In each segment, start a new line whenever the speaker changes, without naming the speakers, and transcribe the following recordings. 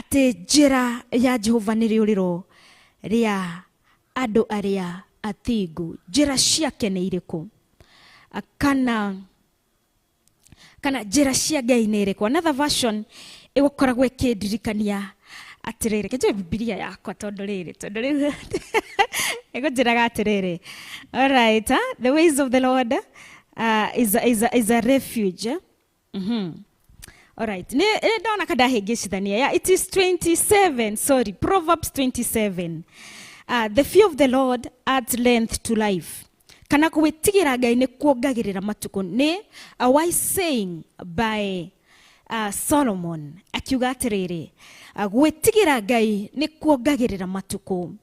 Atĩ njĩra ya Jehova nĩ rĩũrĩro rĩa andũ arĩa athingu. Njĩra ciake nĩ irĩkũ? Kana njĩra cia Ngai nĩ ĩrĩkũ? Another version ĩgũkoragwo ĩkĩndirikania atĩrĩrĩ, reke njoe Bibilia yakwa tondũ rĩrĩ, tondũ rĩu ĩgũnjĩraga atĩrĩrĩ. Alright, the ways of the Lord is a refuge. Alright, nĩ ndona ka ndahĩngĩcithania. Yeah, it is 27, sorry, Proverbs 27. The fear of the Lord adds length to life. Kana gwĩtigĩra Ngai nĩ kuongagĩrĩra matukũ. Nĩ a wise saying by Solomon, akiuga atĩrĩrĩ, gwĩtigĩra Ngai nĩ kuongagĩrĩra matukũ.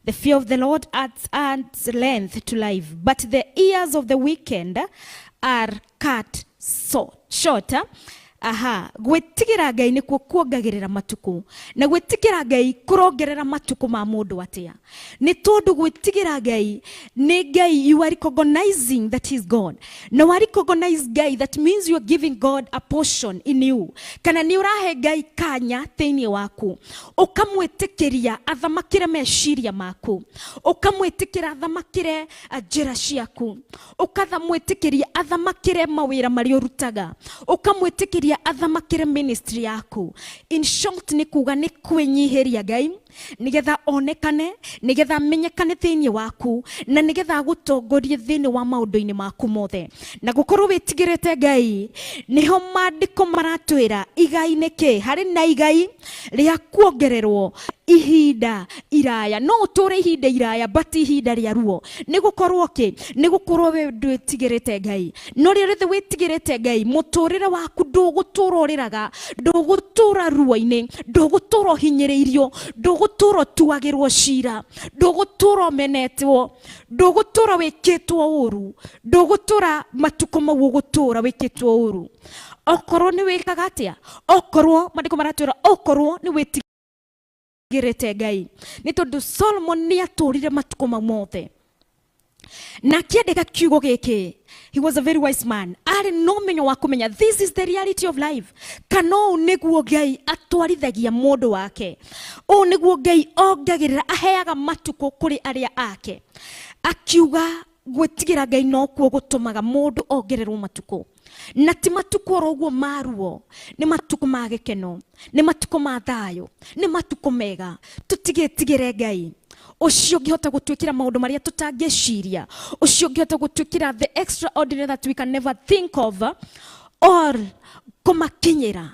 The fear of the Lord adds length to life, but the years of the wicked are cut so short. Aha, gwĩtigĩra Ngai nĩkuo kuongagĩrĩra matukũ. Na gwĩtigĩra Ngai kũrongerera matukũ ma mũndũ atĩa? Nĩ tondũ gwĩtigĩra Ngai nĩ Ngai, you are recognizing that he is God. Na wa recognize Ngai, that means you are giving God a portion in you. Kana nĩ ũrahe Ngai kanya thĩinĩ waku. Ũkamwĩtĩkĩria athamakĩre meciria maku. Ũkamwĩtĩkĩra athamakĩre njĩra ciaku. Ũkamwĩtĩkĩria athamakĩre mawĩra marĩa ũrutaga. Ũkamwĩtĩkĩria athamakĩre ministry yaku. In short, nĩ kuga nĩ kwĩnyihĩria Ngai nĩgetha onekane, nĩgetha amenyekane thĩinĩ waku, na nĩgetha agũtongorie thĩinĩ wa maũndũ-inĩ maku mothe. Na gũkorwo wĩtigĩrĩte Ngai nĩho maandĩko maratwĩra igai nĩ kĩ. Harĩ na igai rĩa kuongererwo ihinda iraya. No ũtũre ihinda iraya, but ihinda rĩa ruo, nĩ gũkorwo kĩ? Nĩ gũkorwo we ndwĩtigĩrĩte Ngai. No rĩrĩa rĩothe wĩtigĩrĩte Ngai, mũtũrĩre waku ndũgũtũra ũrĩraga, ndũgũtũra ruo-inĩ, ndũgũtũra ũhinyĩrĩirio, ndũgũtũra ũtuagĩrwo cira, ndũgũtũra ũmenetwo, ndũgũtũra wĩkĩtwo ũru, ndũgũtũra matukũ mau ũgũtũra wĩkĩtwo ũru. Okorwo nĩ wĩkaga atĩa? Okorwo maandĩko maratwĩra okorwo nĩ wĩtigĩrĩte Ngai. Nĩ tondũ Solomon nĩ atũrire matukũ mau mothe na akĩandĩka kiugo gĩkĩ. He was a very wise man. Arĩ na ũmenyo wa kũmenya this is the reality of life, kana ũũ nĩguo Ngai atwarithagia mũndũ wake, ũũ nĩguo Ngai ongagĩrĩra, aheaga matukũ kũrĩ arĩa ake. Akiuga gwĩtigĩra Ngai nokuo gũtũmaga mũndũ ongererwo matukũ, na ti matukũ oro ũguo maruo, nĩ matukũ ma gĩkeno, nĩ matukũ ma thayũ, nĩ matukũ mega. Tũtigĩtigĩre Ngai ũcio ũngĩhota gũtwĩkĩra maũndũ marĩa tũtangĩciria, ũcio ũngĩhota gũtwĩkĩra the extraordinary that we can never think of or kũmakinyĩra.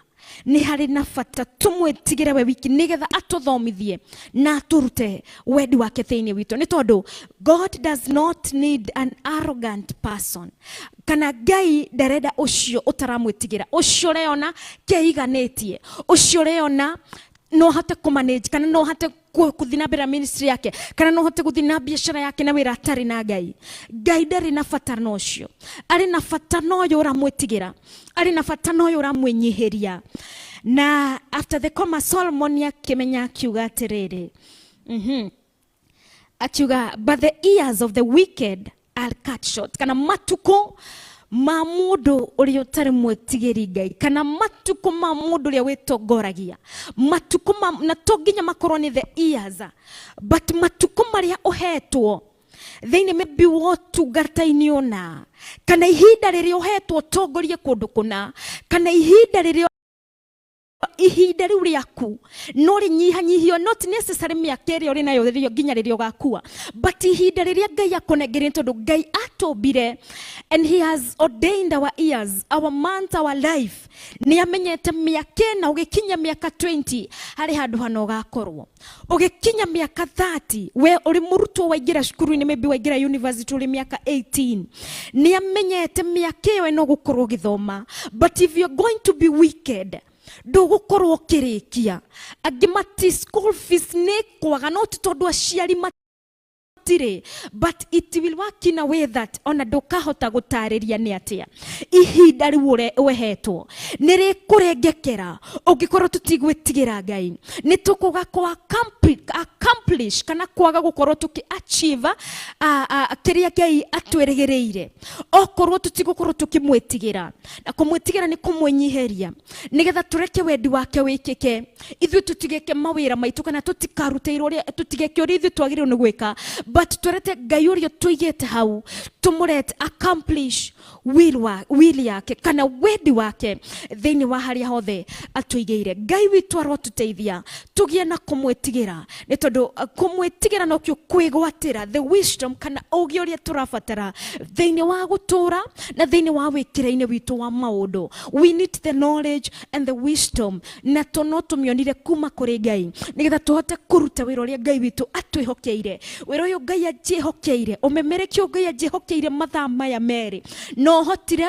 Nĩ harĩ na bata tũmwĩtigĩre we wiki, nĩgetha atũthomithie na atũrute wendi wake thĩinĩ witũ, nĩ tondũ God does not need an arrogant person. Kana Ngai ndarenda ũcio ũtaramwĩtigĩra, ũcio ũreona keiganĩtie, ũcio ũreona no ahote kũmanage, kana no ahote gũthiĩ na mbere na ministry yake, kana no ahote gũthiĩ na biacara yake na wĩra atarĩ na Ngai. Ngai ndarĩ na bata na ũcio. Arĩ na bata na ũyũ ũramwĩtigĩra, arĩ na bata na ũyũ ũramwĩnyihĩria. Na after the comma, Solomon akĩmenya, akiuga atĩrĩrĩ, akiuga, "But the years of the wicked are cut short." Kana matukũ ma mũndũ ũrĩa ũtarĩ mwĩtigĩri Ngai, kana matukũ ma mũndũ ũrĩa wĩtongoragia, matukũ ma, na to nginya makorwo nĩ the years, but matukũ marĩa ũhetwo thĩinĩ maybe wotungata-inĩ ũna, kana ihinda rĩrĩa ũhetwo ũtongorie kũndũ kũna, kana ihinda rĩrĩa, ihinda rĩu rĩaku no rĩnyihanyihio, not necessary mĩaka ĩrĩa ũrĩ nayo rĩrĩa nginya rĩrĩa ũgakua, but ihinda rĩrĩa Ngai akũnengeire, tondũ Ngai atũmbire and he has ordained our years, our months, our life. Nĩ amenyete mĩaka ĩna, ũgĩkinya mĩaka 20 harĩ handũ hana ũgakorwo, ũgĩkinya mĩaka 30, we ũrĩ mũrutwo waingĩra cukuru-inĩ, maybe waingĩra university ũrĩ mĩaka 18, nĩ amenyete mĩaka ĩyo ĩno ũgũkorwo ũgĩthoma. But if you're going to be wicked, ndũgũkorwo ũkĩrĩkia. Angĩ mati school fees nĩ kwaga, no ti tondũ aciari matirĩ, but it will work in a way that ona ndũkahota gũtarĩria nĩ atĩa ihinda rĩu ũhetwo nĩ rĩkũrengekera. Ũngĩkorwo tũtigwĩtigĩra Ngai, nĩ tũkũga kũ accomplish. accomplish kana kwaga gukorwo tuki achieve kiria Ngai atwĩrĩgĩrĩire okorwo tũtigũkorwo tũkĩmwĩtigĩra. Na kũmwĩtigĩra nĩ kũmwĩnyiheria nĩgetha tũreke wendi wake wĩkĩke, ithuĩ tũtigeke mawĩra maitũ kana tũtikarute ũrĩa tũtigeke ũrĩa ithuĩ twagĩrĩirwo nĩ gwĩka, but tũrete Ngai ũrĩa tũigĩte hau tũmũrete accomplish will yake kana wendi wake thĩinĩ wa harĩa hothe atũigĩire. Ngai witũ arotũteithia tũgĩe na kũmwĩtigĩra, nĩ tondũ kũmwĩtigĩra nokĩo kwĩgwatĩra the wisdom kana ũũgĩ ũrĩa tũrabatara thĩinĩ wa gũtũra na thĩinĩ wa wĩkĩra-inĩ witũ wa maũndũ. We need the knowledge and the wisdom, na to no tũmĩonire kuma kũrĩ Ngai nĩgetha tũhote kũruta wĩra ũrĩa Ngai witũ atwĩhokeire. Wĩra ũyũ Ngai anjĩhokeire, ũmemerekia Ngai anjĩhokeire mathaa maya merĩ, no hotire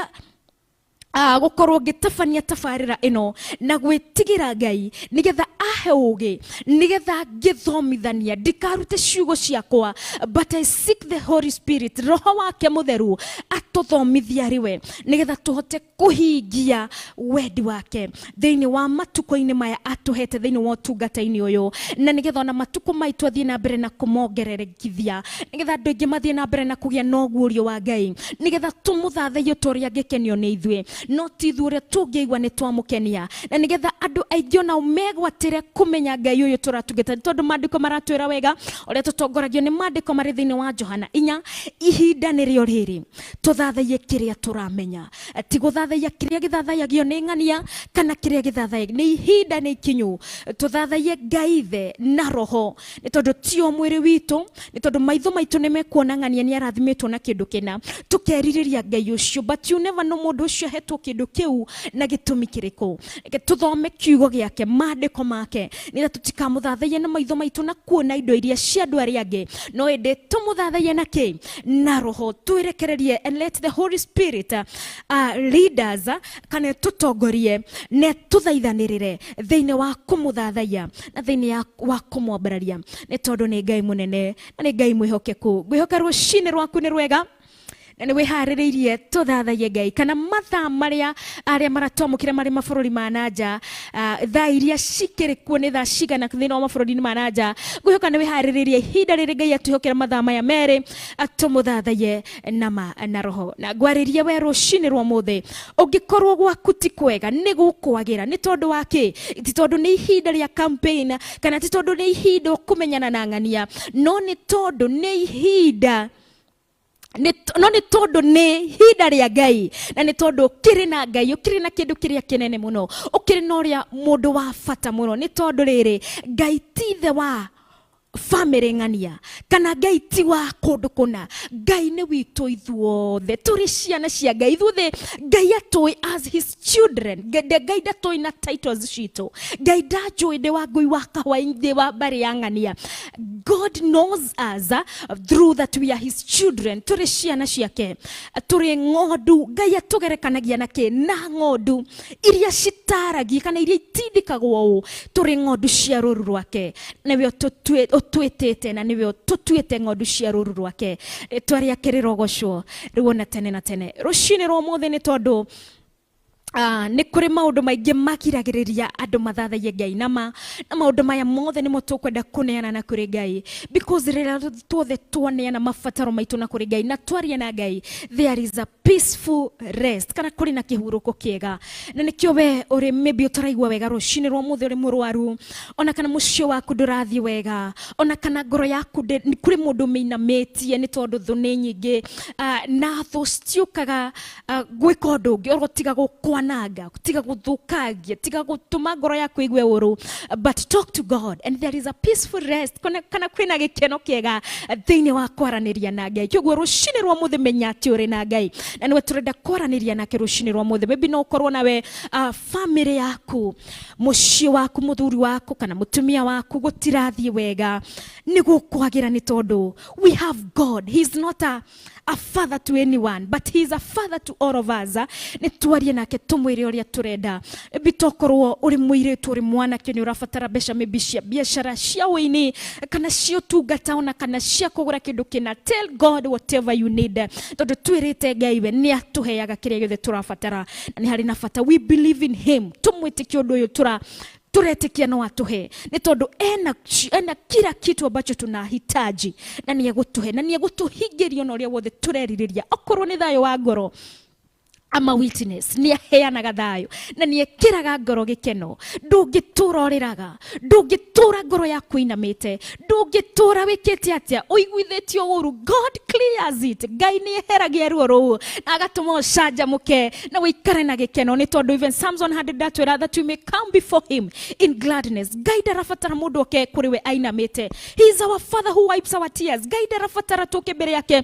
gukorwo ngĩtabania tabarĩra ĩno na gwĩtigĩra Ngai nĩgetha ahe ũũgĩ, nĩgetha ngĩthomithania ndikarute ciugo ciakwa, but I seek the Holy Spirit, roho wake mũtheru atũthomithie arĩ we nĩgetha tũhote kũhingia wendi wake thĩinĩ wa matukũ-inĩ maya atũhete thĩinĩ wa ũtungata-inĩ ũyũ, na nĩgetha ona matukũ maitũ athiĩ na mbere na kũmongererekithia, nĩgetha andũ aingĩ mathiĩ na mbere na kũgĩa na ũguũrio wa Ngai, nĩgetha tũmũthathaiye ta ũrĩa angĩkenio nĩ ithuĩ, no ti ithuĩ ũrĩa tũngĩigua nĩ twamũkenia, na nĩgetha andũ aingĩ onao megwatĩre kũmenya Ngai ũyũ tũratungata, tondũ maandĩko maratwĩra wega ũrĩa tũtongoragio nĩ maandĩko marĩ thĩinĩ wa Johana 4, ihinda nĩrĩo rĩrĩ tũthathaiye kĩrĩa tũramenya, ti gũthathaiya kĩrĩa gĩthathayagio nĩ ng'ania kana kĩrĩa gĩthathayagio nĩ ihinda nĩ ikinyu tũthathaiye Ngai Ithe na roho, nĩ tondũ ti o mwĩrĩ witũ, nĩ tondũ maitho maitũ nĩ mekuona ng'ania nĩ arathimĩtwo na kĩndũ kĩna, tũkerirĩria Ngai ũcio, but you never know mũndũ ũcio ahetwo kĩndũ kĩu na gĩtũmi kĩrĩkũ. Reke tũthome kiugo gĩake, maandĩko make, nĩgetha tũtikamũthathaiye na maitho maitũ na kuona indo iria cia andũ arĩa angĩ, no ĩndĩ tũmũthathaiye na kĩ? Na roho. Twĩrekererie and let the Holy Spirit lead us, kana tũtongorie na tũthaithanĩrĩre thĩinĩ wa kũmũthathaiya na thĩinĩ wa kũmwambararia, nĩ tondũ nĩ Ngai mũnene na nĩ Ngai mwĩhokeku. Ngwĩhoka rũcinĩ rwaku nĩ rwega na nĩ wĩharĩrĩirie tũthathaiye Ngai, kana mathaa marĩa arĩa maratwamũkĩra marĩ mabũrũri ma na nja, thaa iria cikĩrĩ kuo nĩ thaa cigana thĩinĩ wa mabũrũri ma na nja. Ngwĩhoka nĩ wĩharĩrĩirie ihinda rĩrĩ Ngai atwĩhokera mathaa maya merĩ tũmũthathaiye na ma na roho. Na ngwarĩrie we rũcinĩ rwa ũmũthĩ, ũngĩkorwo gwaku ti kwega nĩ gũkwagĩra, nĩ tondũ wa kĩ? Ti tondũ nĩ ihinda rĩa campaign, kana ti tondũ nĩ ihinda ũkũmenyana na ng'ania, no nĩ tondũ nĩ ihinda no nĩ tondũ nĩ ihinda rĩa Ngai, na nĩ tondũ ũkĩrĩ na Ngai, ũkĩrĩ na kĩndũ kĩrĩa kĩnene mũno, ũkĩrĩ na ũrĩa mũndũ wa bata mũno. Nĩ tondũ rĩrĩ, Ngai ti ithe wa family ng'ania, kana Ngai ti wa kũndũ kũna. Ngai nĩ witũ ithuothe, tũrĩ ciana cia Ngai ithuothe. Ngai atũĩ as his children. Ngai ndatũĩ na titles citũ. Ngai ndanjũĩ ndĩ wa ngui wa kahũa, ndĩ wa mbarĩ ya ng'ania. God knows us through that we are his children. Tũrĩ ciana ciake, tũrĩ ng'ondu. Ngai atũgerekanagia na kĩ? Na ng'ondu iria citaragia kana iria itindĩkagwo ũũ. Tũrĩ ng'ondu cia rũũru rwake, nĩwe ũtwĩtĩte na nĩwe ũtũtuĩte ng'ondu cia rũũru rwake. Rĩtwa rĩake rĩrogocwo rĩu ona tene na tene. Rũcinĩ rwa ũmũthĩ, nĩ tondũ nĩ kũrĩ maũndũ maingĩ magiragĩrĩria andũ mathathaiye Ngai nama, na maũndũ maya mothe nĩmo tũkwenda kũneana na kũrĩ Ngai, because rĩrĩa tuothe twaneana mabataro maitũ na kũrĩ Ngai na twaria na Ngai, there is a peaceful rest, kana kũrĩ na kĩhurũko kĩega. Na nĩkĩo we ũrĩ maybe ũtaraigua wega rũcinĩ rwa ũmũthĩ, ũrĩ mũrwaru, ona kana mũciĩ waku ndũrathiĩ wega, ona kana ngoro yaku kũrĩ mũndũ ũmĩinamĩtie nĩ tondũ thũ nĩ nyingĩ, na thũ citiũkaga gwĩka ũndũ ũngĩ oro tiga gũkwananga, tiga gũthũkangia, tiga gũtũma ngoro yaku ĩigue ũru, but talk to God and there is a peaceful rest, kana kwĩna gĩkeno kĩega thĩinĩ wa kwaranĩria na Ngai. Kĩoguo rũcinĩ rwa ũmũthĩ menya atĩ ũrĩ na Ngai na nĩwe tũrenda kwaranĩria nake rũcinĩ rwa ũmũthĩ. Maybe no ũkorwo nawe family yaku, mũciĩ waku, mũthuri waku kana mũtumia waku gũtirathiĩ wega, nĩ gũkwagĩra nĩ tondũ we have God. He is not a father to anyone, but he is a father to all of us. Nĩ twarie nake tũmwĩre ũrĩa tũrenda. Maybe tokorwo ũrĩ mũirĩtu, ũrĩ mwanake, nĩ ũrabatara mbeca maybe cia biacara, cia ũini, kana cia ũtungata, ona kana cia kũgũra kĩndũ kĩna. Tell God whatever you need, tondũ twĩrĩte Ngai we nĩ atũheaga kĩrĩa gĩothe tũrabatara, na nĩ harĩ na bata. We believe in him, tũmwĩtĩkie ũndũ ũyũ. Tũretĩkia no atũhe, nĩ tondũ ena kila kitu ambacho tunahitaji, na nĩ egũtũhe na nĩ egũtũhingĩria ona ũrĩa wothe tũrerirĩria. Okorwo nĩ thayũ wa ngoro, ama witness, nĩ aheanaga thayũ na nĩ ekĩraga ngoro gĩkeno. Ndũngĩtũra ũrĩraga, ndũngĩtũra ngoro yaku inamĩte, ndũngĩtũra wĩkĩte atĩa ũiguithĩtio ũru. God clears it. Ngai nĩ eheragia ruo rũu na agatũma ũcanjamũke na ũikare na gĩkeno, nĩ tondũ even Psalms 100 ndatwĩra that we may come before him in gladness. Ngai ndarabatara mũndũ oke kũrĩ we ainamĩte. He is our father who wipes our tears. Ngai ndarabatara tũke mbere yake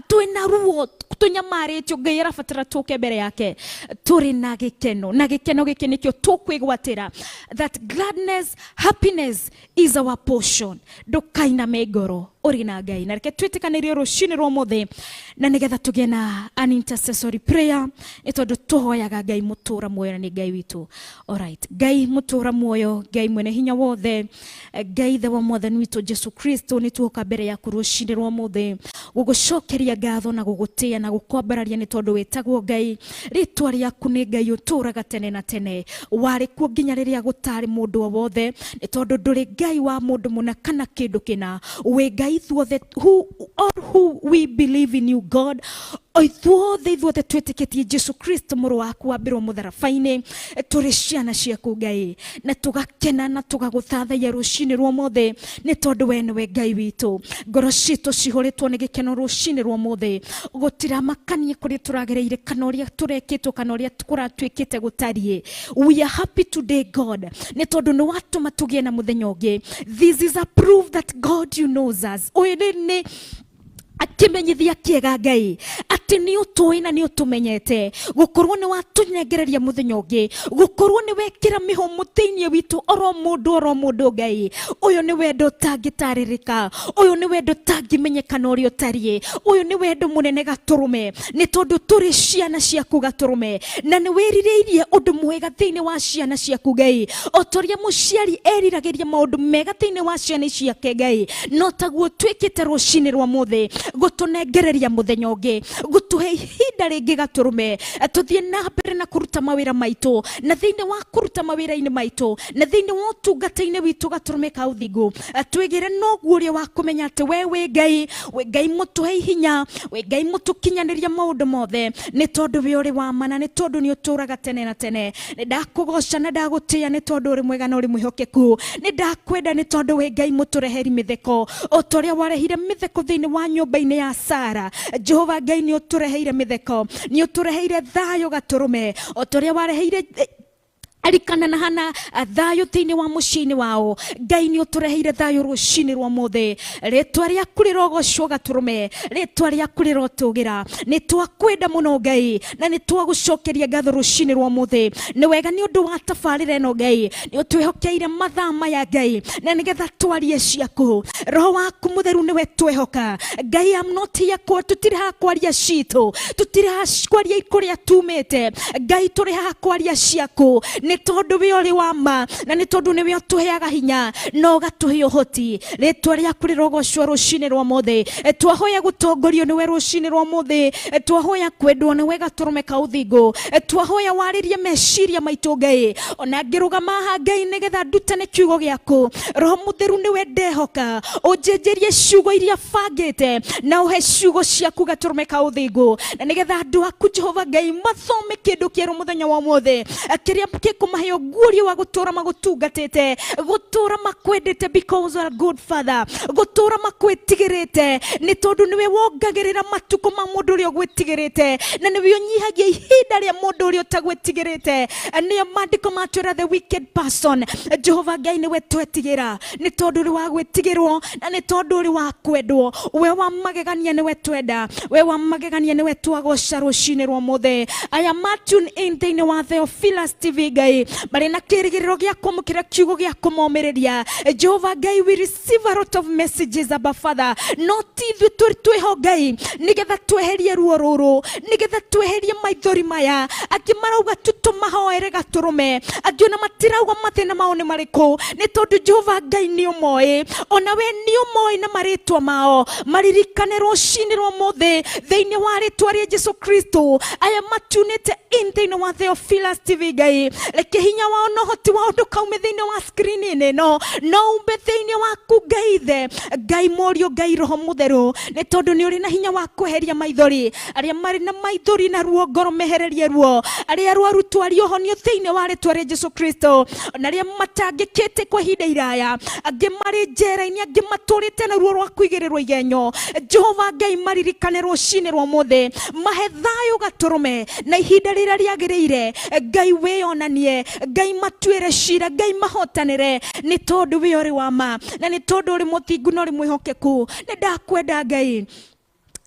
twĩna ruo, tũnyamarĩtio. Ngai arabatara tũke mbere yake tũrĩ na gĩkeno, na gĩkeno gĩkĩ nĩkĩo tũkwĩgwatĩra. That gladness, happiness is our portion. Ndũkainame ngoro, ũrĩ na Ngai. Na reke twĩtĩkanĩrie rũcinĩ rwa ũmũthĩ, na nĩgetha tũgĩe na an intercessory prayer, nĩ tondũ tũhoyaga Ngai mũtũra muoyo na nĩ Ngai witũ. Alright. Ngai mũtũra muoyo, Ngai mwene hinya wothe, Ngai ithe wa mwathani witũ Jesu Kristo, nĩ tuoka mbere yaku rũcinĩ rwa ũmũthĩ gũgũcokeria ngatho na gũgũtĩĩa na gũkwambararia, nĩ tondũ wĩtagwo Ngai. Rĩtwa rĩaku nĩ Ngai ũtũraga tene na tene, warĩ kuo nginya rĩrĩa gũtarĩ mũndũ o wothe, nĩ tondũ ndũrĩ Ngai wa mũndũ mũna kana kĩndũ kĩna. Wĩ Ngai ithuothe, who, all who we believe in you, God, o ithuothe twĩtĩkĩtie Jesu Kristo mũrũ waku wambĩrwo mũtharaba-inĩ, tũrĩ ciana ciaku Ngai, na tũgakena na tũgagũthathaiya rũcinĩ rwa ũmũthĩ, nĩ tondũ we nĩwe Ngai witũ. Ngoro citũ cihũrĩtwo nĩ gĩkeno rũcinĩ rwa ũmũthĩ. Gũtiramakania kũrĩa tũragereire, kana ũrĩa tũrekĩtwo, kana ũrĩa kũratuĩkĩte gũtariĩ. We are happy today, God, nĩ tondũ nĩ watũma tũgĩe na mũthenya ũngĩ. This is a proof that God, you knows us. Ũyũ nĩ akĩmenyithia kĩega Ngai atĩ nĩ ũtũĩ na nĩ ũtũmenyete, gũkorwo nĩ watũnengereria mũthenya ũngĩ, gũkorwo nĩ wekĩra mĩhũmũ thĩinĩ witũ oro mũndũ oro mũndũ. Ngai, ũyũ nĩ wendo ũtangĩtarĩrĩka, ũyũ nĩ wendo ũtangĩmenyeka na ũrĩa ũtariĩ, ũyũ nĩ wendo mũnene gatũrũme, nĩ tondũ tũrĩ ciana ciaku gatũrũme, na nĩ wĩrirĩirie ũndũ mwega thĩinĩ wa ciana ciaku Ngai. O ta ũrĩa mũciari eriragĩria maũndũ mega thĩinĩ wa ciana ciake Ngai, no taguo twĩkĩte rũcinĩ rwa mũthĩ, gũtũnengereria mũthenya ũngĩ, gũtũhe ihinda rĩngĩ gatũrũme, tũthiĩ na mbere na kũruta mawĩra maitũ, na thĩinĩ wa kũruta mawĩra-inĩ maitũ, na thĩinĩ wa ũtungata-inĩ witũ gatũrũme ka ũthingu, twĩgĩre noguo ũrĩa wa kũmenya atĩ we wĩ Ngai, wĩ Ngai mũtũhe hinya, wĩ Ngai mũtũkinyanĩria maũndũ mothe, nĩ tondũ we ũrĩ wa ma na nĩ tondũ nĩ ũtũraga tene na tene. Nĩ ndakũgoca na ndagũtĩĩa, nĩ tondũ ũrĩ mwega na ũrĩ mwĩhokeku. Nĩ ndakwenda, nĩ tondũ wĩ Ngai mũtũreheri mĩtheko, o ta ũrĩa warehire mĩtheko thĩinĩ wa nyũmba-inĩ ya Sara. Jehova Ngai, nĩ ũtũreheire mĩtheko, nĩ ũtũreheire thayũ gatũrũme, o ta ũrĩa wareheire Elikana na Hana thayũ thĩinĩ wa mũciĩ-inĩ wao. Ngai, nĩ ũtũreheire thayũ rũcinĩ rwa ũmũthĩ. Rĩtwa rĩaku rĩrogocwo gatũrũme, rĩtwa rĩaku rĩrotũgĩra. Nĩ twakwenda mũno Ngai, na nĩ twagũcokeria ngatho rũcinĩ rwa ũmũthĩ. Nĩ wega nĩ ũndũ wa tabarĩra ĩno Ngai, nĩ ũtwĩhokeire mathaa maya Ngai, na nĩgetha twarie ciaku. Roho waku mũtheru nĩwe twehoka Ngai. Am not here kwa tũtirĩ haha kwaria citũ, tũtirĩ haha kwaria kũrĩa tumĩte Ngai, tũrĩ haha kwaria ciaku, nĩ tondũ we ũrĩ wa ma, na nĩ tondũ nĩwe ũtũheaga hinya na ũgatũhe ũhoti. Rĩtwa rĩaku rĩrogocwo rũcinĩ rwa mũthĩ. Twahoya gũtongorio nĩwe rũcinĩ rwa mũthĩ. Twahoya kwendwo nĩwe gatũrũme ka ũthingu. Twahoya warĩrie meciria maitũ Ngai. Ona ngĩrũgama haha Ngai, nĩgetha ndutane kiugo gĩaku, Roho Mũtheru nĩwe ndehoka, ũnjenjerie ciugo iria bangĩte na ũhe ciugo ciaku gatũrũme ka ũthingu, na nĩgetha andũ aku Jehova Ngai mathome kĩndũ kĩerũ mũthenya wa ũmũthĩ, kĩrĩa gĩkũmahe ũguũrio wa gũtũra magũtungatĩte, gũtũra makwendete because you are a good father, gũtũra makwĩtigĩrĩte, nĩ tondũ nĩwe wongagĩrĩra matukũ ma mũndũ ũrĩa ũgwĩtigĩrĩte, na nĩwe ũnyihagia ihinda rĩa mũndũ ũrĩa ũtagwĩtigĩrĩte. Nĩyo maandĩko matwĩra the wicked person. Jehova Ngai, nĩwe twetigĩra, nĩ tondũ ũrĩ wa gwĩtigĩrwo na nĩ tondũ ũrĩ wa kwendwo. We wa magegania nĩwe twenda, we wa magegania nĩwe twagoca rũcinĩ rwa ũmũthĩ. Aya ma tune in thĩinĩ wa Theophilus TV Ngai, marĩ na kĩrĩgĩrĩro gĩa kwamũkĩra kiugo gĩa kũmomĩrĩria. Jehova Ngai, we receive a lot of messages, Abba Father, no ti ithuĩ tũrĩ twĩho Ngai nĩgetha tweherie ruo rũrũ, nĩgetha tweherie maithori maya. Angĩ marauga tũtũmahoere gatũrũme, angĩ ona matirauga mathĩna mao nĩ marĩkũ, nĩ tondũ Jehova Ngai nĩ ũmoĩ, ona we nĩ ũmoĩ na marĩtwa mao. Maririkane rũcinĩ rwa ũmũthĩ thĩinĩ wa rĩtwa rĩa Jesu Kristo. Aya matunĩte in thĩinĩ wa Theophilus TV Ngai, Reke hinya wao na ũhoti wao ndũkaume thĩinĩ wa screen-inĩ ĩno, no umbe thĩinĩ waku Ngai Ithe, Ngai Mũriũ, Ngai Roho Mũtheru, nĩ tondũ nĩ ũrĩ na hinya wa kweheria maithori. Arĩa marĩ na maithori na ruo ngoro mehererie ruo, arĩa arwaru twarie ũhonio thĩinĩ wa rĩtwa rĩa Jesu Kristo, na arĩa matangĩkĩte kwa ihinda iraya, angĩ marĩ njera-inĩ, angĩ matũrĩte na ruo rwa kũigĩrĩrwo igenyo. Jehova Ngai, maririkane rũcinĩ rwa ũmũthĩ, mahe thayũ gatũrũme na ihinda rĩrĩa rĩagĩrĩire. Ngai wĩyonanie, Ngai matuĩre cira, Ngai mahotanĩre, nĩ tondũ we ũrĩ wa ma na nĩ tondũ ũrĩ mũthingu na ũrĩ mwĩhokeku. Nĩ ndakwenda Ngai,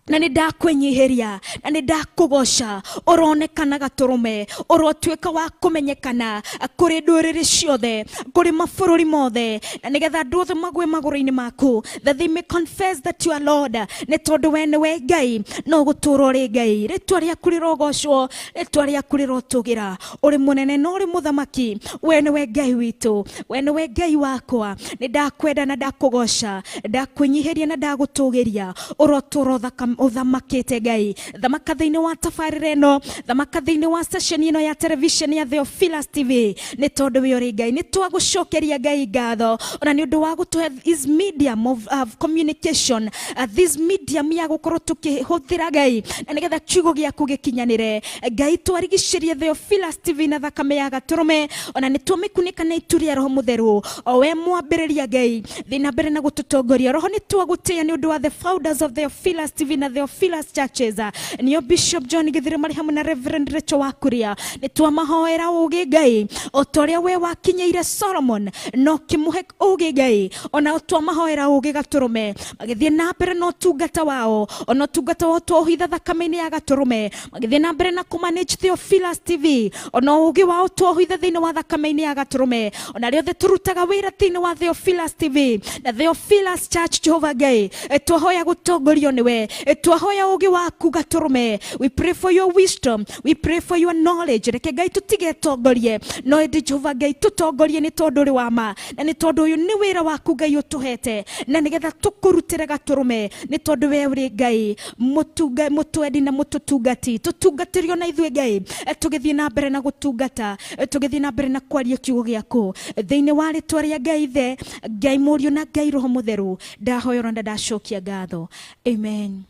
na nĩ ndakwĩnyihĩria na nĩ ndakũgoca. Ũronekana gatũrũme, ũrotuĩka wa kũmenyekana kũrĩ ndũrĩrĩ ciothe, kũrĩ mabũrũri mothe, na nĩgetha andũ othe magwe magũrũ-inĩ maku, that they may confess that you are Lord, nĩ tondũ we nĩwe Ngai no gũtũũra ũrĩ Ngai. Rĩtwa rĩaku rĩrogocwo, rĩtwa rĩaku rĩrotũgĩra. Ũrĩ mũnene na ũrĩ mũthamaki, we nĩwe Ngai witũ, we nĩwe Ngai wakwa. Nĩ ndakwenda na ndakũgoca, ndakwĩnyihĩria na ndagũtũgĩria. Ũrotũũra ũthamakĩte Ngai. Thamaka thĩinĩ wa tabarĩra ĩno, thamaka thĩinĩ wa station ĩno ya television ya Theophilus TV, nĩ tondũ we ũrĩ Ngai. Nĩ twagũcokeria Ngai ngatho ona nĩ ũndũ wa gũtũhe this medium of communication, this medium ya gũkorwo tũkĩhũthĩra Ngai, na nĩgetha kiugo gĩaku gĩkinyanĩre. Ngai, twarigicĩrie Theophilus TV na thakame ya gatũrũme, ona nĩ twamĩkunĩka na itu rĩa Roho Mũtheru, o we mwambĩrĩria Ngai. Thiĩ na mbere na gũtũtongoria Roho. Nĩ twagũtĩĩa nĩ ũndũ wa the founders of Theophilus TV na Theophilus Churches, nĩo Bishop John Githire marĩ hamwe na Reverend Rachel Wakuria. Nĩ twamahoera ũũgĩ Ngai, o ta ũrĩa we wakinyĩire Solomon na ũkĩmũhe ũũgĩ Ngai, ona twamahoera ũũgĩ gatũrũme, magĩthiĩ na mbere na ũtungata wao, ona ũtungata wao twaũhitha thakame-inĩ ya gatũrũme, magĩthiĩ na mbere na kũmanage Theophilus TV, ona ũũgĩ wao twaũhitha thĩinĩ wa thakame-inĩ ya gatũrũme, ona rĩothe tũrutaga wĩra thĩinĩ wa Theophilus TV na Theophilus Church. Jehova Ngai, twahoya gũtongorio nĩwe, twahoya ũũgĩ waku gatũrũme. We pray for your wisdom, we pray for your knowledge. Reke Ngai tũtigetongorie, no ĩndĩ Jehova Ngai tũtongorie, nĩ tondũ ũrĩ wa ma na nĩ tondũ ũyũ nĩ wĩra waku Ngai ũtũhete, na nĩgetha tũkũrutĩre gatũrũme, nĩ tondũ we ũrĩ Ngai mũtunga mũtwendi na mũtũtungati. Tũtungatĩrio na ithuĩ Ngai, tũgĩthiĩ na mbere na gũtungata, tũgĩthiĩ na mbere na kwaria kiugo gĩaku, thĩinĩ wa rĩtwa rĩa Ngai Ithe, Ngai Mũriũ na Ngai Roho Mũtheru, ndahoya na ndacokia ngatho. Amen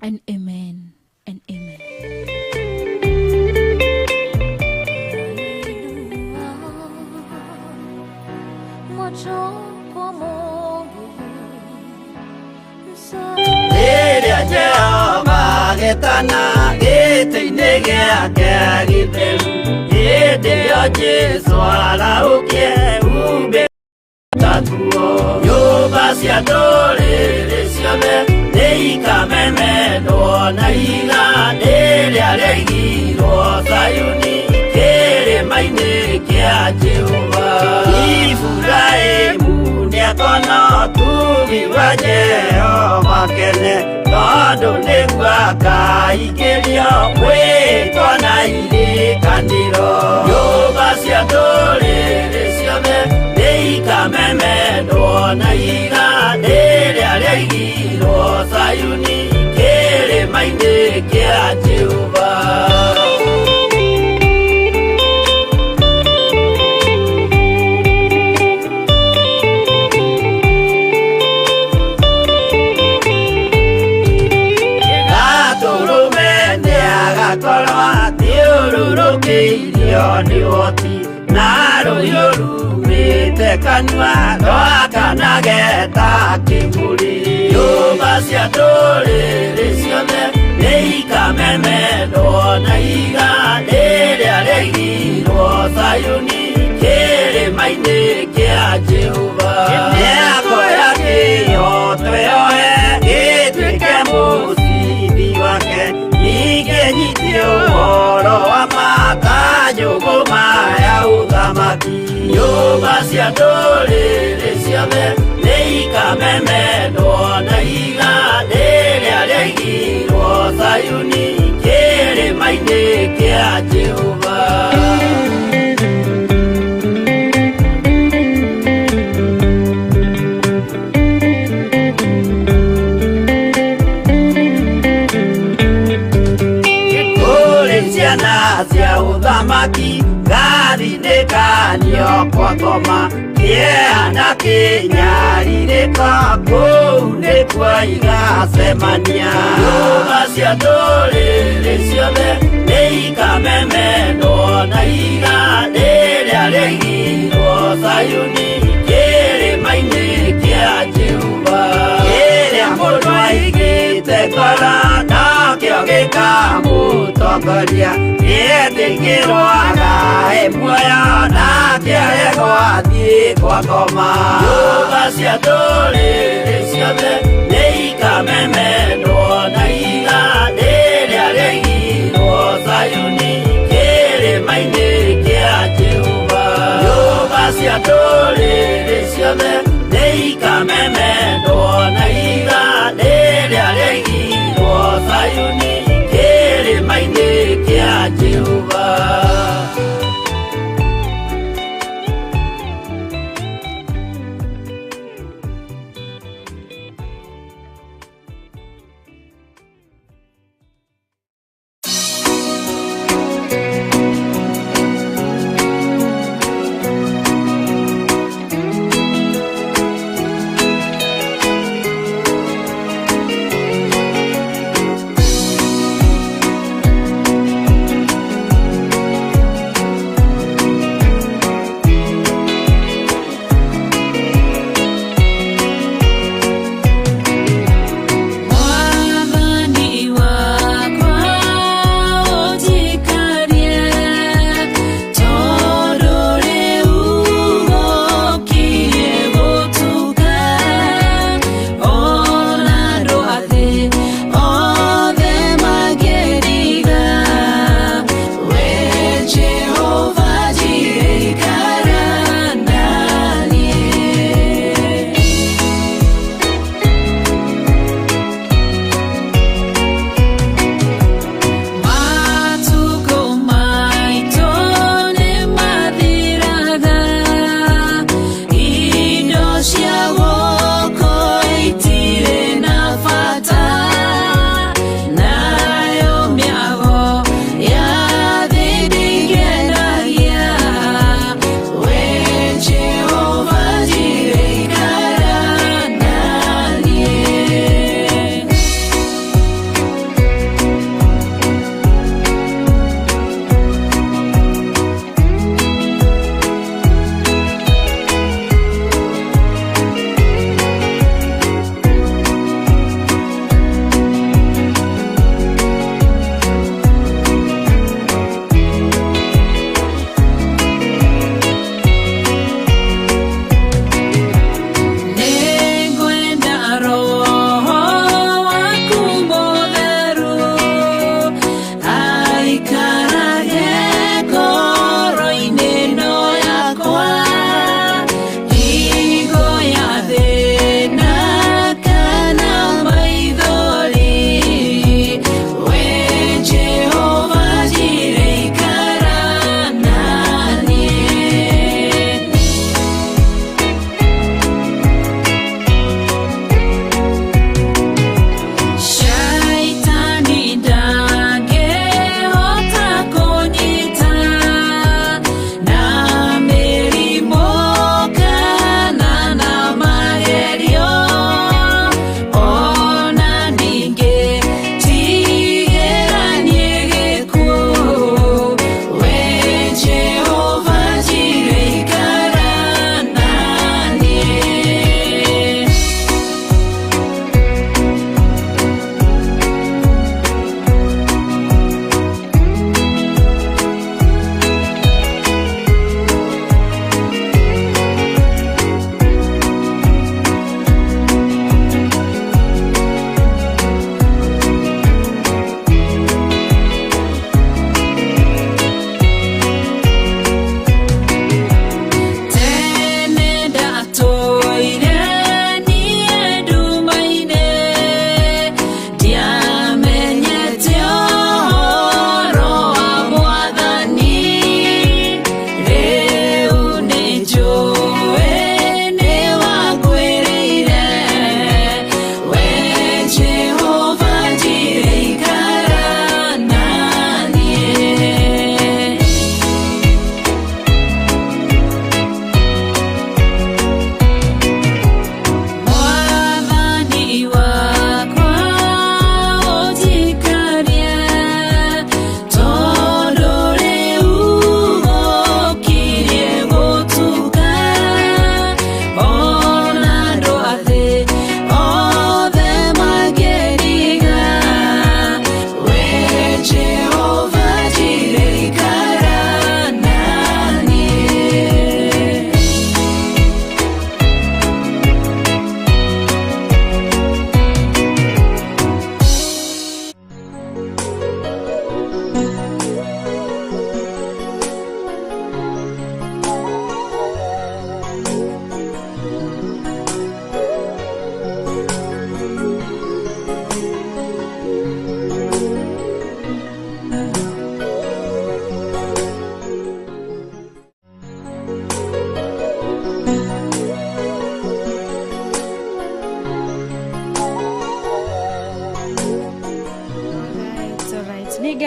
and amen and amen.
Macho kwa Mungu.
Rĩrĩa Jehova getana gĩtĩ-inĩ gĩake gĩtheru, hĩndĩ ĩyo Jesũ arahũkie umbe takuo. Nyũmba cia ndũrĩrĩ ciothe nĩ ikamemendwo na ihiga rĩrĩa rĩaigirwo Zayuni, kĩrĩma-inĩ kĩa Jehova. Iburahĩmu nĩakona ũtugi wa Jehova kene, tondũ nĩguo akaingĩrio mwĩtwa na irĩkanĩro. Nyũmba cia ndũrĩrĩ ciothe nĩ ikamemendwo na ihiga rĩrĩa rĩaigirwo Zayuni, kĩrĩma-inĩ kĩa Jehova. Gatũrũme nĩagakorwo athiũrũrũkĩirio nĩ ũhoti, na rũhiũ rumĩte kanua rwakanage ta kĩmũrĩ. Nyũmba cia ndũrĩrĩ ciothe nĩ ikamemendwo na ihiga rĩrĩa rĩaigirwo Zayuni, kĩrĩma-inĩ kĩa Jehova. Nĩakoya kĩhooto yoe gĩtuĩke mũcibi wake, ningĩ nyitie ũhoro wa ma ta njũgũma ya ũthamaki. Nyũmba cia ndũrĩrĩ ciothe nĩ ikamemendwo na ihiga rĩrĩa rĩaigirwo Zayuni, kĩrĩma-inĩ kĩa Jehova. Kũrĩ ciana cia ũthamaki ngathi ngoma kĩeha na kĩnyarirĩko kũu nĩkuo igacemania. Nyũmba cia ndũrĩrĩ ciothe nĩ ikamemendwo na ihiga rĩrĩa rĩigirwo Zayuni kĩrĩma-inĩ kĩa Jehova. Kĩrĩa mũndũ aigĩte ngoro nakĩo gĩkamũtongoria, gĩetĩkĩrwo agae muoyo nake aregwo athiĩ kwa ngoma. Nyũmba cia ndũrĩrĩ ciothe nĩ ikamemendwo na ihiga rĩrĩa rĩigirwo Zayuni kĩrĩma-inĩ kĩa Jehova. Nyũmba cia ndũrĩrĩ ciothe nĩ ikamemendwo na ihiga rĩrĩa rĩigirwo Zayuni kĩrĩma-inĩ kĩa Jehova.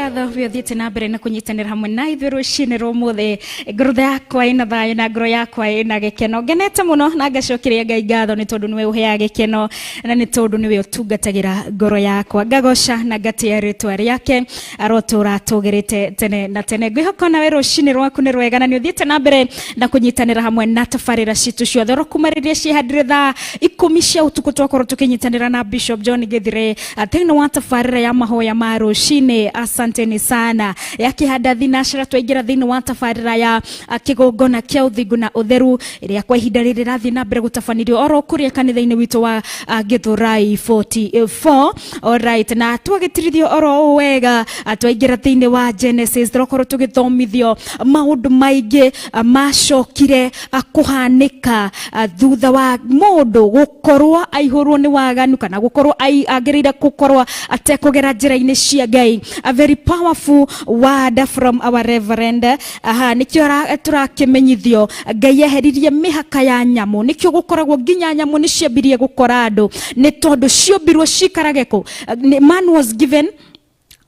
Ngatho we ũthiĩte na mbere na kũnyitanĩra hamwe na ithuĩ rũcinĩ rwa ũmũthĩ. Ngoro yakwa ĩna thayũ na ngoro yakwa ĩna gĩkeno. Ngenete mũno na ngacokeria Ngai ngatho nĩ tondũ nĩwe ũheaga gĩkeno na nĩ tondũ nĩwe ũtungatagĩra ngoro yakwa. Ngagoca na ngatĩa rĩtwa rĩake, arotũra atũgĩrĩte tene na tene. Ngwĩhoka nawe rũcinĩ rwaku nĩ rwega na nĩ ũthiĩte na mbere na kũnyitanĩra hamwe na tabarĩra citũ ciothe oro kuma rĩrĩa ciĩhandire thaa 10 cia ũtukũ twakorwo tũkĩnyitanĩra na Bishop John Githire thĩinĩ wa tabarĩra ya mahoya ma rũcinĩ. Asanteni sana. Yakĩhanda thinacera twaingĩra thĩinĩ wa tabarĩra ya kĩgongona kĩa ũthingu na ũtheru ĩrĩa kwa ihinda rĩrĩ ĩrathiĩ na mbere gũtabanĩrio oro kũrĩa kanitha-inĩ witũ wa Githurai 44. Alright, na twagĩtirithio oro ũũ wega, twaingĩra thĩinĩ wa Genesis tũrakorwo tũgĩthomithio maũndũ maingĩ macokire kũhanĩka thutha wa mũndũ gũkorwo aihũrwo nĩ waganu kana gũkorwo agĩrĩire gũkorwo atekũgera njĩra-inĩ cia Ngai. A very powerful word from our reverend. Aha, nĩkĩo tũrakĩmenyithio Ngai eheririe mĩhaka ya nyamũ, nĩkĩo gũkoragwo nginya nyamũ nĩ ciambirie gũkora andũ nĩ tondũ ciombirwo ciikarage kũ. Man was given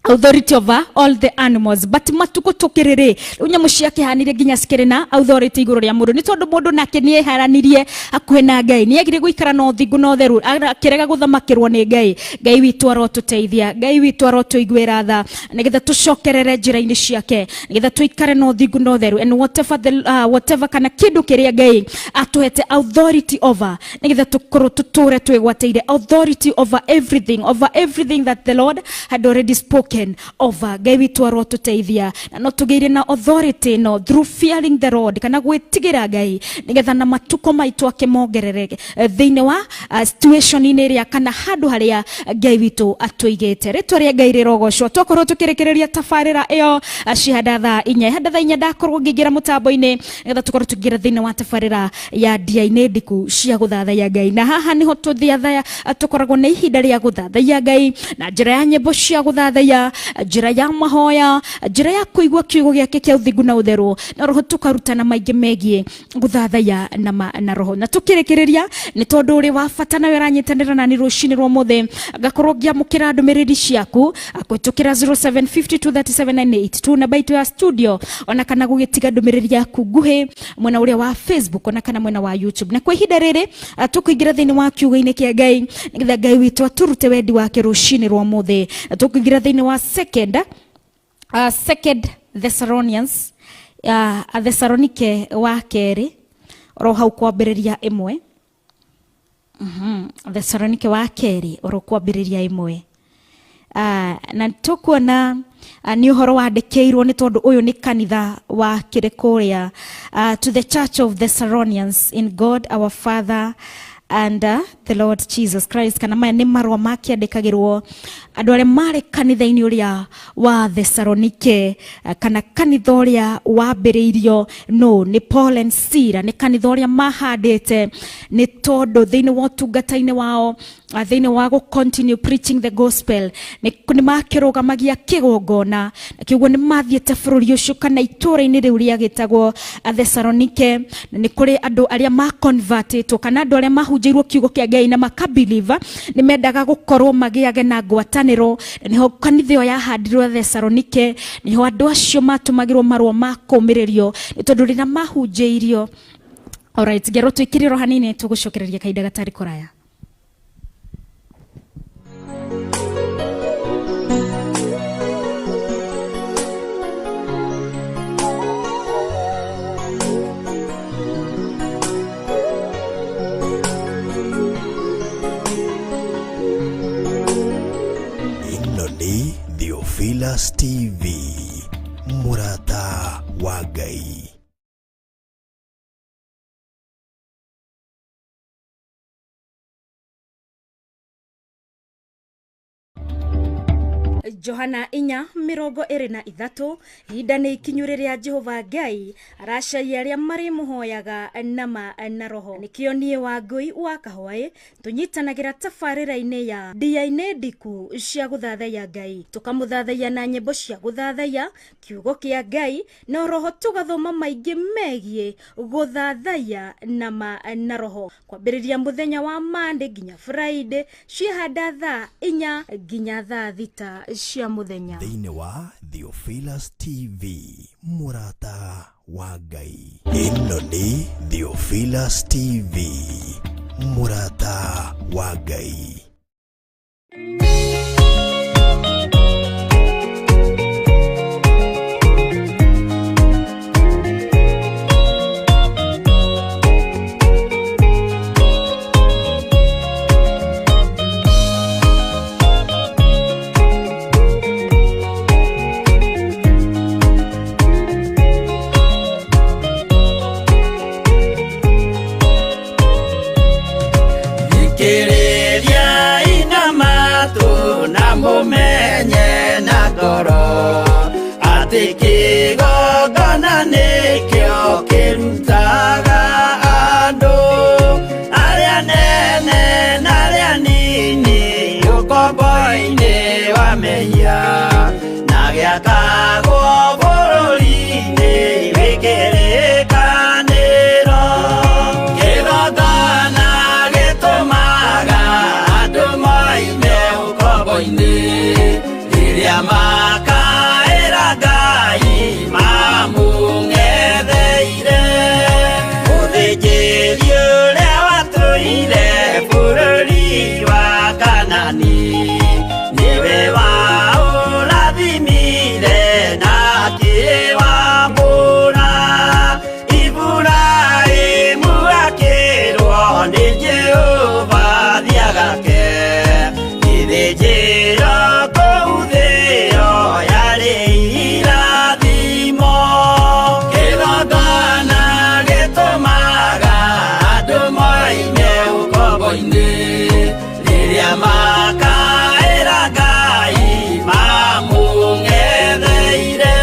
authority over all the animals, but matukũ tũkĩrĩrĩ rĩu nyamũ ciakĩhanire nginya cikĩrĩ na authority igũrũ rĩa mũndũ nĩ tondũ mũndũ nake nĩ eharanirie hakuhĩ na Ngai, nĩ agire gũikara na ũthingu na ũtheru, akĩrega gũthamakĩrwo nĩ Ngai. Ngai witũ arotũteithia, Ngai witũ arotũiguĩra tha nĩgetha tũcokerere njĩra-inĩ ciake, nĩgetha tũikare na ũthingu na ũtheru, and whatever the, whatever kana kĩndũ kĩrĩa Ngai atũhete authority over, nĩgetha tũkorwo tũtũre twĩgwatĩire authority over everything, over everything that the Lord had already spoken over. Ngai witũ arotũteithia na no tũgĩire na authority no through fearing the Lord kana gwĩtigĩra Ngai nĩgetha na matukũ maitũ akĩmongerere thĩinĩ wa situation-inĩ ĩrĩa kana handũ harĩa Ngai witũ atũigĩte. Rĩtwa rĩa Ngai rĩrogocwo. Twakorwo tũkĩrĩkĩrĩria tabarĩra ĩyo cihanda thaa 4, handa thaa 4 ndakorwo ngĩingĩra mũtambo-inĩ nĩgetha tũkorwo tũkĩingĩra thĩinĩ wa tabarĩra ya ndia-inĩ ndiku cia gũthathaiya Ngai. Na haha nĩho tũthiathaya tũkoragwo na ihinda rĩa gũthathaiya Ngai na njĩra ya nyĩmbo cia gũthathaiya, njĩra ya mahoya, njĩra ya kũigua kiugo gĩake kĩa ũthingu na ũtheru, na roho tũkarutana maingĩ megiĩ gũthathaiya na roho. Na tũkĩrĩkĩrĩria nĩ tondũ ũrĩ wa bata nawe ũranyitanĩra nani rũcinĩ rwa ũmũthĩ, ngakorwo ngĩamũkĩra ndũmĩrĩri ciaku kũhĩtũkĩra 0752379882 namba itũ ya studio, ona kana gũgĩtiga ndũmĩrĩri yaku nguhĩ mwena ũrĩa wa Facebook ona kana mwena wa YouTube. Na kwa ihinda rĩrĩ tũkũingĩra thĩinĩ wa kiugo-inĩ kĩa Ngai nĩgetha Ngai witũ atũrute wendi wake rũcinĩ rwa ũmũthĩ. Na tũkũingĩra thĩinĩ wa second Thessalonians, Thessalonike wa kerĩ oro hau kwambĩrĩria 1. Thessalonike wa kerĩ oro kwambĩrĩria 1. Na tũkuona nĩ ũhoro wandĩkĩirwo nĩ tondũ ũyũ nĩ kanitha wa kĩrĩ kũrĩa, to the church of Thessalonians in God our Father and the Lord Jesus Christ. Kana maya nĩ marũa makĩandĩkagĩrwo andũ arĩa marĩ kanitha-inĩ ũrĩa wa Thessalonike, kana kanitha ũrĩa wambĩrĩirio no nĩ Paul and Sila, nĩ kanitha ũrĩa mahandĩte nĩ tondũ thĩinĩ wa ũtungata-inĩ wao, thĩinĩ wa gũ continue preaching the gospel, nĩ makĩrũgamagia kĩgongona, na kĩguo nĩ mathiĩte bũrũri ũcio kana itũũra-inĩ rĩu rĩagĩtagwo Thessalonike. Na nĩ kũrĩ andũ arĩa maconvertĩtwo kana andũ arĩa mahunjĩirwo kiugo kĩa Ngai na makabelieve, nĩ mendaga gũkorwo magĩage na ngwatanĩro. Na nĩho kanitha ĩyo yahandirwo Thessalonike, nĩho andũ acio matũmagĩrwo marũa ma kũũmĩrĩrio nĩ tondũ rĩrĩa mahunjĩirio. Alright, ngerwo twĩkĩrĩrwo hanini tũgũcokereria kahinda gatarĩ kũraya.
Ĩno nĩ Theophilus TV, mũrata wa Ngai.
Johana 4:23, ihinda nĩ ikinyu rĩrĩa Jehova Ngai aracaria arĩa marĩmũhoyaga nama na roho. Nĩkĩo niĩ Wangũi wa Kahwaĩ tũnyitanagĩra tabarĩra-inĩ ya ndia-inĩ ndiku cia gũthathaiya Ngai, tũkamũthathaiya na nyĩmbo cia gũthathaiya kiugo kĩa Ngai na roho, tũgathoma maingĩ megiĩ gũthathaiya nama na roho, kwambĩrĩria mũthenya wa Monday nginya Friday ciĩhanda thaa 4 nginya thaa 6 Cia mũthenya.
Thĩinĩ wa Theophilus TV, mũrata wa Ngai. Ĩno nĩ Theophilus TV, mũrata wa Ngai.
Thikĩrĩriai na matũ na mũmenye na ngoro atĩ kĩgongona nĩkĩo kĩrutaga andũ arĩa nene na arĩa nini ũkombo-inĩ wa mehia na gĩakagwo bũrũri-inĩ wĩ kĩrĩkanĩro. Kĩgongona gĩtũmaga andũ moime ũkombo-inĩ rĩrĩa makaĩra Ngai mamũng'etheire. Mũthĩnjĩri ũrĩa watũire bũrũri wa Kanani nĩwe waũrathimire na akĩwambũra. Iburahĩmu akĩrwo nĩ Jehova thiagake gĩthĩnjĩro kũu thĩo yarĩ irathimo. Kĩgongona gĩtũmaga andũ moime ũkombo-inĩ rĩrĩa makaĩra Ngai mamũng'etheire.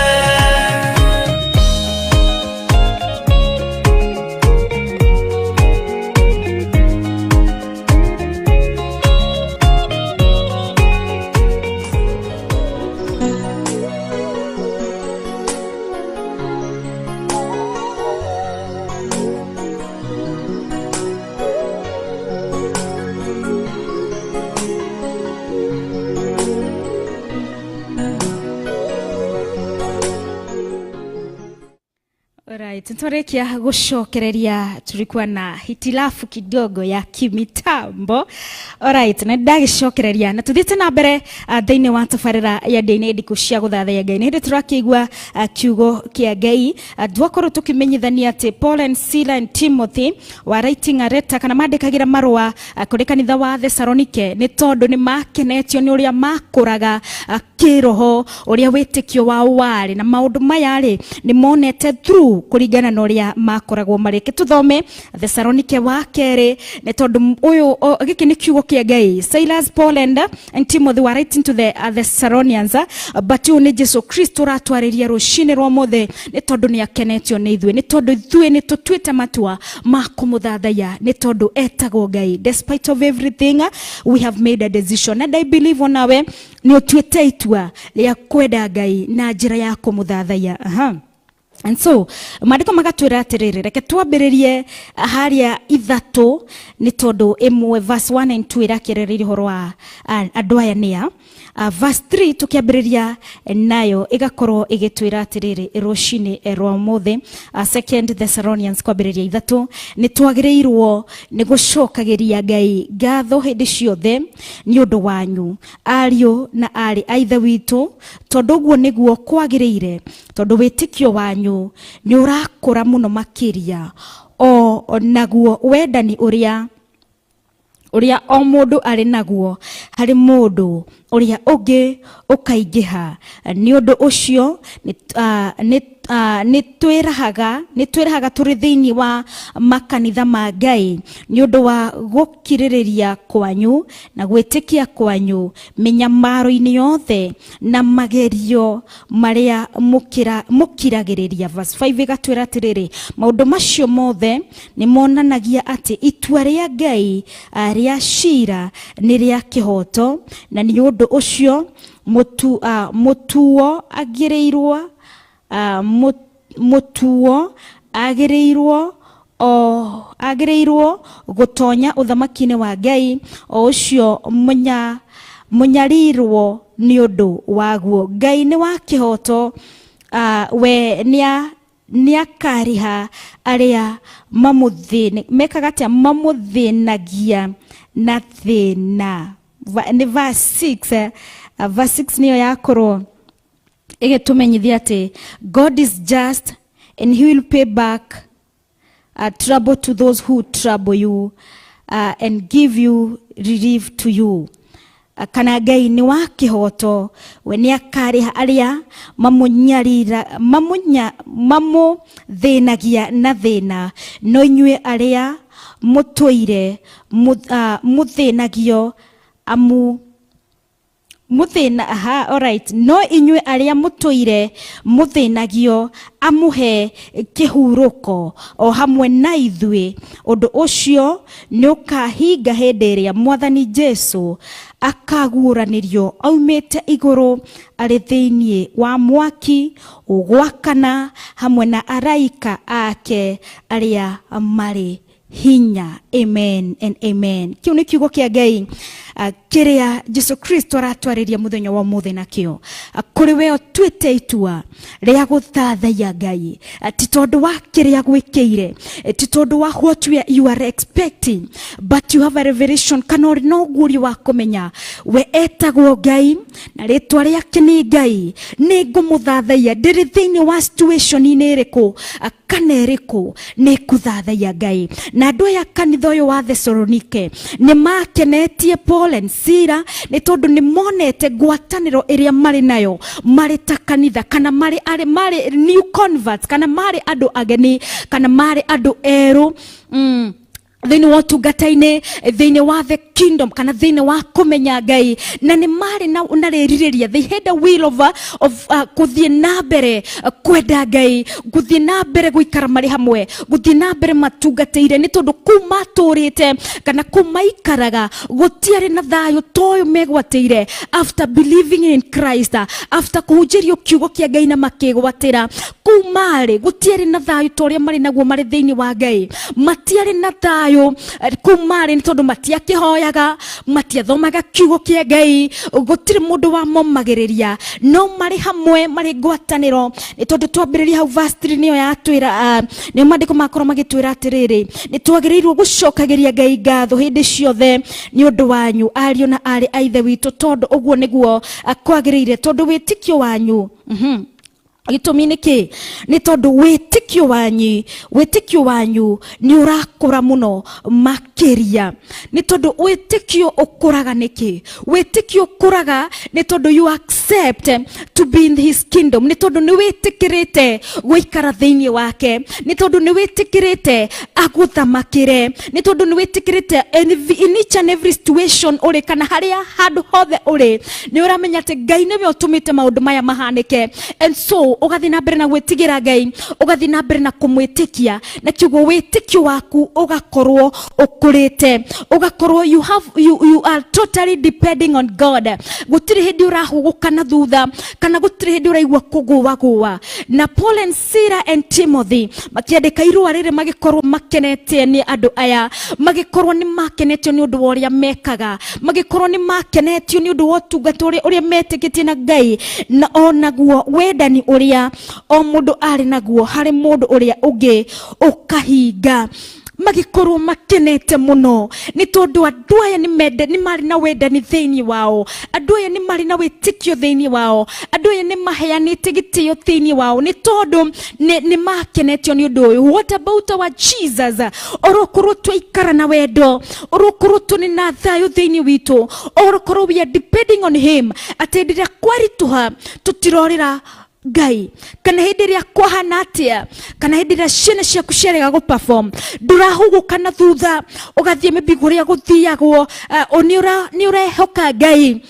Alright, twarekia gucokereria tulikuwa na hitilafu kidogo ya kimitambo. Alright, na ndagicokereria na tuthiĩte na mbere thĩinĩ wa tabarĩra ya ndĩ ndikũ cia gũthathaiya Ngai. Nĩ hĩndĩ tũrakĩigua kiugo kĩa Ngai. Twakorwo tũkĩmenyithania atĩ Paul and Sila and Timothy wa writing a letter kana mandĩkagĩra marũa kũrĩ kanitha wa Thessalonike nĩ tondũ nĩ makenetio nĩ ũrĩa makũraga kĩroho, ũrĩa wĩtĩkio wao warĩ, na maũndũ maya rĩ nĩ monete through kũringana na ũrĩa makoragwo marĩ. Reke tũthome Thessalonike wa kerĩ nĩ tondũ ũyũ gĩkĩ nĩ kiugo kĩa Ngai. Silas, Paul and Timothy were writing to the Thessalonians, but ũyũ nĩ Jesu Kristo ũratwarĩria rũcinĩ rwa ũmũthĩ nĩ tondũ nĩ akenetio nĩ ithuĩ, nĩ tondũ ithuĩ nĩ tũtuĩte matua ma kũmũthathaiya, nĩ tondũ etagwo Ngai. Despite of everything, we have made a decision, and I believe onawe nĩ ũtuĩte itua rĩa kwenda Ngai na njĩra ya kũmũthathaiya. Aha. And so maandĩko magatwĩra atĩrĩrĩ, reke twambĩrĩrie harĩa 3 nĩ tondũ 1 verse 1 and 2 ĩrakĩarĩrĩria ũhoro wa andũ aya nĩa. Verse 3 tũkĩambĩrĩria nayo ĩgakorwo ĩgĩtwĩra atĩrĩrĩ rũcinĩ rwa ũmũthĩ, Second Thessalonians kwambĩrĩria 3, nĩ twagĩrĩirwo nĩ gũcokagĩria Ngai ngatho hĩndĩ ciothe nĩ ũndũ wanyu ariũ na aarĩ a Ithe witũ, tondũ ũguo nĩguo kwagĩrĩire, tondũ wĩtĩkio wanyu nĩ ũrakũra mũno makĩria, o naguo wendani ũrĩa o mũndũ arĩ naguo harĩ mũndũ ũrĩa ũngĩ ũkaingĩha. Nĩ ũndũ ũcio nĩ twĩrahaga tũrĩ thĩinĩ wa makanitha ma Ngai nĩ ũndũ wa gũkirĩrĩria kwanyu na gwĩtĩkia kwanyu mĩnyamaro-inĩ yothe na magerio marĩa mũkiragĩrĩria. Verse 5 ĩgatwĩra atĩrĩrĩ, maũndũ macio mothe nĩ monanagia atĩ itua rĩa Ngai rĩa cira nĩ rĩa kĩhooto, na nĩ ũndũ ũcio mũtuo agĩrĩirwo gũtonya ũthamaki-inĩ wa Ngai o ũcio Mũnyarirwo nĩ ũndũ waguo. Ngai nĩ wa kĩhoto, we nĩakariha arĩa mamũthĩna mekaga atĩa mamũthĩnagia na thĩna. Nĩ verse 6, verse 6 nĩyo yakorwo ĩgĩtũmenyithia atĩ God is just and he will pay back trouble to those who trouble you and give you relief to you. Kana Ngai nĩ wa kĩhoto, we nĩ akarĩha arĩa mamũnyarira mamũnya mamũthĩnagia na thĩna, no inyuĩ arĩa mũtũire mũthĩnagio amu muthina, aha, alright, no inyuĩ arĩa mũtũire mũthĩnagio amũhe kĩhurũko o hamwe na ithuĩ. Ũndũ ũcio nĩ ũkahinga hĩndĩ ĩrĩa Mwathani Jesu akaguũranĩrio aumĩte igũrũ arĩ thĩinĩ wa mwaki ũgwakana hamwe na araika ake arĩa marĩ hinya. Amen and amen. Kĩu nĩ kiugo kĩa Ngai, kĩrĩa Jesu Kristo aratwarĩria mũthenya wa ũmũthĩ nakĩo. Kũrĩ we ũtuĩte itua rĩa gũthathaiya Ngai, ti tondũ wa kĩrĩa gwĩkĩire, ti tondũ wa what you are expecting, but you have a revelation kana ũrĩ na ũguũrio wa kũmenya we etagwo Ngai na rĩtwa rĩake nĩ Ngai. Nĩ ngũmũthathaiya ndĩrĩ thĩinĩ wa situation-inĩ ĩrĩkũ kana ĩrĩkũ, nĩ ngũthathaiya Ngai. Na andũ aya kanitha ũyũ wa Thessalonike nĩ makenetie Paul and Sila nĩ tondũ nĩ monete ngwatanĩro ĩrĩa marĩ nayo marĩ ta kanitha, kana marĩ arĩ marĩ new converts, kana marĩ andũ ageni, kana marĩ andũ erũ thĩinĩ wa ũtungata-inĩ, thĩinĩ wa the kingdom, kana thĩinĩ wa kũmenya Ngai, na nĩ marĩ na rĩrirĩria. They had a will of kũthiĩ na mbere kwenda Ngai, gũthiĩ na mbere gũikara marĩ hamwe, gũthiĩ na mbere matungatĩire, nĩ tondũ kũu matũrĩte kana kũu maikaraga gũtiarĩ na thayũ ta ũyũ megwatĩire after believing in Christ, after kũhunjĩrio kiugo kĩa Ngai na makĩgwatĩra. Kũu marĩ gũtiarĩ na thayũ ta ũrĩa marĩ naguo marĩ thĩinĩ wa Ngai. Matiarĩ na thayũ kũu marĩ nĩ tondũ matiakĩhoyaga, matiathomaga kiugo kĩa Ngai, gũtirĩ mũndũ wamomagĩrĩria, no marĩ hamwe marĩ ngwatanĩro. Nĩ tondũ twambĩrĩria hau verse 3 nĩyo yatwĩra, nĩyo maandĩko makorwo magĩtwĩra atĩrĩrĩ, nĩ twagĩrĩirwo gũcokagĩria Ngai ngatho hĩndĩ ciothe nĩ ũndũ wanyu, ariũ na arĩ a ithe witũ, tondũ ũguo nĩguo kwagĩrĩire, tondũ wĩtĩkio wanyu. Gĩtũmi nĩ kĩ? Nĩ tondũ wĩtĩkio wanyu nĩ ũrakũra mũno makĩria. Nĩ tondũ wĩtĩkio ũkũraga nĩkĩ? Wĩtĩkio ũkũraga nĩ tondũ you accept to be in his kingdom, nĩ tondũ nĩ wĩtĩkĩrĩte gũikara thĩinĩ wake, nĩ tondũ nĩ wĩtĩkĩrĩte agũthamakĩre, nĩ tondũ nĩ wĩtĩkĩrĩte in each and every situation ũrĩ kana harĩa handũ hothe ũrĩ, nĩ ũramenya atĩ Ngai nĩwe ũtũmĩte maũndũ maya mahanĩke. And so ũgathiĩ na mbere na gwĩtigĩra Ngai, ũgathiĩ na mbere na kũmwĩtĩkia, na kiugo wĩtĩkio waku ũgakorwo ũkũrĩte, ũgakorwo you are totally depending on God. Gũtirĩ hĩndĩ ũrahũgũka na thutha kana gũtirĩ hĩndĩ ũraigua kũgũagũa. Na Paul and Sila and Timothy makĩandĩka irũa rĩrĩ magĩkorwo makenete nĩ andũ aya, magĩkorwo nĩ makenetio nĩ ũndũ wa ũrĩa mekaga, magĩkorwo nĩ makenetio nĩ ũndũ wa ũtungata ũrĩa metĩkĩtie na Ngai, na onaguo wendani ũrĩa o mũndũ arĩ naguo harĩ mũndũ ũrĩa ũngĩ ũkahinga. Magĩkorwo makenete mũno nĩ tondũ andũ aya nĩ marĩ na wendani thĩinĩ wao, andũ aya nĩ marĩ na wĩtĩkio thĩinĩ wao, andũ aya nĩ maheanĩte gĩtĩo thĩinĩ wao, nĩ tondũ nĩ makenetio nĩ ũndũ ũyũ. What about our Jesus? Orokorwo twaikara na wendo, orokorwo tũrĩ na thayũ thĩinĩ witũ, orokorwo we are depending on him, atĩ hĩndĩ ĩrĩa kwaritũha tũtirorĩra Ngai, kana hĩndĩ ĩrĩa kwahana atĩa, kana hĩndĩ ĩrĩa ciana ciaku ciarega gũ perform, ndũrahũgũka na thutha ũgathiĩ maybe kũrĩa gũthiagwo, nĩ ũrehoka Ngai.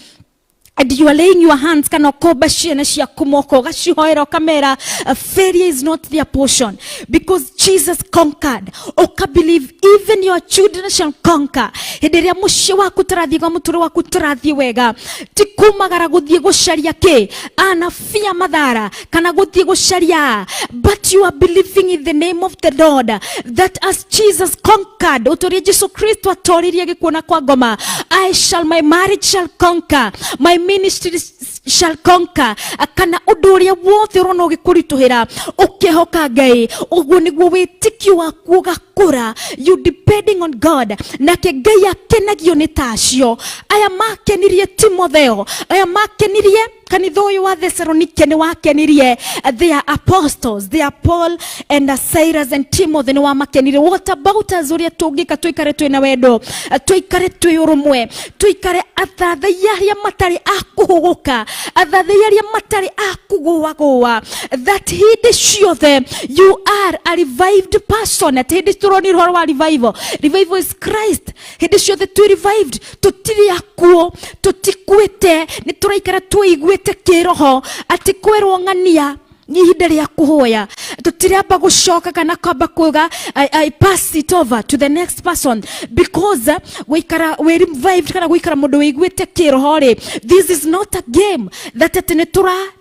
And you are laying your hands kana ũkomba ciana ciaku moko, ũgacihoera, ũkamera failure is not their portion because Jesus conquered. Ũka believe even your children shall conquer. Hĩndĩ ĩrĩa mũciĩ waku tũrathiĩ kwa mũtũrĩ waku tũrathiĩ wega, ti kumagara gũthiĩ gũcaria kĩ anabia mathara kana gũthiĩ gũcaria, but you are believing in the name of the Lord that as Jesus conquered, ũtũrĩa Jesu Kristo atoririe gĩkuũ kwa ngoma, I shall, my marriage shall conquer, my ministry shall conquer, kana ũndũ ũrĩa wothe ũrona ũgĩkũritũhĩra, ũkĩhoka Ngai. Ũguo nĩguo wĩtĩkio waku ũgakũra, you depending on God. Nake Ngai akenagio nĩ ta acio aya makenirie Timotheo, aya makenirie kanitha ũyũ wa Thessalonike, nĩ wakenirie their apostles, their Paul and Silas and Timothy, nĩ wamakenirie. What about us? Ũrĩa tũngĩka tũikare twĩna wendo, tũikare twĩ ũrũmwe, tũikare athathaiya arĩa matarĩ a kũhũgũka, athathaiya arĩa matarĩ a kũgũagũa, that hĩndĩ ciothe you are a revived person. Atĩ hĩndĩ tũronire ũhoro wa revival, revival is Christ. Hĩndĩ ciothe twĩ revived, tũtirĩ akuo, tũtikuĩte, nĩ tũraikara twĩiguĩte kĩroho, atĩ kwĩrwo ng'ania nĩ ihinda rĩa kũhoya, tũtiramba gũcoka kana kwamba kuga I pass it over to the next person, because gũikara wĩ revived kana gũikara mũndũ wĩiguĩte kĩroho rĩ, this is not a game that atĩ nĩ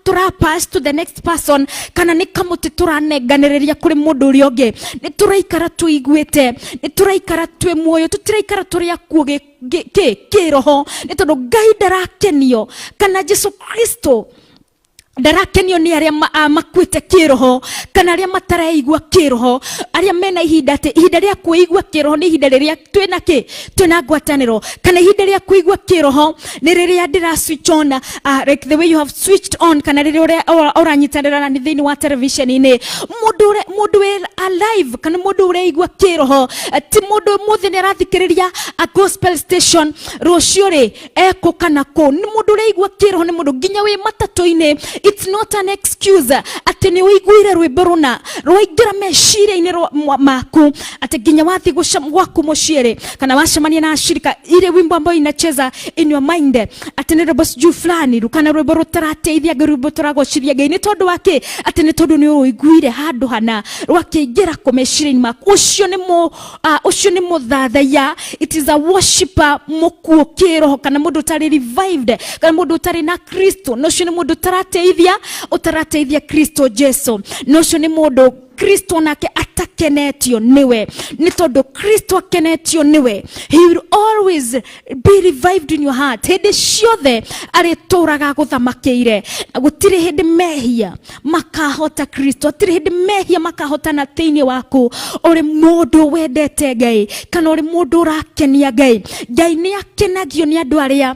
tũra pass to the next person kana nĩ kamũtĩ tũranenganĩrĩria kũrĩ mũndũ ũrĩa ũngĩ. Nĩ tũraikara twĩiguĩte, nĩ tũraikara twĩ muoyo, tũtiraikara tũrĩ akuũ kĩroho, nĩ tondũ Ngai ndarakenio kana Jesu Kristo ndarakenio nĩ arĩa makuĩte kĩroho kana arĩa matareigua kĩroho, arĩa mena ihinda atĩ ihinda rĩa kwĩigua kĩroho nĩ ihinda rĩrĩa twĩna kĩ twĩna ngwatanĩro, kana ihinda rĩa kwĩigua kĩroho nĩ rĩrĩa ndĩra switch on, like the way you have switched on, kana rĩrĩa ũranyitanĩra na thĩinĩ wa television-inĩ. Mũndũ wĩ alive kana mũndũ ũreigua kĩroho, ti mũndũ mũthĩ nĩ arathikĩrĩria a gospel station, rũciũ rĩ ekũ kana kũ. Nĩ mũndũ ũreigua kĩroho nĩ mũndũ nginya wĩ matatũ-inĩ. It's not an excuse atĩ nĩ ũiguire rwĩmbo rũna rwaingĩra meciria-inĩ maku, atĩ nginya wathiĩ gwaku mũciĩ rĩ, kana wacemania na ashirika, ile wimbo ambayo inacheza in your mind atĩ nĩ rwĩmbo sijui fulani kana rwĩmbo rũtarateithia Ngai, rwĩmbo tũragocithia Ngai. Nĩ tondũ wa kĩ? Atĩ nĩ tondũ nĩ ũiguire handũ hana rwakĩingĩra kũ meciria-inĩ maku. Ũcio nĩ mũthathaiya, it is a worshipper mũkuũ kĩroho, kana mũndũ ũtarĩ revived, kana mũndũ ũtarĩ na Kristo. Na ũcio nĩ mũndũ ũtarateithia Kristo Jesu, na ũcio nĩ mũndũ Kristo nake atakenetio niwe, nĩ tondũ Kristo akenetio niwe, he will always be revived in your heart. Hĩndĩ ciothe arĩtũraga gũthamakĩire. Gũtirĩ hĩndĩ mehia makahota Kristo, hatirĩ hĩndĩ mehia makahotana thĩinĩ waku. Ũrĩ mũndũ wendete Ngai kana ũrĩ mũndũ ũrakenia Ngai, Ngai nĩ akenagio nĩ andũ arĩa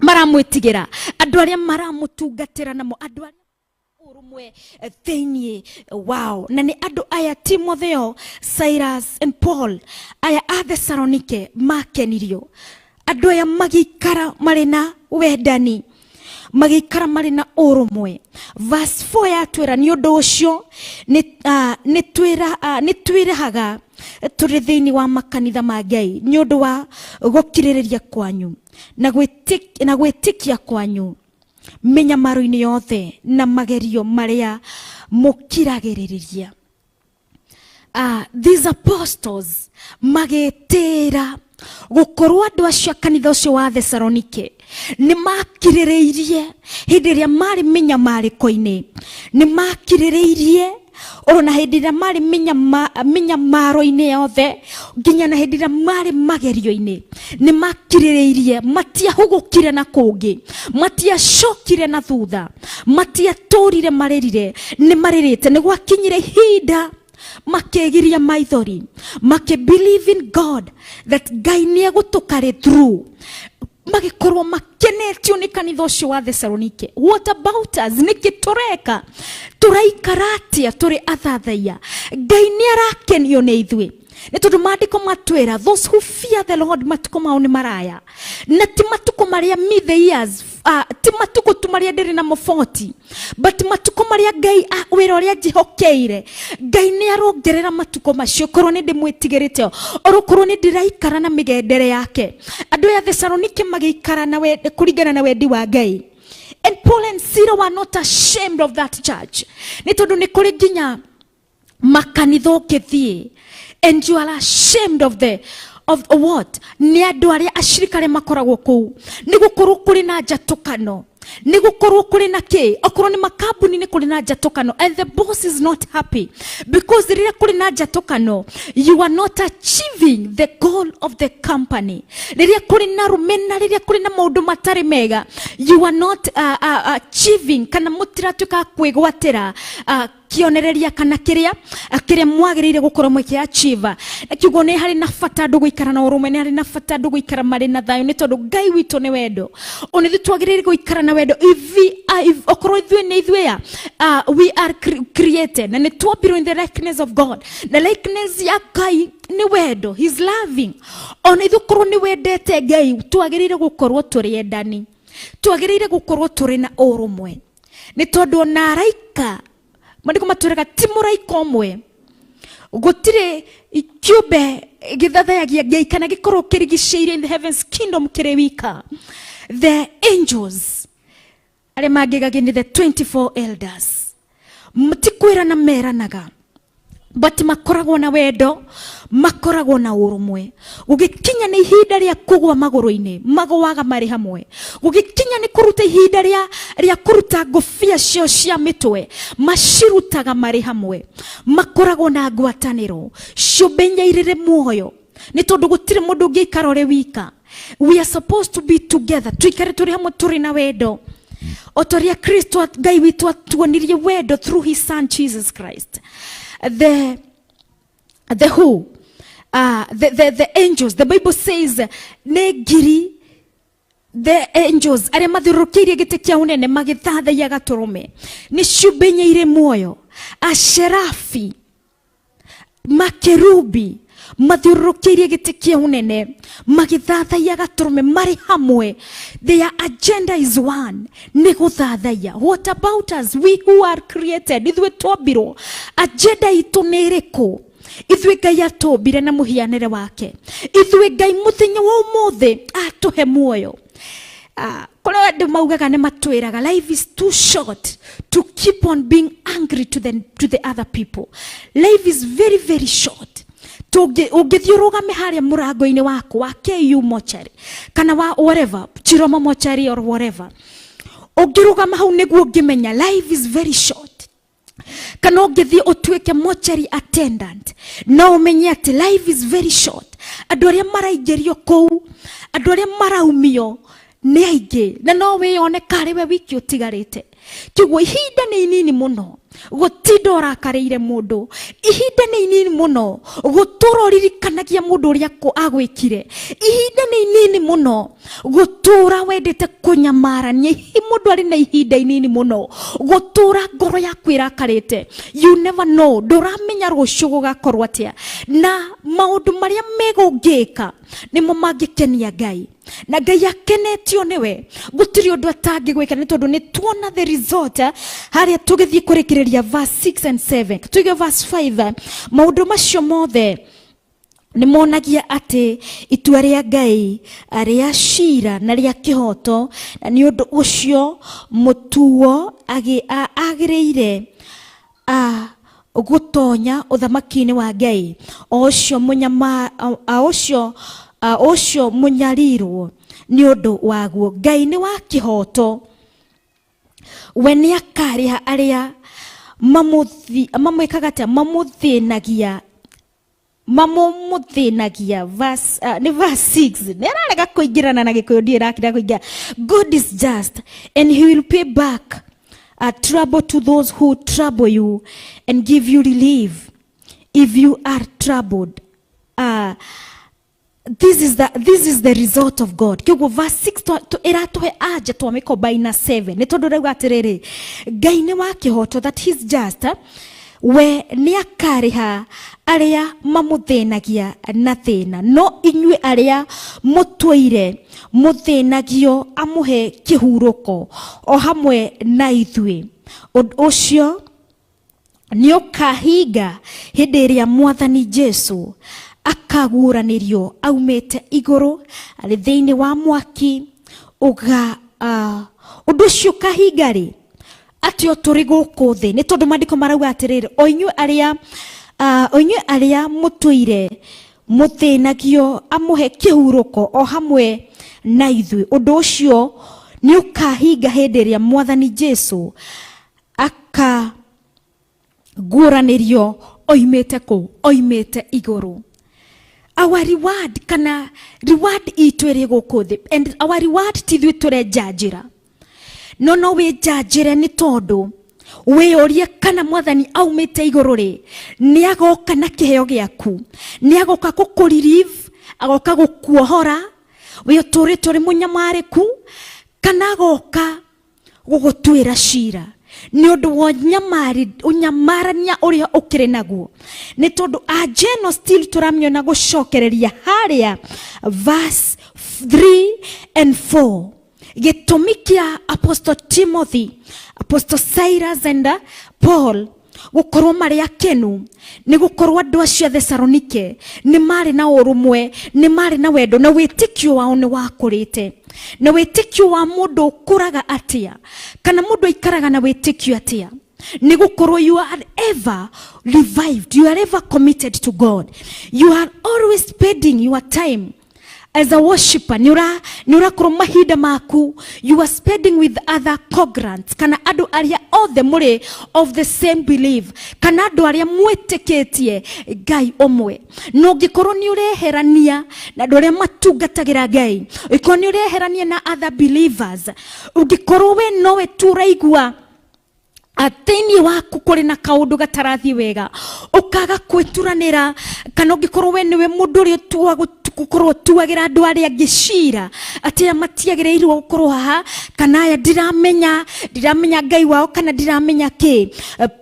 maramwĩtigĩra, andũ arĩa maramũtungatĩra, namo andũ arĩa ũrũmwe thĩinĩ wao. Na nĩ andũ aya Timotheo, Silas and Paul, aya a Thessalonike makenirio. Andũ aya magĩikara marĩ na wendani, magĩikara marĩ na ũrũmwe. Verse 4 yatwĩra, nĩ ũndũ ũcio nĩ twĩrahaga tũrĩ thĩinĩ wa makanitha ma Ngai nĩ ũndũ wa gũkirĩrĩria kwanyu na gwĩtĩkia kwanyu mĩnyamaro-inĩ yothe na magerio marĩa mũkiragĩrĩria. These apostles magĩtĩra gũkorwo andũ acio a kanitha ũcio wa Thessalonike nĩ makirĩrĩirie hĩndĩ ĩrĩa marĩ mĩnyamarĩko-inĩ, nĩ makirĩrĩirie ona hĩndĩ ĩrĩa marĩ mĩnyamaro-inĩ yothe, nginya na hĩndĩ ĩrĩa marĩ magerio-inĩ, nĩ makirĩrĩirie. Matiahũgũkire na kũngĩ, matiacokire na thutha, matiatũrire marĩrire, nĩ marĩrĩte. Nĩ gwakinyire ihinda makĩgiria maithori, makĩ believe in God that Ngai nĩ egũtũkarĩ through, magĩkorwo makenetio nĩ kanitha ũcio wa Thessalonike. What about us? Nĩkĩ tũreka? Tũraikara atĩa tũrĩ athathaiya? Ngai nĩ arakenio nĩ ithuĩ, nĩ tondũ maandĩko matwĩra, those who fear the Lord, matukũ mao nĩ maraya, na ti matukũ marĩa me the years. Ti matukũ tu marĩa ndĩrĩ namo 40, but matukũ marĩa Ngai wĩra ũrĩa njĩhokeire, Ngai nĩ arongerera matukũ macio korwo nĩ ndĩmwĩtigĩrĩte, orokorwo nĩ ndĩraikara na mĩgendere yake. Andũ aya Thesalonike magĩikara na kũringana na wendi wa Ngai. And Paul and Sila were not ashamed of that church. Nĩ tondũ nĩ kũrĩ nginya makanitha ũngĩthiĩ and you are ashamed of the of what nĩ andũ arĩa acirika arĩa makoragwo kũu, nĩ gũkorwo kũrĩ na njatũkano, nĩ gũkorwo kũrĩ na kĩ, okorwo nĩ makambuni, nĩ kũrĩ na njatũkano, and the boss is not happy because rĩrĩa kũrĩ na njatũkano, you are not achieving the goal of the company. Rĩrĩa kũrĩ na rũmena, rĩrĩa kũrĩ na maũndũ matarĩ mega, you are not achieving kana mũtiratuĩka a kwĩgwatĩra kĩonereria kana kĩrĩa mwagĩrĩire gũkorwo mũkĩachieve. Na kiugo nĩ harĩ na bata andũ gũikara na ũrũmwe, nĩ harĩ na bata andũ gũikara marĩ na thayũ, nĩ tondũ Ngai witũ nĩ wendo. Ona ithuĩ twagĩrĩire gũikara na wendo. If okorwo ithuĩ nĩ ithuĩ ya we are created na nĩ twombirwo in the likeness of God, na likeness ya Ngai nĩ wendo. He's loving. Ona ithuĩ korwo nĩ wendete Ngai, twagĩrĩire gũkorwo tũrĩ endani, twagĩrĩire gũkorwo tũrĩ na ũrũmwe, nĩ tondũ ona araika, maandĩko matwĩraga ti mũraika ũmwe, gũtirĩ kĩũmbe gĩthathayagia Ngai kana gĩkorwo kĩrigicĩirie in the heavens kingdom kĩrĩ wika. The angels arĩa mangĩgagia nĩ the 24 elders, ti kwĩrana meranaga, but makoragwo na wendo, makoragwo na ũrũmwe. Gũgĩkinya nĩ ihinda rĩa kũgwa magũrũ-inĩ, magũaga marĩ hamwe. Gũgĩkinya nĩ kũruta ihinda rĩa kũruta ngũbia cio cia mĩtwe, macirutaga marĩ hamwe. Makoragwo na ngwatanĩro, ciũmbe inya irĩrĩ muoyo, nĩ tondũ gũtirĩ mũndũ ũngĩikara ũrĩ wika. We are supposed to be together, tuikare tũrĩ hamwe, tũrĩ na wendo, o ta ũrĩa Kristo Ngai witũ atuonirie wendo through his son Jesus Christ. The who the angels, the Bible says nĩ ngiri, the angels arĩa mathiũrũrũkĩirie gĩtĩ kĩa ũnene magĩthathaiya gatũrũme, nĩ ciũmbe inya irĩ muoyo, acerafi, makerubi, mathiũrũrũkĩirie gĩtĩ kĩa ũnene magĩthathaiya gatũrũme marĩ hamwe. Their agenda is one, nĩ gũthathaiya. What about us, we who are created? Ithuĩ twombirwo, agenda itũ nĩ ĩrĩkũ? Ithuĩ Ngai atũmbire na mũhianĩre wake. Ithuĩ Ngai mũthenya wa ũmũthĩ atũhe muoyo. Kũrĩ andũ maugaga, nĩ matwĩraga life is too short to keep on being angry to the other people. Life is very very short. Ũngĩthiĩ ũrũgame harĩa mũrango-inĩ waku wa KU mochari kana wa whatever, Chiromo mochari or whatever, ũngĩrũgama hau nĩguo ũngĩmenya life is very short. Kana ũngĩthiĩ ũtuĩke mortuary attendant, no ũmenye atĩ life is very short. Andũ arĩa maraingĩrio kũu, andũ arĩa maraumio nĩ aingĩ, na no wĩyone karĩ we wiki ũtigarĩte. Kĩguo ihinda nĩ inini mũno gũtinda ũrakarĩire mũndũ, ihinda nĩ inini mũno gũtũra ũririkanagia mũndũ ũrĩa agwĩkire, ihinda nĩ inini mũno gũtũra wendete kũnyamarania. Mũndũ arĩ na ihinda inini mũno gũtũra ngoro yaku ĩrakarĩte. You never know, ndũramenya rũciũ gũgakorwo atĩa, na maũndũ marĩa megũngĩka nĩmo mangĩkenia Ngai, na Ngai akenetio nĩwe, gũtirĩ ũndũ atangĩgwĩka, nĩ tondũ nĩ tuona the result harĩa tũgĩthiĩ kũrĩkĩrĩria verse 6 and 7. Tuige verse 5, maũndũ macio mothe nĩ monagia atĩ itua rĩa Ngai rĩa cira na rĩa kĩhoto, na nĩ ũndũ ũcio mũtuo agĩrĩire gũtonya ũthamaki-inĩ wa Ngai, o ũcio mũnyama o ũcio mũnyarirwo nĩ ũndũ waguo. Ngai nĩ wa kĩhoto, we nĩ akarĩha arĩa mamwĩkaga atĩa, mamũthĩnagia, mamũthĩnagia. Verse, nĩ verse 6, nĩ ararega kũingĩrana na Gĩkũyũ, ndiĩ ĩrakira kũingĩra. God is just and he will pay back trouble to those who trouble you and give you relief if you are troubled. This is the result of God. Kĩguo verse 6 ĩratũhe anja twamĩcombine na 7, nĩ tondũ rauga atĩrĩrĩ, Ngai nĩ wa kĩhoto, that he's just, eh? We nĩ akarĩha arĩa mamũthĩnagia na thĩna, no inyuĩ arĩa mũtũire mũthĩnagio amũhe kĩhurũko o hamwe na ithuĩ. Ũndũ ũcio nĩ ũkahinga hĩndĩ ĩrĩa Mwathani Jesu akaguũranĩrio aumĩte igũrũ arĩ thĩinĩ wa mwaki. Ũga ũndũ ũcio ũkahinga rĩ atĩ o tũrĩ gũkũ thĩ, nĩ tondũ maandĩko marauga atĩrĩrĩ, o inyuĩ arĩa o inyuĩ arĩa mũtũire mũthĩnagio amũhe kĩhurũko o hamwe na ithuĩ. Ũndũ ũcio nĩ ũkahinga hĩndĩ ĩrĩa Mwathani Jesu akaguũranĩrio oimĩte kũ? Oimĩte igũrũ. Our reward, kana reward itũ ĩrĩ gũkũ thĩ, and our reward ti ithuĩ tũrenjanjĩra, no wĩnjanjĩre nĩ tondũ wĩyũrie kana Mwathani aumĩte igũrũ rĩ, nĩ agoka na kĩheo gĩaku, nĩ agoka gũkũ-relieve, agoka gũkuohora wĩ ũtũrĩte ũrĩ mũnyamarĩku, kana agoka gũgũtuĩra cira nĩ ũndũ wa ũnyamarania ũrĩa ũkĩrĩ naguo. Nĩ tondũ anjeno still tũramĩona gũcokereria harĩa verse 3 and 4, gĩtũmi kĩa Apostle Timothy, Apostle Silas and Paul gũkorwo marĩ akenu nĩ gũkorwo andũ acio a Thesalonike nĩ marĩ na ũrũmwe, nĩ marĩ na wendo, na wĩtĩkio wao nĩ wakũrĩte. Na wĩtĩkio wa mũndũ ũkũraga atĩa, kana mũndũ aikaraga na wĩtĩkio atĩa? Nĩ gũkorwo you are ever revived, you are ever committed to God, you are always spending your time as a worshipper. Nĩ ũrakorwo mahinda maku you are spending with other congregants, kana andũ arĩa othe mũrĩ of the same belief, kana andũ arĩa mwĩtĩkĩtie Ngai ũmwe. Na ũngĩkorwo nĩ ũreherania na andũ arĩa matungatagĩra Ngai, ũngĩkorwo nĩ ũreherania na other believers, ũngĩkorwo we nowe tu ũraigua thĩinĩ waku kũrĩ na kaũndũ gatarathiĩ wega, ũkaga kwĩturanĩra, kana ũngĩkorwo we nĩwe mũndũ ũrĩa gũkorwo ũtuagĩra andũ arĩa angĩ cira atĩ aya matiagĩrĩirwo gũkorwo haha, kana aya ndiramenya Ngai wao, kana ndiramenya kĩ.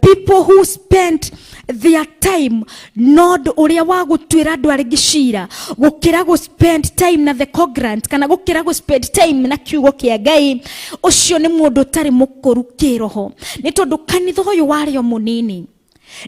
People who spend their time no ũndũ ũrĩa wa gũtuĩra andũ arĩa angĩ cira gũkĩra gũ spend time na the congregants, kana gũkĩra gũ spend time na kiugo kĩa Ngai, ũcio nĩ mũndũ ũtarĩ mũkũru kĩroho. Nĩ tondũ kanitha ũyũ warĩ o mũnini,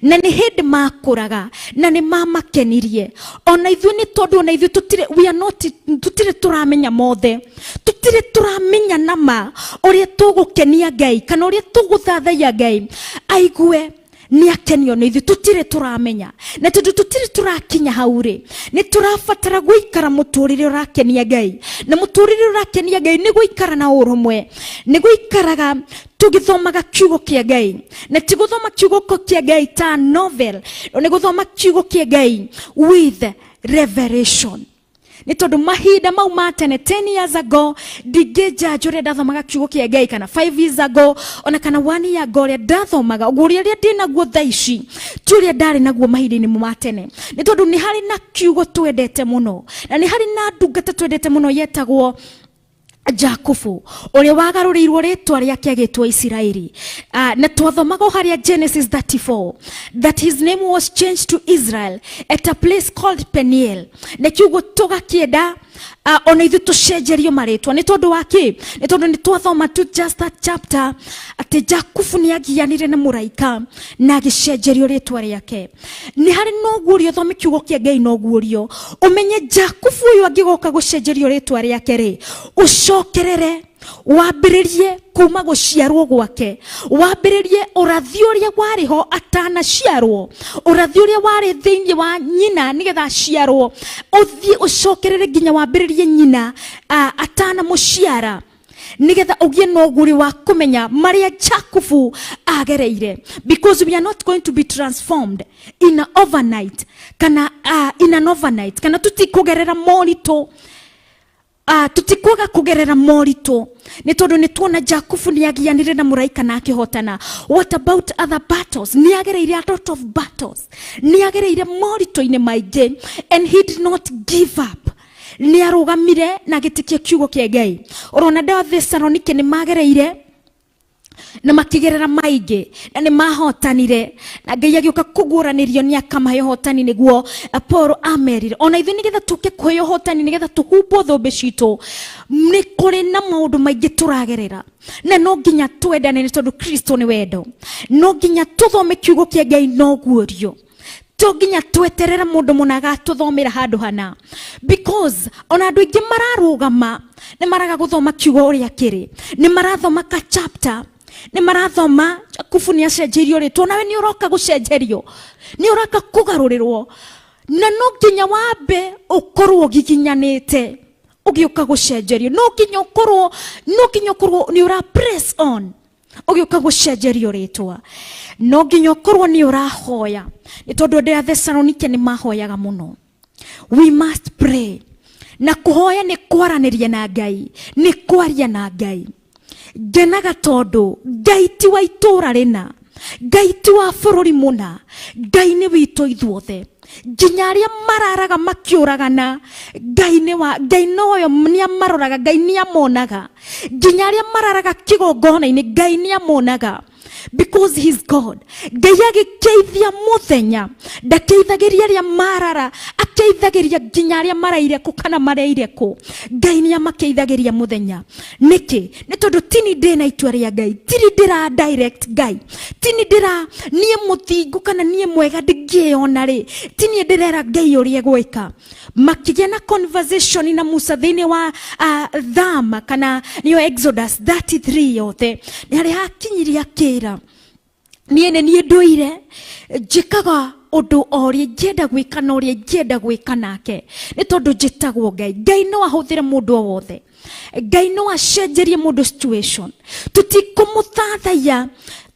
na nĩ hĩndĩ makũraga, na nĩ mamakenirie. Ona ithuĩ, nĩ tondũ ona ithuĩ tũtirĩ, we are not, tũtirĩ tũramenya mothe, tũtirĩ tũramenya nama ũrĩa tũgũkenia Ngai, kana ũrĩa tũgũthathaiya Ngai aigue nĩ akenio nĩ ithuĩ, tũtirĩ tũramenya. Na tondũ tũtirĩ tũrakinya hau rĩ, nĩ tũrabatara gũikara mũtũrĩre ũrakenia Ngai. Na mũtũrĩre ũrakenia Ngai nĩ gũikara na ũrũmwe, nĩ gũikaraga tũgĩthomaga kiugo kĩa Ngai, na ti gũthoma kiugo kĩa Ngai ta novel, nĩ gũthoma kiugo kĩa Ngai with revelation. Nĩ tondũ mahinda mau ma tene, 10 years ago, ndingĩnjanja ũrĩa ndathomaga kiugo kĩa Ngai, kana 5 years ago, ona kana 1 year ago, ũrĩa ndathomaga, ũguo ũrĩa ndĩ naguo thaa ici ti ũrĩa ndarĩ naguo mahinda-inĩ ma tene. Nĩ tondũ nĩ harĩ na kiugo twendete mũno, na nĩ harĩ na ndungata twendete mũno yetagwo Jakubu, ũrĩa wagarũrĩirwo rĩtwa rĩake agĩtwo Isiraeli. Na twathomaga harĩa Genesis 34 that his name was changed to Israel at a place called Peniel. Na kiugo tũgakĩenda ona ithuĩ tũcenjerio marĩtwa. Nĩ tondũ wa kĩ? Nĩ tondũ nĩ twathoma tu just that chapter atĩ Jakubu nĩ agianire na mũraika na agĩcenjerio rĩtwa rĩake. Nĩ harĩ noguũrio, ũthome kiugo kĩa Ngai noguũrio ũmenye Jakubu ũyũ angĩgoka gũcenjerio rĩtwa rĩake rĩ, ũcokerere wambĩrĩrie kuma gũciarwo gwake, wambĩrĩrie ũrathi ũrĩa warĩ ho atanaciarwo, ũrathi ũrĩa warĩ thĩinĩ wa nyina nĩgetha aciarwo, ũthiĩ ũcokerere nginya wambĩrĩrie nyina atanamũciara, nĩgetha ũgĩe na ũgũri wa kũmenya marĩa Jakubu agereire, because we are not going to be transformed in a overnight, kana in an overnight, kana tũtikũgerera moritũ, tutikwaga kugerera moritũ. Nĩ tondũ nĩ tuona Jakubu nĩ agianire na mũraika na akĩhotana. What about other battles? Nĩ agereire a lot of battles, nĩ agereire moritũ-inĩ maingĩ, and he did not give up. Nĩ arũgamire na agĩtĩkia kiugo kĩa Ngai. Ũrona andũ a Thesalonike nĩ magereire Na makĩgerera maingĩ na nĩ mahotanire, na Ngai agĩũka kũguũranĩrio nĩ akamahe ũhotani nĩguo Paul amerire. Ona ithuĩ nĩgetha tũke kũheo ũhotani, nĩgetha tũhumbwo thũmbĩ citũ, nĩ kũrĩ na maũndũ maingĩ tũragerera, na no nginya twendane nĩ tondũ Kristo nĩ wendo. No nginya tũthome kiugo kĩa Ngai no guũrio, to nginya tweterere mũndũ mũna agatũthomera handũ hana, because ona andũ aingĩ mararũgama nĩ maraga gũthoma kiugo ũrĩa kĩrĩ. Nĩ marathoma ka chapter, nĩ marathoma Jakubu nĩ acenjeirio rĩtwa, nawe nĩ ũroka gũcenjerio, nĩ ũroka kũgarũrĩrwo, na no nginya wambe ũkorwo ũgiginyanĩte ũgĩũka gũcenjerio. No nginya ũkorwo nĩ ũra press on ũgĩũka gũcenjerio rĩtwa. No nginya ũkorwo nĩ ũrahoya, nĩ tondũ andũ a Thesalonike nĩ mahoyaga mũno. We must pray, na kũhoya nĩ kwaranĩria na Ngai, nĩ kwaria na Ngai. Ngenaga tondũ Ngai ti wa itũũra rĩna, Ngai ti wa bũrũri mũna, Ngai nĩ witũ ithuothe, nginya arĩa mararaga makĩũragana. Ngai nĩ wa Ngai noyo nĩ amaroraga, Ngai nĩ amonaga. Nginya arĩa mararaga kĩgongona-inĩ, Ngai nĩ amonaga, because he's God. Ngai agĩkĩithia mũthenya, ndakeithagĩria arĩa marara, akeithagĩria nginya arĩa maraire kũ kana mareire kũ. Ngai nĩ amakeithagĩria mũthenya. Nĩkĩ? Nĩ tondũ tini ndĩna itua rĩa Ngai, tini ndĩra direct Ngai, tini ndĩra niĩ mũthingu kana niĩ mwega ndingĩona rĩ, tini ndĩrera Ngai ũrĩa egwĩka. Makĩgĩa na conversation na Musa thĩinĩ wa Thama kana nĩyo Exodus 33 yothe, nĩ harĩa hakinyirie akĩra, niĩ nĩ niĩ ndũire njĩkaga ũndũ o ũrĩa ingĩenda gwĩka na ũrĩa ingĩenda gwĩka nake, nĩ tondũ njĩtagwo Ngai. Ngai no ahũthĩre mũndũ o wothe, Ngai no acenjerie mũndũ situation. Tũtikũmũthathaiya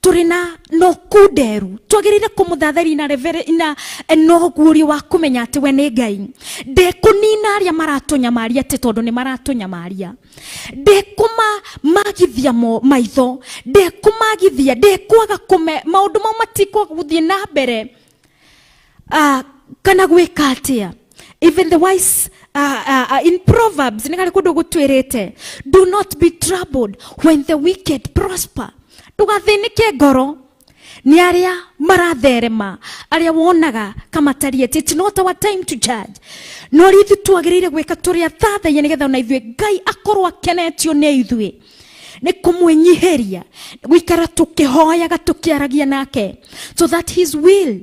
tũrĩ na no kunderu, twagĩrĩire kũmũthathaiya na na noguũrio wa kũmenya atĩ we nĩ Ngai. Ndekũnina arĩa maratũnyamaria atĩ tondũ nĩ maratũnyamaria, ndekũmagithia maitho, ndekũmagithia, ndekwaga kũme maũndũ mau matikwaga gũthiĩ na mbere kana gwĩka atĩa. Even the wise in Proverbs nĩ harĩ kũndũ gũtwĩrĩte, "Do not be troubled when the wicked prosper." Ndũgathĩnĩke ngoro nĩ arĩa maratherema, arĩa wonaga kamatariĩ. It's not our time to judge. No ũrĩa ithuĩ twagĩrĩire gwĩka tũrĩ athathaiya, nĩgetha ona ithuĩ Ngai akorwo akenetio nĩ ithuĩ, nĩ kũmwĩnyihĩria, gũikara tũkĩhoyaga, tũkĩaragia nake, so that his will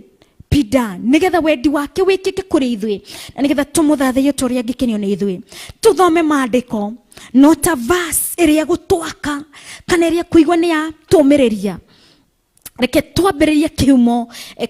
be done, nĩgetha wendi wake wĩkĩke kũrĩ ithuĩ, na nĩgetha tũmũthathaiye ta ũrĩa angĩkenio nĩ ithuĩ. Tũthome maandĩko, no ta verse ĩrĩa gũtwaka kana ĩrĩa kũigua nĩ ya tũmĩrĩria. Reke twambĩrĩrie kĩhumo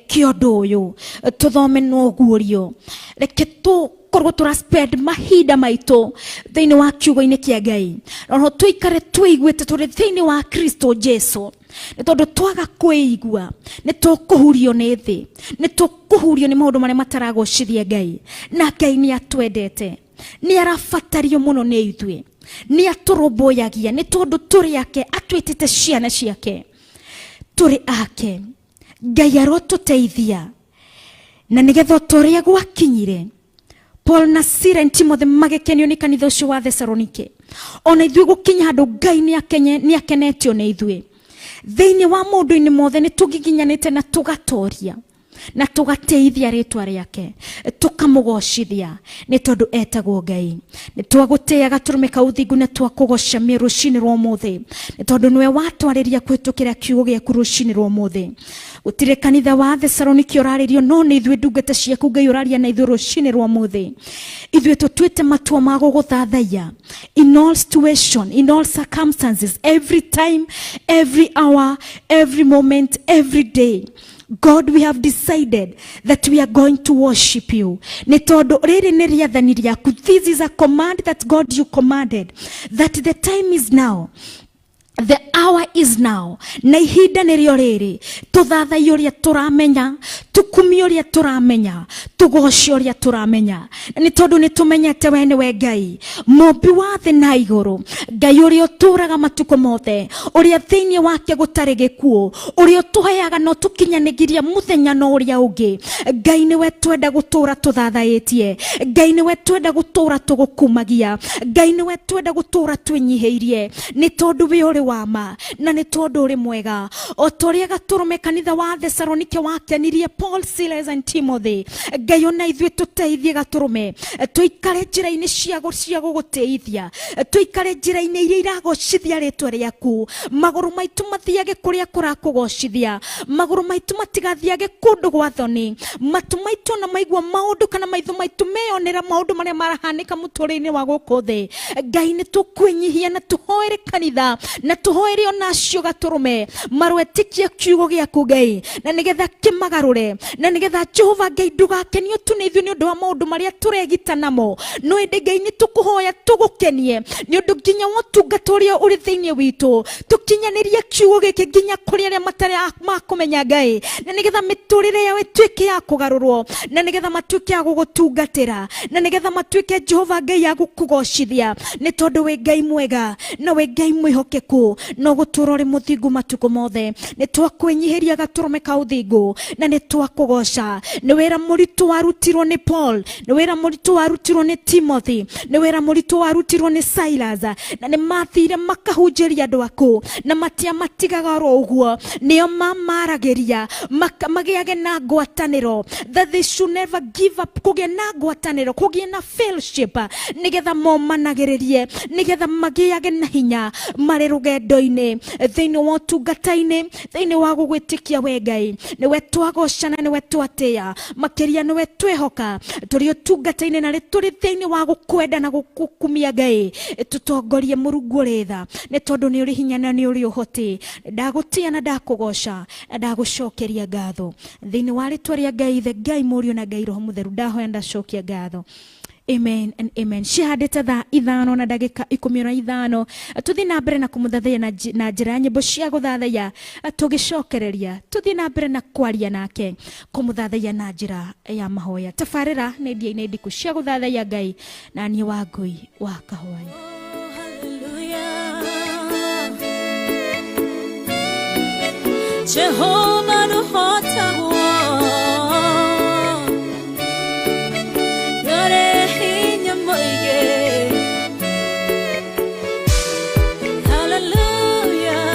kĩa ũndũ ũyũ, tũthome no guũrio. Reke tũkorwo tũra spend mahinda maitũ thĩinĩ wa kiugo-inĩ kĩa Ngai, noho tũikare twĩiguĩte tũrĩ thĩinĩ wa Kristo Jesu, nĩ tondũ twaga kwĩigua nĩ tũkũhurio nĩ thĩ, nĩ tũkũhurio nĩ maũndũ marĩa mataragocithia Ngai. Na Ngai nĩ atwendete, nĩ arabatario mũno nĩ ithuĩ, nĩ atũrũmbũyagia, nĩ tondũ tũrĩ ake, atwĩtĩte ciana ciake, tũrĩ ake. Ngai arotũteithia, na nĩgetha ta ũrĩa gwakinyire Paul na Sila na Timothy magĩkenio nĩ kanitha ũcio wa Thesalonike, ona ithuĩ gũkinya handũ Ngai nĩ akenetio nĩ ithuĩ. Thĩinĩ wa maũndũ-inĩ mothe nĩ tũgiginyanĩte na tũgatoria na tũgatĩithia rĩtwa rĩake, tũkamũgocithia, nĩ tondũ etagwo Ngai. Nĩ twagũtĩaga gatũrũme ka ũthingu, na twakũgoca mĩ rũcinĩ rwa ũmũthĩ, nĩ tondũ nĩwe watwarĩria kũhĩtũkĩra kiugo gĩaku rũcinĩ rwa ũmũthĩ. Gũtirĩ kanitha wa Thesaloniki ũrarĩrio, no nĩ ithuĩ ndungata ciaku, Ngai, ũraria na ithuĩ rũcinĩ rwa ũmũthĩ. Ithuĩ tũtuĩte matua ma gũgũthathaiya in all situation, in all circumstances, every time, every hour, every moment, every day. God, we have decided that we are going to worship you. Nĩ tondũ rĩrĩ nĩ rĩathani rĩaku. This is a command that, God, you commanded that the time is now. The hour is now. Na ihinda nĩrĩo rĩrĩ tũthathaiye ũrĩa tũramenya, tũkumie ũrĩa tũramenya, tũgoce ũrĩa tũramenya, na nĩ tondũ nĩ tũmenyete we nĩwe Ngai mũmbi wa thĩ na igũrũ, Ngai ũrĩa ũtũũraga matukũ mothe, ũrĩa thĩinĩ wake gũtarĩ gĩkuũ, ũrĩa ũtũheaga no tũkinyanĩgiria mũthenya na ũrĩa ũngĩ. Ngai, nĩwe twenda gũtũũra tũthathaĩtie. Ngai, nĩwe twenda gũtũũra tũgũkumagia. Ngai, nĩwe twenda gũtũũra twĩnyihĩirie, nĩ tondũ we ũrĩ wa ma na nĩ tondũ ũrĩ mwega. O ta ũrĩa gatũrũme kanitha wa Thesalonike wakenirie Paul, Silas and Timothy, Ngai ona ithuĩ tũteithie gatũrũme tũikare njĩra-inĩ cia gũgũtĩithia, tũikare njĩra-inĩ iria iragocithia rĩtwa rĩaku. Magũrũ maitũ mathiage kũrĩa kũrakũgocithia, magũrũ maitũ matigathiage kũndũ gwa thoni. Matũ maitũ ona maigua maũndũ kana maitho maitũ meyonera maũndũ marĩa marahanĩka mũtũrĩre-inĩ wa gũkũ thĩ, Ngai nĩ tũkwĩnyihia na tũhoere kanitha na tũhoere ona acio gatũrũme marwetĩkie kiugo gĩaku Ngai, na nĩgetha kĩmagarũre, na nĩgetha Jehova Ngai ndũgakenio tu nĩ ithuĩ nĩ ũndũ wa maũndũ marĩa tũregita namo, no ĩndĩ Ngai nĩ tũkũhoya tũgũkenie nĩ ũndũ nginya wa ũtungata ũrĩa ũrĩ thĩinĩ witũ, tũkinyanĩrie kiugo gĩkĩ nginya kũrĩ arĩa matarĩ makũmenya Ngai, na nĩgetha mĩtũrĩre yao ĩtuĩke ya kũgarũrwo, na nĩgetha matuĩke a gũgũtungatĩra, na nĩgetha matuĩke Jehova Ngai ya gũkũgocithia, nĩ tondũ wĩ Ngai mwega na wĩ Ngai mwĩhokeku na ũgũtũũra ũrĩ mũthingu matukũ mothe. Nĩ twakwĩnyihĩria gatũrũme ka ũthingu na nĩ twakũgoca. Nĩ wĩra mũritũ warutirwo nĩ Paul, nĩ wĩra mũritũ warutirwo nĩ Timothy, nĩ wĩra mũritũ warutirwo nĩ Silas, na nĩ mathire makahunjĩria andũ aku na matiamatigaga oro ũguo, nĩo mamaragĩria magĩage na ngwatanĩro, that they should never give up, kũgĩa na ngwatanĩro, kũgĩa na fellowship, nĩgetha momanagĩrĩrie, nĩgetha magĩage na hinya marĩ rũgendo-inĩ, thĩinĩ wa ũtungata-inĩ, thĩinĩ wa gũgwĩtĩkia we Ngai. Nĩwe twagocana, nĩwe twatĩĩa, makĩria nĩwe twehoka tũrĩ ũtungata-inĩ na tũrĩ thĩinĩ wa gũkwenda na gũkũkumia Ngai. Tũtongorie Mũrungu ũrĩ tha, nĩ tondũ nĩ ũrĩ hinya na nĩ ũrĩ ũhoti. Ndagũtĩĩa na ndakũgoca na ndagũcokeria ngatho thĩinĩ wa rĩtwa rĩa Ngai Ithe, Ngai Mũriũ na Ngai Roho Mũtheru. Ndahoya ndacokia ngatho. Amen and amen. Cihandĩte thaa 5:15. Tũthiĩ na mbere na kũmũthathaiya na njĩra ya nyĩmbo cia gũthathaiya, tũgĩcokereria tũthiĩ na mbere na kwaria nake, kũmũthathaiya na njĩra ya mahoya. Tabarĩra nĩ ndia-inĩ ndiku cia gũthathaiya Ngai na niĩ Wangũi wa Kahũa.
Jehova nũhotagwo, nĩũrĩ hinya mũingĩ. Hallelujah.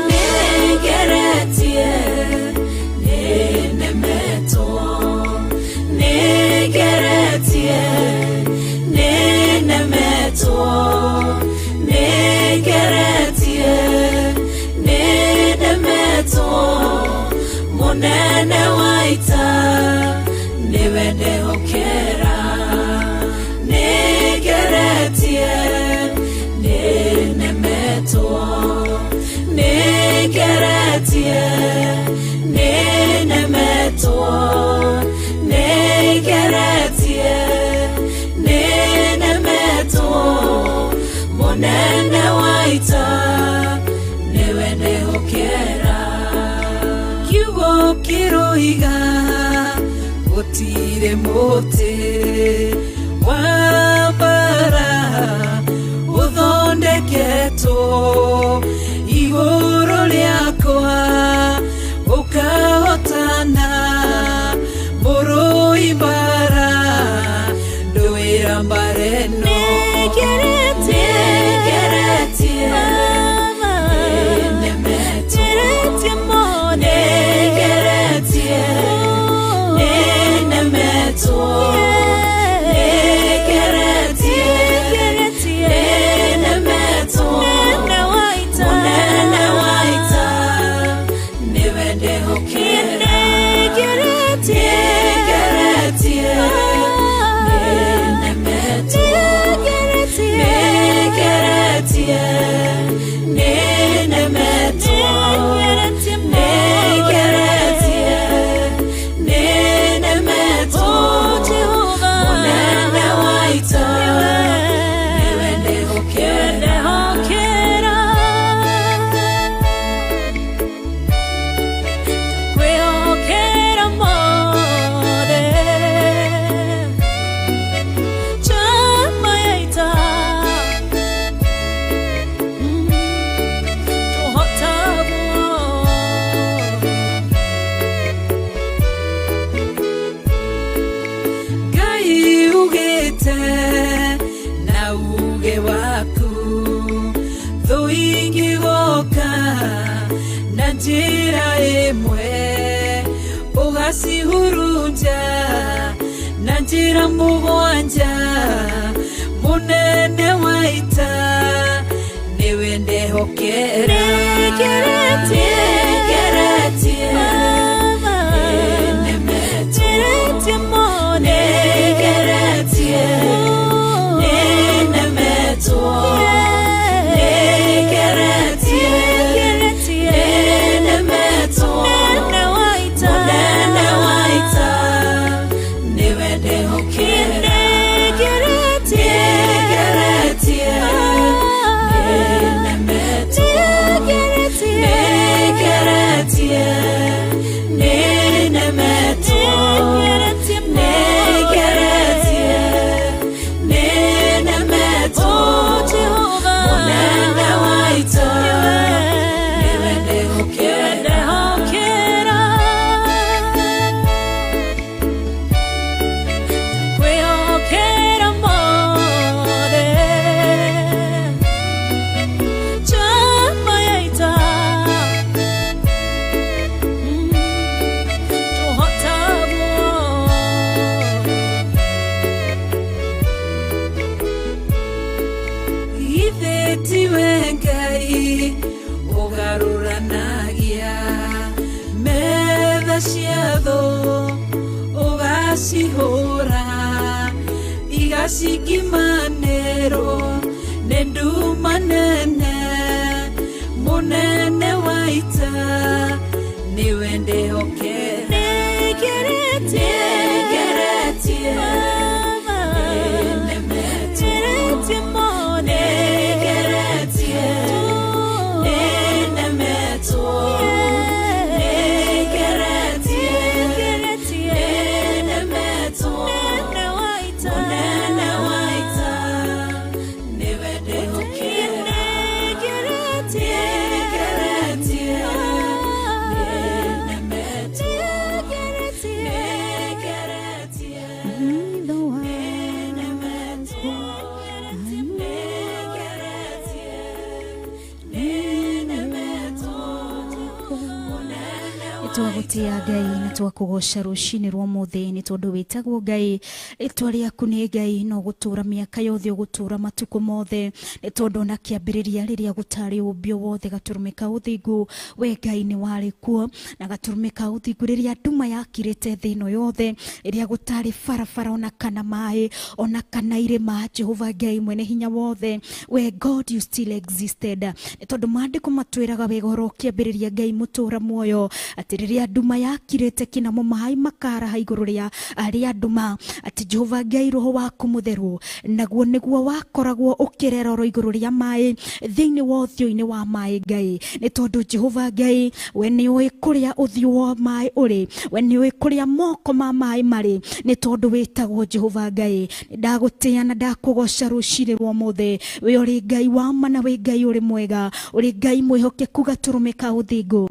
Nĩngeretie, nĩnemetwo, nĩngeretie, nĩnemetwo, nĩngeretie, nĩnemetwo, mũnene wa ita nĩwe ndehokera. Nĩngeretie, nĩnemetwo, nĩngeretie, nĩnemetwo, nĩngeretie, nĩnemetwo, mũnene wa ita nĩwe ndehokera.
Kiugo kĩroiga gũtirĩ mũtĩ wa mbara ũthondeketwo igũrũ rĩakwa ũkahotana, mũrũi mbara ndũĩra mbara ĩno.
Nĩngeretie,
Nĩngeretie, nĩnemetwo, nĩngeretie, nĩnemetwo, nĩngeretie, nĩnemetwo, mũnene wa ita nĩwe ndehokera. Nĩngeretie, nĩnemetwo, nĩngeretie, nĩnemetwo, nĩngeretie, nĩnemetwo, mũnene wa ita nĩwe ndehokera.
Kwĩhokera mothe, njamba ya ita. Njĩra ĩmwe ũgacihurunja na njĩra mũgwanja mũnene wa ita nĩwe ndehokera. Nĩngeretie, nĩnemetwo, nĩnemetwo, nĩngeretie, nĩnemetwo, mũnene wa ita nĩwe ndehokera. Nĩngeretie, nĩnemetwo, nĩngeretie, nĩnemetwo, nĩngeretie, nĩnemetwo, mũnene wa ita nĩwe ndehokera.
Kwĩhokera mothe njamba ya ita tũhotagwo
Githĩ tiwe Ngai ũgarũranagia metha cia thũ ũgacihũra igacingimanĩrwo nĩ nduma nene mũnene wa ita nĩwe ndehokera.
Nĩngeretie,
Nĩngeretie, nĩnemetwo, nĩngeretie, nĩnemetwo, nĩngeretie, nĩnemetwo, mũnene wa ita nĩwe ndehokera. Nĩngeretie, nĩnemetwo, nĩngeretie, nĩnemetwo, nĩngeretie, nĩnemetwo, mũnene wa
Twagũtĩa Ngai na twakũgoca rũcinĩ rwa ũmũthĩ nĩ tondũ wĩtagwo Ngai, rĩtwa rĩaku nĩ Ngai na ũgũtũra mĩaka yothe, ũgũtũra matukũ mothe, nĩ tondũ ona kĩambĩrĩria rĩrĩa gũtarĩ ũmbio wothe gatũrũme ka ũthingu, we Ngai nĩ warĩ kuo, na gatũrũme ka ũthingu rĩrĩa nduma yakirĩte thĩ ĩno yothe, rĩrĩa gũtarĩ barabara ona kana maĩ ona kana irĩma, Jehova Ngai mwene hinya wothe, we God you still existed, nĩ tondũ maandĩko matwĩraga wega ũhoro ũkĩambĩrĩria Ngai mũtũra muoyo, atĩ rĩrĩa nduma yakirĩte kinamo maĩ makaraha igũrũ rĩa rĩa nduma, atĩ Jehova Ngai roho waku mũtheru naguo nĩguo wakoragwo ũkĩrera oro igũrũ rĩa maĩ thĩinĩ wa ũthiũ-inĩ wa maĩ Ngai, nĩ tondũ Jehova Ngai we nĩ ũĩ kũrĩa ũthiũ wa maĩ ũrĩ, we nĩ ũĩ kũrĩa moko ma maĩ marĩ, nĩ tondũ wĩtagwo Jehova Ngai. Ndagũtĩa na ndakũgoca rũcinĩ rwa ũmũthĩ, we ũrĩ Ngai wa ma na wĩ Ngai ũrĩ mwega, ũrĩ Ngai mwĩhokeku gatũrũme ka ũthingu,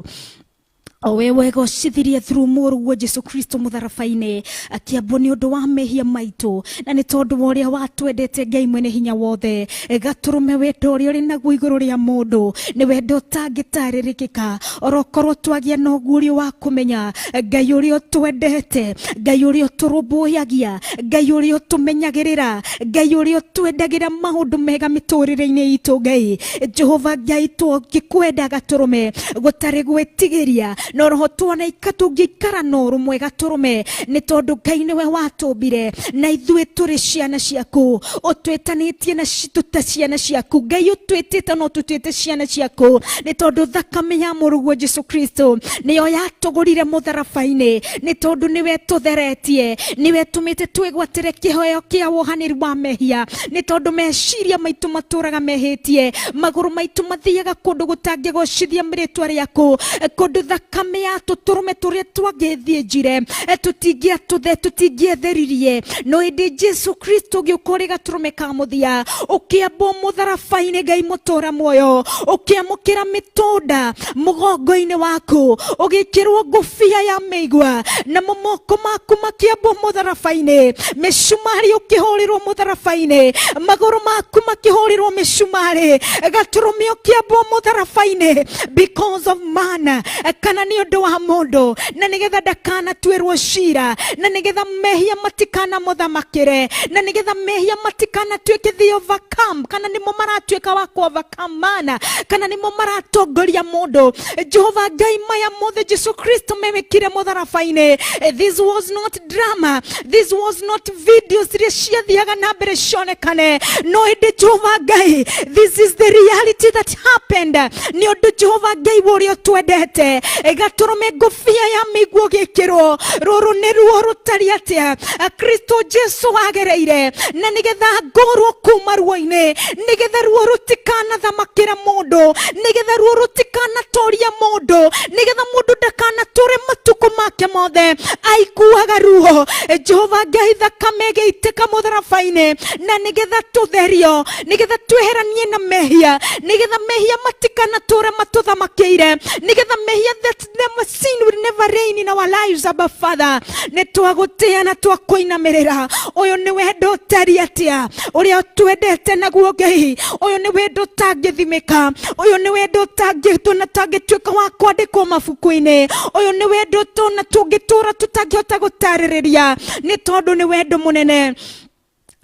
o we wegocithirie through mũrũguo Jesu Kristo mũtharaba-inĩ akĩambwo nĩ ũndũ wa mehia maitũ, na nĩ tondũ wa ũrĩa watwendete Ngai mwene hinya wothe, gatũrũme wendo ũrĩa ũrĩ naguo igũrũ rĩa mũndũ nĩ wendo ũtangĩtarĩrĩkĩka, orokorwo twagĩa na ũguũrio wa kũmenya Ngai ũrĩa ũtwendete, Ngai ũrĩa ũtũrũmbũyagia, Ngai ũrĩa ũtũmenyagĩrĩra, Ngai ũrĩa ũtwendagĩra maũndũ mega mĩtũrĩre-inĩ itũ Ngai Jehova Ngai tũngĩkwenda gatũrũme gũtarĩ gwĩtigĩria no roho tuona tũngĩikara na ũrũmwe gatũrũme, nĩ tondũ Ngai nĩwe watũmbire na ithuĩ tũrĩ ciana ciaku, ũtwĩtanĩtie na tũta ciana ciaku Ngai, ũtwĩtĩte no tũtuĩte ciana ciaku, nĩ tondũ thakame ya mũrũguo Jesu Kristo nĩyo yatũgũrire mũtharaba-inĩ, nĩ tondũ nĩwe tũtheretie, nĩwe tũmĩte twĩgwatĩre kĩheo kĩa wohanĩri wa mehia, nĩ tondũ meciria maitũ matũraga mehĩtie, magũrũ maitũ mathiaga kũndũ gũtangĩgocithia rĩtwa rĩaku, kũndũ thakame Thakame ya tũtũrũme tũrĩa twangĩthĩnjire tũtingĩatũthe tũtingĩetheririe, no ĩndĩ Jesu Kristo ũgĩũka ũrĩ gatũrũme ka mũthia, ũkĩambwo mũtharaba-inĩ, Ngai mũtũra muoyo, ũkĩamũkĩra mĩtũnda mũgongo-inĩ waku, ũgĩkĩrwo ngũbia ya mĩigua, namo moko maku makĩambwo mũtharaba-inĩ, mĩcumarĩ ũkĩhũrĩrwo mũtharaba-inĩ, magũrũ maku makĩhũrĩrwo mĩcumarĩ, gatũrũme ũkĩambwo mũtharaba-inĩ because of man, kana nĩ ũndũ wa mũndũ, na nĩgetha ndakanatuĩrwo cira, na nĩgetha mehia matikanamũthamakĩre, na nĩgetha mehia matikanatuĩke the overcome, kana nĩmo maratuĩka wa ku overcome man, kana nĩmo maratongoria mũndũ. Jehova Ngai, maya mothe Jesu Kristo mewĩkire mũtharaba-inĩ. This was not drama, this was not videos iria ciathiaga na mbere cionekane, no ĩndĩ Jehova Ngai, this is the reality that happened, nĩ ũndũ Jehova Ngai wa ũrĩa ũtwendete. Gatũrũme ngũbia ya mĩiguo gĩkĩrwo, rũrũ nĩ ruo rũtari atĩa Kristo Jesu agereire, na nĩgetha ngũrwo kuma ruo-inĩ, nĩgetha ruo rũtikanathamakĩra mũndũ, nĩgetha ruo rũtikanatoria mũndũ, nĩgetha mũndũ ndakanatũre matukũ make mothe aiguaga ruo. Jehova Ngai, thakame ĩgĩitĩka mũtharaba-inĩ, na nĩgetha tũtherio, nĩgetha tweheranie na mehia, nĩgetha mehia matikanatũre matũthamakĩire, nĩgetha mehia, that the sin will never reign in our lives. Abba Father, nĩ twagũtĩa na twakũinamĩrĩra. Ũyũ nĩ wendo ũtari atĩa ũrĩa twendete naguo Ngai. Ũyũ nĩ wendo ũtangĩthimĩka. Ũyũ nĩ wendo ũtangĩtuĩka wa kwandĩkwo mabuku-inĩ. Ũyũ nĩ wendo tũna tũngĩtũra tũtangĩhota gũtarĩrĩria, nĩ tondũ nĩ wendo mũnene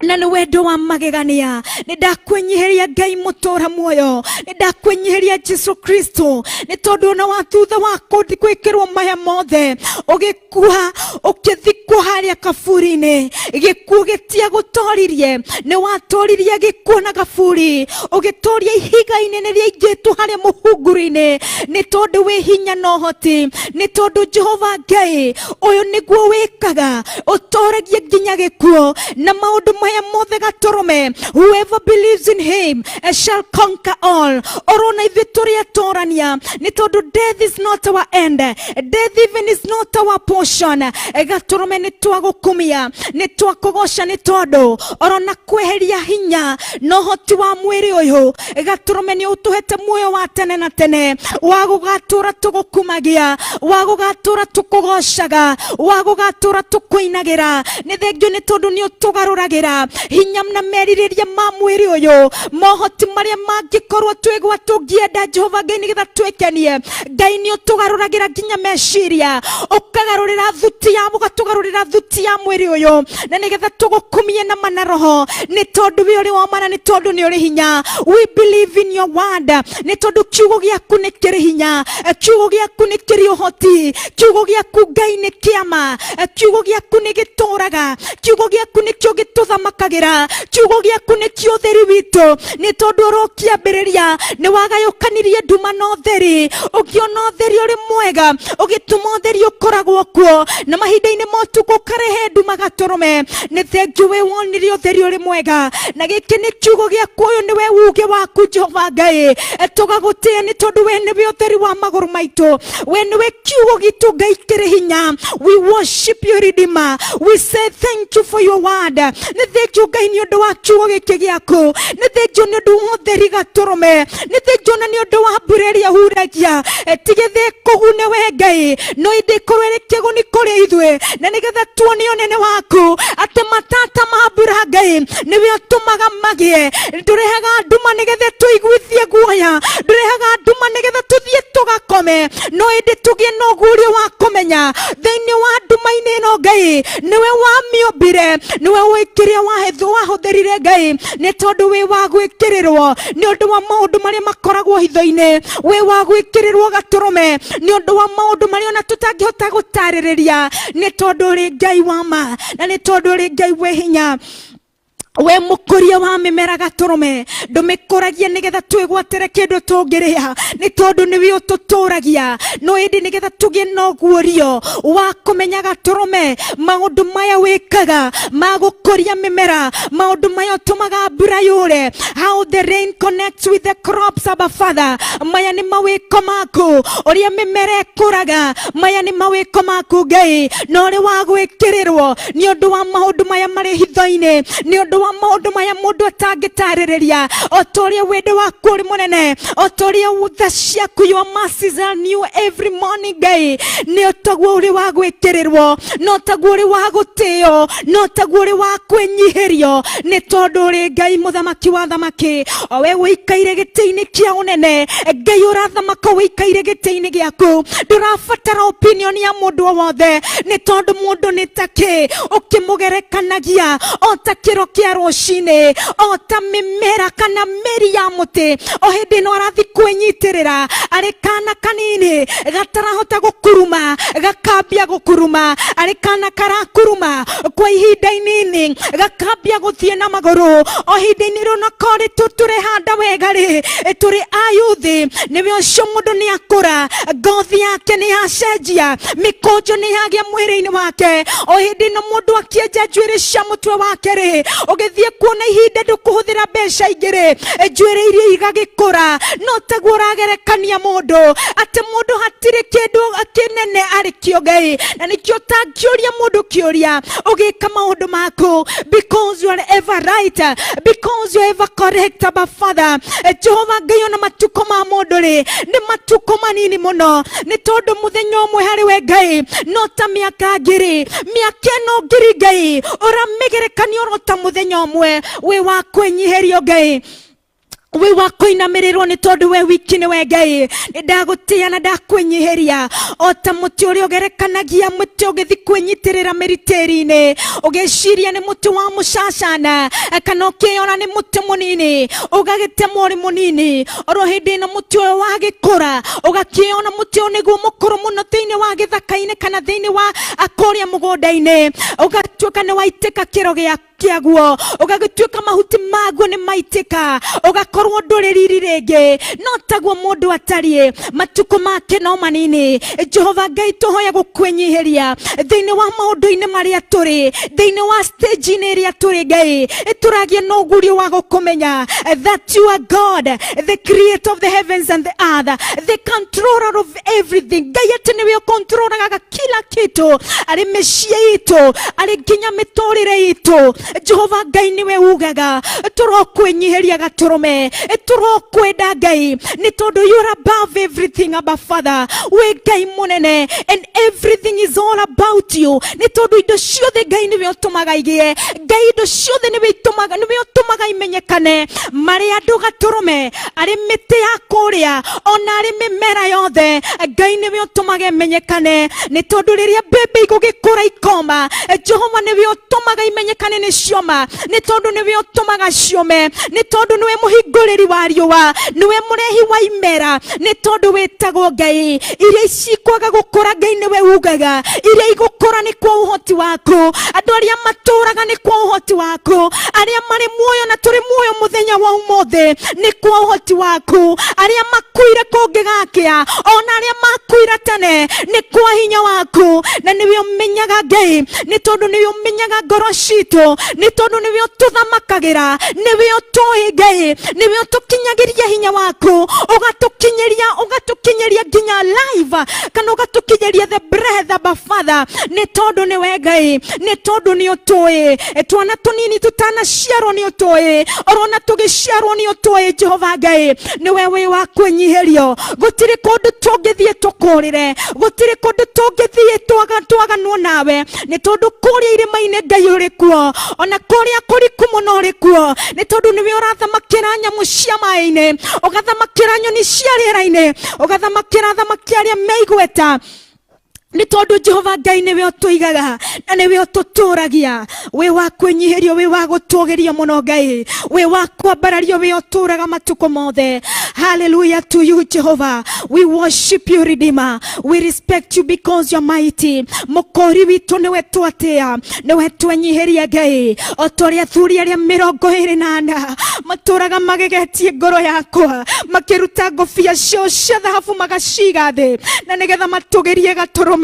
na nĩ wendo wa magegania. Nĩ ndakwĩnyihĩria Ngai mũtũra muoyo, nĩ ndakwĩnyihĩria Jesu Kristo, nĩ tondũ ona wa thutha wa gwĩkĩrwo maya mothe, ũgĩkua, ũkĩthikwo harĩa kaburi-inĩ, gĩkuũ gĩtiagũtoririe. Nĩ watoririe gĩkuũ na kaburi, ũgĩtoria ihiga inene rĩaingĩtwo harĩa mũhunguru-inĩ, nĩ tondũ wĩ hinya na ũhoti, nĩ tondũ Jehova Ngai, ũyũ nĩguo wĩkaga, ũtoragia nginya gĩkuũ na maũndũ maya mothe. Gatũrũme, whoever believes in him shall conquer all. Orona ithuĩ tũrĩ atorania, nĩ tondũ death is not our end, death even is not our portion. Gatũrũme, nĩ twagũkumia, nĩ twakũgoca, nĩ tondũ orona kweheria hinya na ũhoti wa mwĩrĩ ũyũ, gatũrũme, nĩ ũtũhete muoyo wa tene na tene, wa gũgatũra tũgũkumagia, wa gũgatũra tũkũgocaga, wa gũgatũra tũkũinagĩra. Nĩ thengio nĩ tondũ nĩ ũtũgarũragĩra hinya na merirĩria ma mwĩrĩ ũyũ, mohoti marĩa mangĩkorwo twĩgwa tũngĩenda, Jehova Ngai, nĩgetha twĩkenie. Ngai, nĩ ũtũgarũragĩra nginya meciria, ũkagarũrĩra thuti ya ũgatũgarũrĩra thuti ya mwĩrĩ ũyũ, na nĩgetha tũgũkumie na mana roho, nĩ tondũ we ũrĩ wa mana, nĩ tondũ nĩ ũrĩ hinya. We believe in your word, nĩ tondũ kiugo gĩaku nĩ kĩrĩ hinya, kiugo gĩaku nĩ kĩrĩ ũhoti, kiugo gĩaku Ngai nĩ kĩama, kiugo gĩaku nĩ gĩtũraga, kiugo gĩaku nĩkĩo gĩtũthamakagĩra, kiugo gĩaku nĩkĩo ũtheri witũ, nĩ tondũ ũrokĩambĩrĩria nĩ wagayũkanirie nduma na ũtheri, ũkĩona ũtheri ũrĩ mwega, ũgĩtũma ũtheri ũkoragwo kuo, na mahinda-inĩ ma ũtukũ ũkarehe nduma. Gatũrũme, nĩ thengiũ wĩ wonire ũtheri ũrĩ mwega, na gĩkĩ nĩ kiugo gĩaku, ũyũ nĩwe uge waku, Jehova Ngai. Tũgagũtĩa nĩ tondũ we nĩwe ũtheri wa magũrũ maitũ, we nĩwe kiugo gitũ, Ngai kĩrĩ hinya. We worship you, Redeemer. We say thank you for your word. Nĩ thengiũ Ngai nĩ ũndũ wa kiugo gĩkĩ gĩaku, nĩ thengiũ nĩ ũndũ wa ũtheri, gatũrũme, nĩ thengiũ na nĩ ũndũ wa mbura ĩrĩa huragia. Tigĩthĩ kũgune we Ngai, no ĩndĩ ĩkorwo ĩrĩ kĩguni kũrĩ ithuĩ, na nĩgetha tuone ũnene waku, atĩ matata ma mbura, Ngai, nĩwe ũtũmaga magĩe. Ndũrehaga nduma nĩgetha tũiguithie guoya, ndũrehaga nduma nĩgetha tũthiĩ tũgakome, no ĩndĩ tũgĩe na ũguũrio wa kũmenya thĩinĩ wa nduma-inĩ ĩno, Ngai, nĩwe wamĩũmbire, nĩwe ũĩ kĩrĩa wahũthĩrire, Ngai, nĩ tondũ wĩ wa gwĩkĩrĩrwo nĩ ũndũ wa maũndũ marĩa makoragwo hitho-inĩ, wĩ wa gwĩkĩrĩrwo, gatũrũme, nĩ ũndũ wa maũndũ marĩa ona tũtangĩhota gũtarĩrĩria, nĩ tondũ ũrĩ Ngai wa ma, na nĩ tondũ ũrĩ Ngai wĩ hinya. We mũkũria wa mĩmera gatũrũme, ndũmĩkũragia nĩgetha twĩgwatĩre kĩndũ tũngĩrĩa, nĩ tondũ nĩwe ũtũtũragia, no ĩndĩ nĩgetha tũgĩe na ũguũrio wa kũmenya gatũrũme maũndũ maya wĩkaga ma gũkũria mĩmera, maũndũ maya ũtũmaga mbura yũre, how the rain connects with the crops, Abba Father. Maya nĩ mawĩko maku, ũrĩa mĩmera ĩkũraga, maya nĩ mawĩko maku Ngai, na ũrĩ wa gwĩkĩrĩrwo nĩ ũndũ wa maũndũ maya marĩ hitho-inĩ, nĩ ũndũ wa maũndũ maya mũndũ atangĩtarĩrĩria. O ta ũrĩa wendo waku ũrĩ mũnene, o ta ũrĩa tha ciaku, your mercies are new every morning, Ngai, nĩ taguo ũrĩ wa gwĩkĩrĩrwo, no taguo ũrĩ wa gũtĩo, no taguo ũrĩ wa kwĩnyihĩrio, nĩ tondũ ũrĩ Ngai mũthamaki wa thamaki, o we ũikaire gĩtĩ-inĩ kĩa ũnene. Ngai ũrathamaka ũikaire gĩtĩ-inĩ gĩaku, ndũrabatara opinion ya mũndũ o wothe, nĩ tondũ mũndũ nĩ takĩ ũkĩmũgerekanagia o ta kĩro kĩa rũcinĩ, o ta mĩmera kana mĩri ya mũtĩ, o hĩndĩ ĩno arathi kwĩnyitĩrĩra arĩ kana kanini gatarahota gũkuruma, gakambia gũkuruma, arĩ kana karakuruma kwa ihinda inini, gakambia gũthiĩ na magũrũ. O ihinda-inĩ rĩu na korĩ tũrehanda wega rĩ, tũrĩ ayuthi, nĩwe ũcio mũndũ nĩ akũra, ngothi yake nĩ yacenjia, mĩkũnjo nĩ yagĩa mwĩrĩ-inĩ wake. O hĩndĩ ĩno mũndũ akĩenja njuĩrĩ cia mũtwe wake rĩ, ũgĩthiĩ kuona ihinda ndũkũhũthĩra mbeca ingĩ rĩ, njuĩrĩ iria igagĩkũra. No taguo ũragerekania mũndũ atĩ mũndũ hatirĩ kĩndũ kĩnene arĩ kĩo Ngai, na nĩkĩo ũtangĩũria mũndũ kĩũria ũgĩka maũndũ maku, because you are ever right, because you are ever correct, Abba Father. Jehova Ngai, ona matukũ ma mũndũ rĩ nĩ matukũ manini mũno, nĩ tondũ mũthenya ũmwe harĩ we Ngai no ta mĩaka ngiri, mĩaka ĩno ngiri Ngai ũramĩgerekania oro ta mũthenya ũmwe. Wĩ wa kwĩnyihĩrio Ngai, wĩ wa kũinamĩrĩrwo, nĩ tondũ we wiki nĩwe Ngai. Nĩ ndagũtĩĩa na ndakwĩnyihĩria, o ta mũtĩ ũrĩa ũgerekanagia mũtĩ ũgĩthi kwĩnyitĩrĩra mĩri tĩri-inĩ, ũgĩciria nĩ mũtĩ wa mũcacana, kana ũkĩona nĩ mũtĩ mũnini, ũgagĩtemwo ũrĩ mũnini. Oro hĩndĩ ĩno mũtĩ ũyũ wagĩkũra, ũgakĩona mũtĩ ũyũ nĩguo mũkũrũ mũno thĩinĩ wa gĩthaka-inĩ kana thĩinĩ wa kũrĩa mũgũnda-inĩ, ũgatuĩka nĩ waitĩka kĩro gĩa kĩaguo, ũgagĩtuĩka mahuti maguo nĩ maitĩka, ũgakorwo ndũrĩ riri rĩngĩ. No taguo mũndũ atariĩ, matukũ make no manini. Jehova Ngai, tũhoya gũkwĩnyihĩria thĩinĩ wa maũndũ-inĩ marĩa tũrĩ, thĩinĩ wa stage-inĩ ĩrĩa tũrĩ. Ngai, tũragĩa na ũgurio wa gũkũmenya that you are God, the creator of the heavens and the earth, the controller of everything. Ngai, atĩ nĩwe ũkontrolaga kila kitu, arĩ mĩciĩ itũ, arĩ nginya mĩtũrĩre itũ. Jehova Ngai, nĩwe ugaga tũrokwĩnyihĩria gatũrũme, tũrokwenda Ngai, nĩ tondũ you are above everything, Abba Father. Wĩ Ngai mũnene and everything is all about you, nĩ tondũ indo ciothe Ngai nĩwe ũtũmaga igĩe. Ngai, indo ciothe nĩwe itũmaga, nĩwe ũtũmaga imenyekane, marĩ andũ gatũrũme, arĩ mĩtĩ ya kũrĩa, ona arĩ mĩmera yothe, Ngai nĩwe ũtũmaga ĩmenyekane, nĩ tondũ rĩrĩa mbembe igũgĩkũra ikoma, Jehova nĩwe ũtũmaga imenyekane nĩ cioma, nĩ tondũ nĩwe ũtũmaga ciũme, nĩ tondũ nĩwe mũhingũrĩri wa riũa, nĩwe mũrehi wa imera, nĩ tondũ wĩtagwo Ngai. Iria cikwaga gũkũra, Ngai nĩwe ugaga iria igũkũra nĩ kwa ũhoti waku, andũ arĩa matũraga nĩ kwa ũhoti waku, arĩa marĩ muoyo na tũrĩ muoyo mũthenya wa ũmũthĩ nĩ kwa ũhoti waku, arĩa makuire kũngĩgakĩa, ona arĩa makuire tene nĩ kwa hinya waku. Na nĩwe ũmenyaga Ngai, nĩ tondũ nĩwe ũmenyaga ngoro citũ, nĩ tondũ nĩwe ũtũthamakagĩra, nĩwe ũtũĩ Ngai, nĩwe ũtũkinyagĩria hinya waku, ũgatũkinyĩria, ũgatũkinyĩria nginya live, kana ũgatũkinyĩria the breath, Abba Father, nĩ tondũ nĩwe Ngai, nĩ tondũ nĩ ũtũĩ twana tũnini tũtanaciarwo nĩ ũtũĩ, orona tũgĩciarwo nĩ ũtũĩ. Jehova Ngai, nĩwe wĩ wa kwĩnyihĩrio. Gũtirĩ kũndũ tũngĩthiĩ tũkũrĩre, gũtirĩ kũndũ tũngĩthiĩ twaganwo nawe, nĩ tondũ kũrĩa irĩma-inĩ Ngai ũrĩ kuo, ona kũrĩa kũriku mũno ũrĩ kuo, nĩ tondũ nĩwe ũrathamakĩra nyamũ cia maĩ-inĩ, ũgathamakĩra nyoni cia rĩera-inĩ, ũgathamakĩra thamaki arĩa me igweta. Nĩ tondũ Jehova Ngai nĩwe ũtũigaga na nĩwe ũtũtũragia. Wĩ wa kwĩnyihĩrio, wĩ wa gũtũgĩrio mũno Ngai, wĩ wa kwambarario, wĩ ũtũraga matukũ mothe. Hallelujah to you, Jehovah. We worship you, Redeemer. We respect you because you're mighty. Mũkũri witũ nĩwe twatĩa, nĩwe twenyihĩria Ngai. O ta ũrĩa athuri arĩa 24 matũraga magegetie ngoro yakwa, makĩruta ngũbia ciao cia thahabu magaciga thĩ, na nĩgetha matũgĩrie gatũrũme.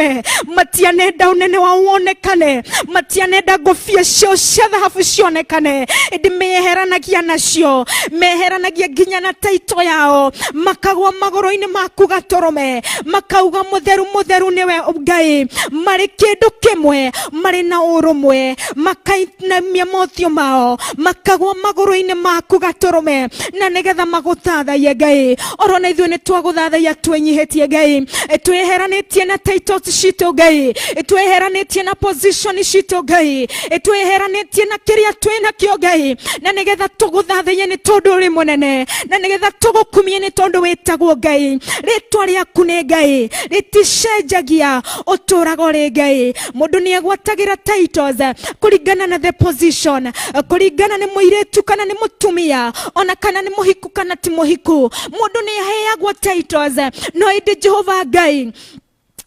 Matianenda ũnene wao wonekane, matianenda ngũbia ciao cia thahabu cionekane, ĩndĩ meheranagia nacio, meheranagia nginya na taito yao, makagwa magũrũ-inĩ maku gatũrũme, makauga mũtheru mũtheru nĩwe Ngai. Marĩ kĩndũ kĩmwe, marĩ na ũrũmwe, makainamia mothiũ mao, makagwa magũrũ-inĩ maku gatũrũme, na nĩgetha magũthathaiye Ngai. Orona ithuĩ nĩ twagũthathaiya twĩnyihĩtie Ngai, tweheranĩtie na titles citũ Ngai, tweheranĩtie na position citũ Ngai, tweheranĩtie na kĩrĩa twĩ nakĩo Ngai, na nĩgetha tũgũthathaiye nĩ tondũ ũrĩ mũnene, na nĩgetha tũgũkumie nĩ tondũ wĩtagwo Ngai. Rĩtwa rĩaku nĩ Ngai, rĩticenjagia, ũtũraga ũrĩ Ngai. Mũndũ nĩ agwatagĩra titles kũringana na the position, kũringana nĩ mũirĩtu kana nĩ mũtumia, ona kana nĩ mũhiku kana ti mũhiku, mũndũ nĩ aheagwo titles. No ĩndĩ Jehova Ngai,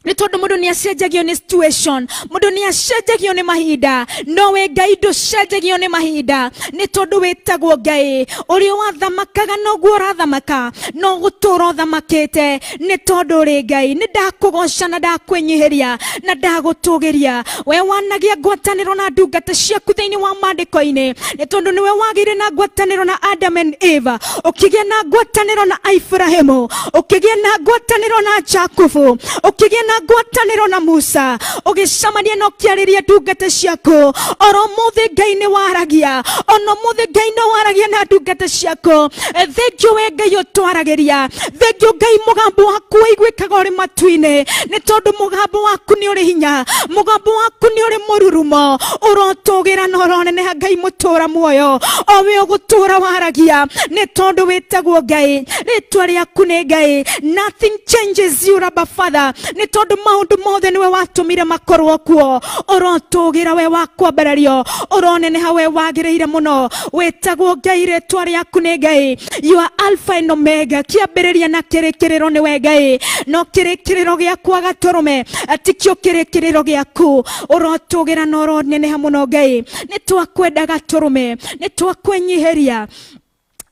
nĩ tondũ mũndũ nĩ acenjagio nĩ situation, mũndũ nĩ acenjagio nĩ mahinda, no we Ngai ndũcenjagio nĩ mahinda, nĩ tondũ wĩtagwo Ngai. Ũrĩa wathamakaga noguo ũrathamaka, no gũtũra ũthamakĩte, nĩ tondũ ũrĩ Ngai. Nĩ ndakũgoca na ndakwĩnyihĩria na ndagũtũgĩria. We wanagia ngwatanĩro na ndungata ciaku thĩinĩ wa maandĩko-inĩ, nĩ tondũ nĩwe wagĩire na ngwatanĩro na Adam and Eve, ũkĩgĩa na ngwatanĩro na Ibrahimu, ũkĩgĩa na ngwatanĩro na Jakubu, ũkĩgĩa na ngwatanĩro na Musa, ũgĩcemania na ũkĩarĩria ndungata ciaku. Oro mũthĩ Ngai nĩ waragia, ona mũthĩ Ngai nĩ waragia na ndungata ciaku. Thengiũ we Ngai ũtwaragĩria, thengiũ Ngai mũgambo waku ũiguĩkaga ũrĩ matu-inĩ, nĩ tondũ mũgambo waku nĩ ũrĩ hinya, mũgambo waku nĩ ũrĩ mũrurumo. Ũrotũgĩra na ũroneneha Ngai mũtũra muoyo, o we ũgũtũra waragia, nĩ tondũ wĩtagwo Ngai. Rĩtwa rĩaku nĩ Ngai. Nothing changes you, Abba Father, nĩ tondũ maũndũ mothe nĩwe watũmire makorwo kuo. Ũrotũgĩra we wa kwambarario, ũroneneha we wagĩrĩire mũno. Wĩtagwo Ngai, rĩtwa rĩaku nĩ Ngai. You are Alpha and Omega, kĩambĩrĩria na kĩrĩkĩrĩro nĩwe Ngai. No kĩrĩkĩrĩro gĩakwa gatũrũme tikĩo kĩrĩkĩrĩro gĩaku. Ũrotũgĩra na ũroneneha mũno Ngai. Nĩ twakwenda gatũrũme, nĩ twakwĩnyihĩria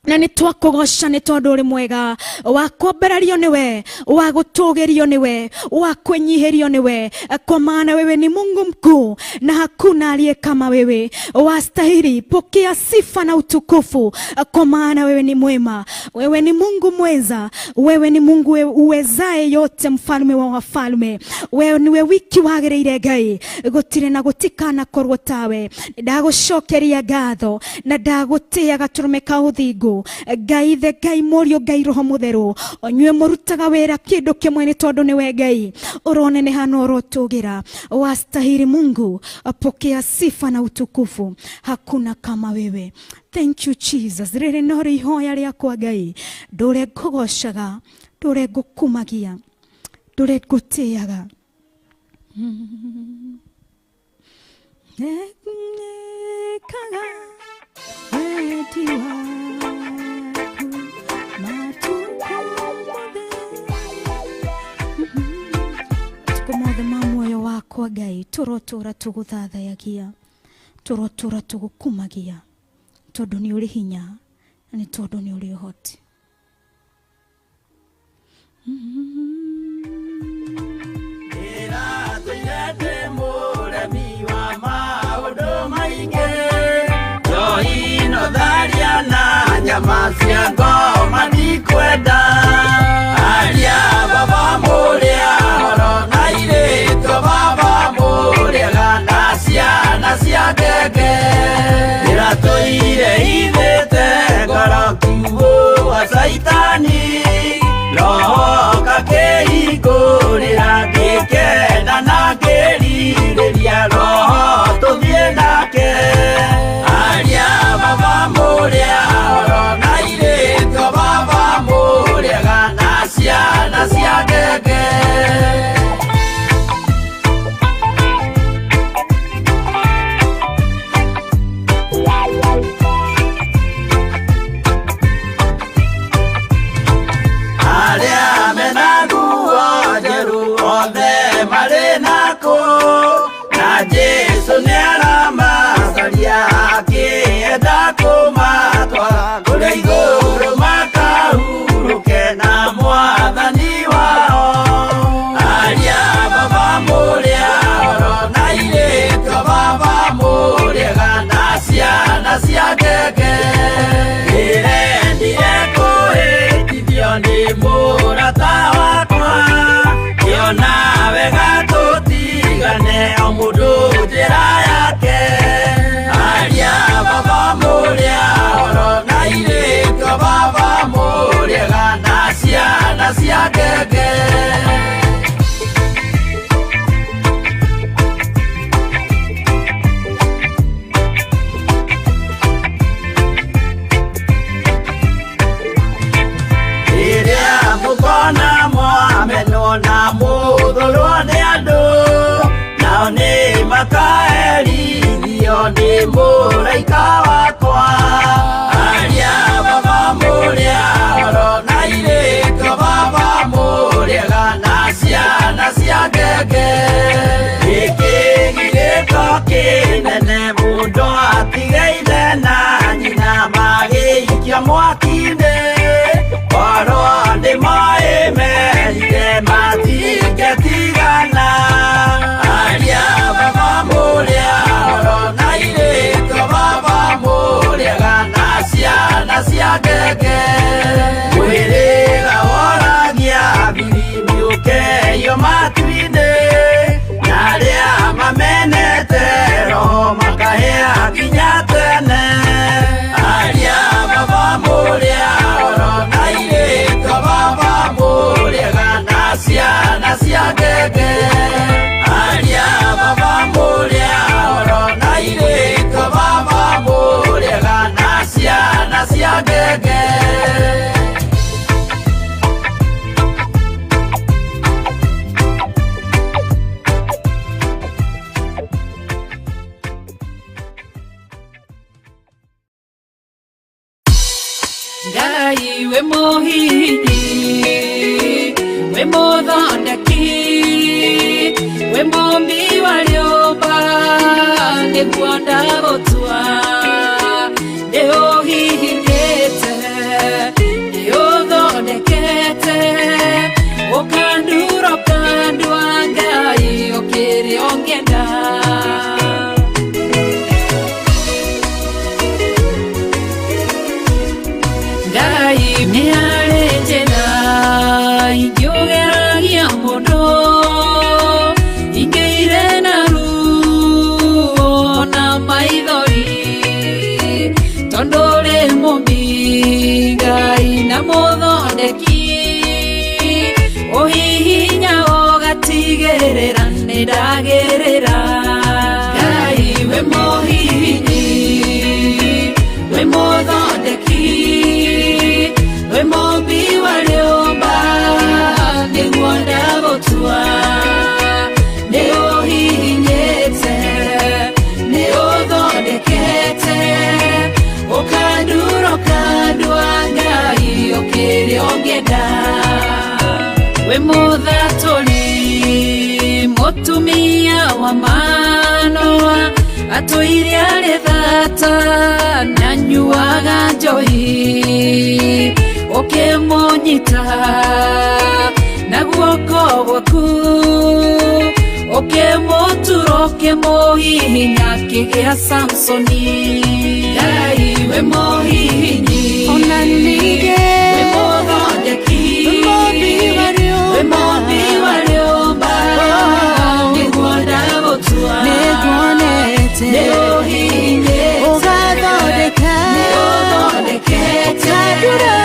na nĩ twakũgoca, nĩ tondũ ũrĩ mwega. Wa kwambarario nĩwe, wa gũtũgĩrio nĩwe, wa kwĩnyihĩrio nĩwe, kwa maana wewe ni Mungu mkuu na hakuna aliye kama wewe. Wastahili pokea sifa na utukufu, kwa maana wewe ni mwema, wewe ni Mungu mweza, wewe ni Mungu uwezaye yote, mfalme wa wafalme. Wewe niwe wiki wagĩrĩire Ngai, gũtirĩ na gũtikanakorwo tawe. Ndagũcokeria ngatho na ndagũtĩĩa gatũrũme ka ũthingu. Ngai the Ngai Mũriũ, Ngai Roho Mũtheru, onyue mũrutaga wĩra kĩndũ kĩmwe, nĩ tondũ nĩwe Ngai. Ũroneneha na ũrotũgĩra. Wastahili Mungu, pokea sifa na utukufu, hakuna kama wewe. Thank you, Jesus. Rĩrĩ no rĩ ihoya rĩakwa Ngai, ndũre ngũgocaga, ndũre ngũkumagia, ndũre ngũtĩaga. Nĩkaga wendi waku matukũ mothe, matukũ mothe ma muoyo wakwa Ngai, tũrotũra tũgũthathayagia, tũrotũra tũgũkumagia, tondũ nĩ ũrĩ hinya na nĩ tondũ nĩ ũrĩ ũhoti.
Ndĩratũire ndĩ mũremi wa maũndũ maingĩ, njohi no tharia na nyama cia ngoma ndikwenda. Aria baba mũrĩa horo na irĩtũ baba mũrĩaga na ciana cia ngenge. Ndĩratũire ithĩte ngoro kiugũ wa caitani, roho kakĩhingũrĩra, ngĩkena na ngĩrirĩria roho tũthiĩ nake. Aria baba mũrĩa horo na irĩtũ baba mũrĩaga na ciana cia ngenge. ngenge. Mukona mwamenwo na muthurwo nĩ andũ, nao nĩ makaherithio nĩ mũraika wakwa. Aria baba mũrĩa oro na irĩko baba mũrĩega na ciana cia ngenge. Gĩkĩ gĩgĩko kĩnene mũndũ atigaire na nyina magĩikio mwaki-inĩ. Korwo nĩ moĩ merire matingĩtigana. Aria baba mũrĩa oro na irĩko baba mũrĩega na ciana cia ngenge. Mwĩrĩga woragia biribĩ ũkeyo matu-inĩ, na arĩa mamenete roho makahĩa nginya tene. Aria baba mũrĩa oro na irĩko baba mũrĩega na ciana cia ngenge. Aria baba mũrĩa oro na irĩko baba mũrĩega na ciana cia ngenge.
Ngai we mũhihinyi, we mũthondeki, we mũmbi wa rĩũmba, nĩguo ndagũtua. Nĩ ũhihinyĩte, nĩ ũthondekete, ũkandura ũkandua Ngai ũkĩrĩ ũngĩenda. Ngai nĩ arĩ njĩra ingĩũgeragia mũndũ, ingĩire na ruo na maithori, tondũ ũrĩ mũmbi Ngai na mũthondeki, ũhihinya ũgatigĩrĩra nĩ ndagĩrĩra. Ngai we mũhihinyi, we mũthondeki, we mũmbi wa rĩũmba, nĩguo ndagũtua. Nĩ ũhihinyĩte, nĩ ũthondekete, ũkandura ũkandua Ngai ũkĩrĩ ũngĩenda. We mũthatũri, mũtumia wa Manoa, atũire arĩ thata na anyuaga njohi, ũkĩmũnyita na guoko gwaku, ũkĩmũtura ũkĩmũhihinya akĩgĩa Samsoni. Ngai we mũhihinyi,
Ona ningĩ
we mũthondeki,
mũmbi wa
we
rĩũmba,
mũmbi wa rĩũmba, nĩguo ndagũtua.
Nĩnguonete
Nĩ ũhihinyĩte,
ũgathondeka,
nĩ ũthondekete,
ũkandura,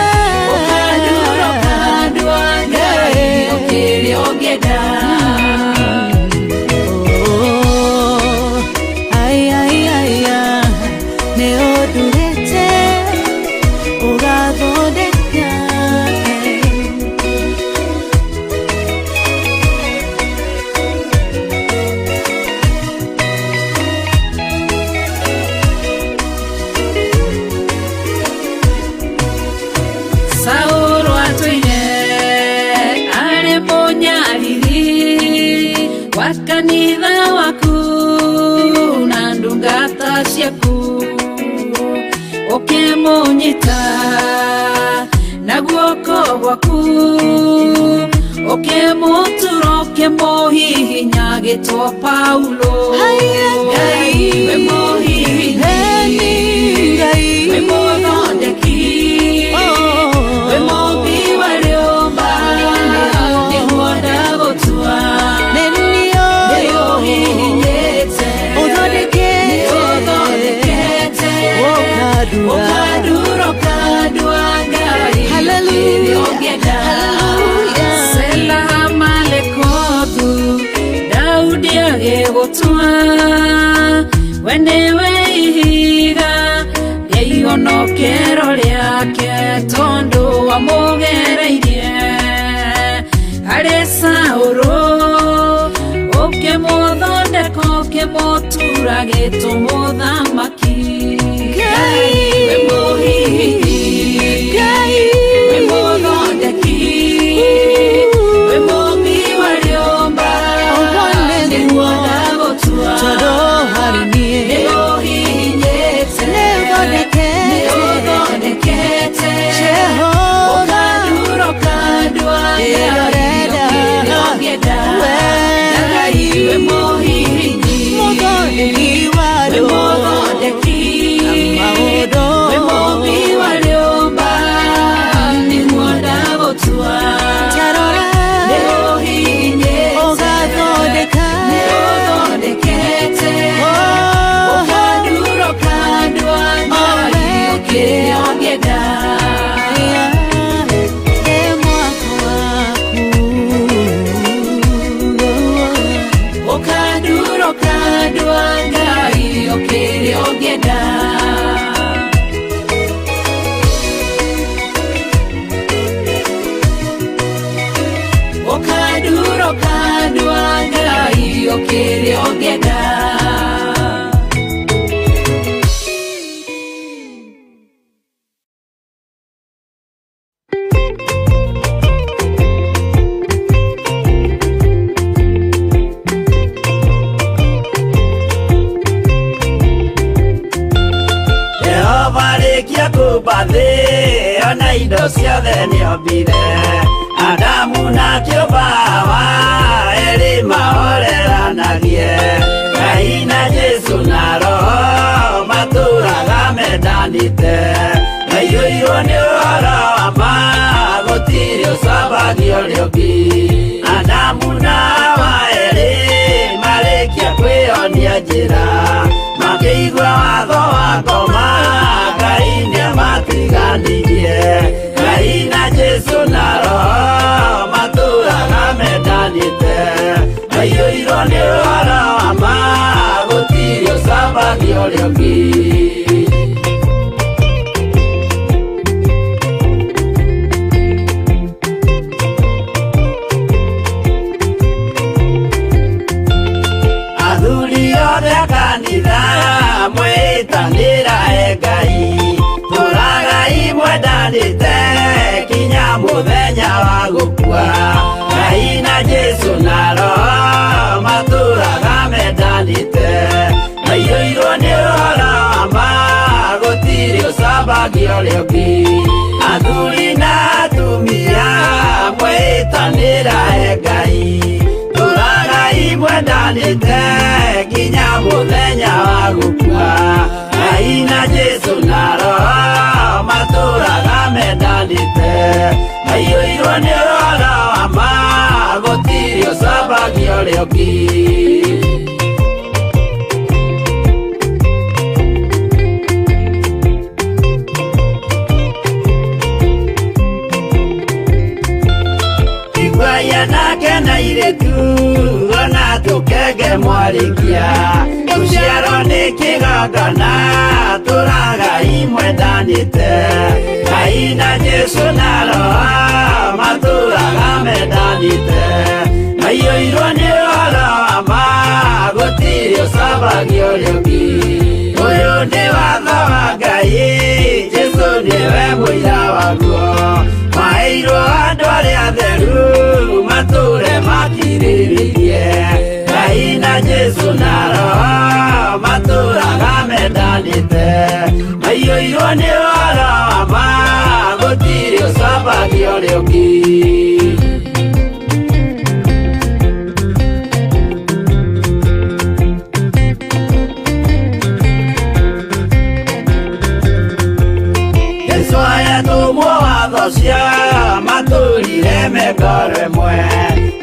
ũkandura ũkandua Ngai ũkĩrĩ ũngĩenda.
Oh, ai, ai, ai, ai, nĩ ũndurĩte ũgathondeka.
Saũlũ atũire arĩ mũnyariri wa kanitha waku na ndungata ciaku, ũkĩmũnyita na guoko gwaku, ũkĩmũtura ũkĩmũhihinya agĩtwo Paulo. Ngai we mũhihinyi,
Ngai
we mũthondeki, we mũmbi wa rĩũmba, nĩguo ndagũtua.
Nĩ niĩ
Nĩ ũhihinyĩte,
ũthondekete,
nĩ ũthondekete,
ũkandura,
ũkandura ũkandua Ngai
Hallelujah.
ũkĩrĩ ũngĩenda.
Hallelujah.
Ũthuragĩtwo mũthamaki.
Ngai.
Wĩ mũhihinyi.
Ngai.
Wĩ mũthondeki. Wĩ mũmbi wa rĩũmba.
Ũguo nĩguo.
Nĩguo ndagũtua.
Tondũ harĩ niĩ.
Nĩ ũhihinyĩte.
Nĩũthondekete.
Nĩ ũthondekete.
Jehova.
Ũkandura ũkandua.
Kĩrĩa ũrenda.
Kĩrĩa ũngĩenda.
We.
Ngai wĩ mũhihinyi.
Mũthondeki wa
Wĩ
andũ.
mũthondeki.
Maũndũ.
Wĩ mũmbi wa rĩũmba. Nĩguo ndagũtua.
Tarora.
Nĩ ũhihinyĩte.
Ũgathondeka.
Nĩ ũthondekete.
Oh.
Ũkandura ũkandua. Ngai kĩrĩa ũngĩenda.
Ĩ mwako waku.
Ũkandura ũkandua. Ngai kĩrĩa ũngĩenda. Ũkandura ũkandua. Ngai kĩrĩa ũngĩenda.
Jehova rĩkia kũmba thĩ ona indo ciothe nĩombire Adamu na kĩũmba Hawa erĩ mahoreranagie Ngai na Jesũ na Roho matũraga mendanĩte Maiyũirwo nĩ ũhoro wa ma gũtirĩ ũcambagio ũrĩa ũngĩ Adamu na Hawa erĩ marĩkia kwĩyonia njĩra makĩigua watho wa ngoma Ngai nĩamatiganirie Ngai na Jesũ na Roho matũraga mendanĩte maiyũirwo nĩ ũhoro wa ma gũtirĩ ũcambagio ũrĩa ũngĩ. Athuri othe a kanitha mwĩtanĩra e Ngai tũragai mwendanĩte kinya mũthenya wa gũkua Ngai na Jesũ na Roho matũraga mendanĩte maiyũirwo nĩ ũhoro wa ma gũtirĩ ũcambagio ũrĩa ũngĩ Athuri na atumia mwĩtanĩra e Ngai tũragai mwendanĩte nginya mũthenya wa gũkua Ngai na Jesũ na Roho matũraga mendanĩte maiyũirwo nĩ ũhoro wa ma gũtirĩ ũcambagio ũrĩa ũngĩ. Iguaia nake na irĩtu ona tũkenge mwarĩkia rũciaro nĩ kĩgongona tũragai mwendanĩte Ngai na Jesũ na Roho matũraga mendanĩte maiyũirwo nĩ ũhoro wa ma gũtirĩ ũcambagio ũrĩa ũngĩ Ũyũ nĩ watho wa Ngai Jesũ nĩwe mũira waguo maheirwo andũ arĩa atheru matũre makirĩrĩirie Ngai na Jesũ na Roho matũraga mendanĩte maiyũirwo nĩ ũhoro wa ma gũtirĩ ũcambagio ũrĩa ũngĩ. Jesũ ayatũmwo watho cia matũrire mengoro ĩmwe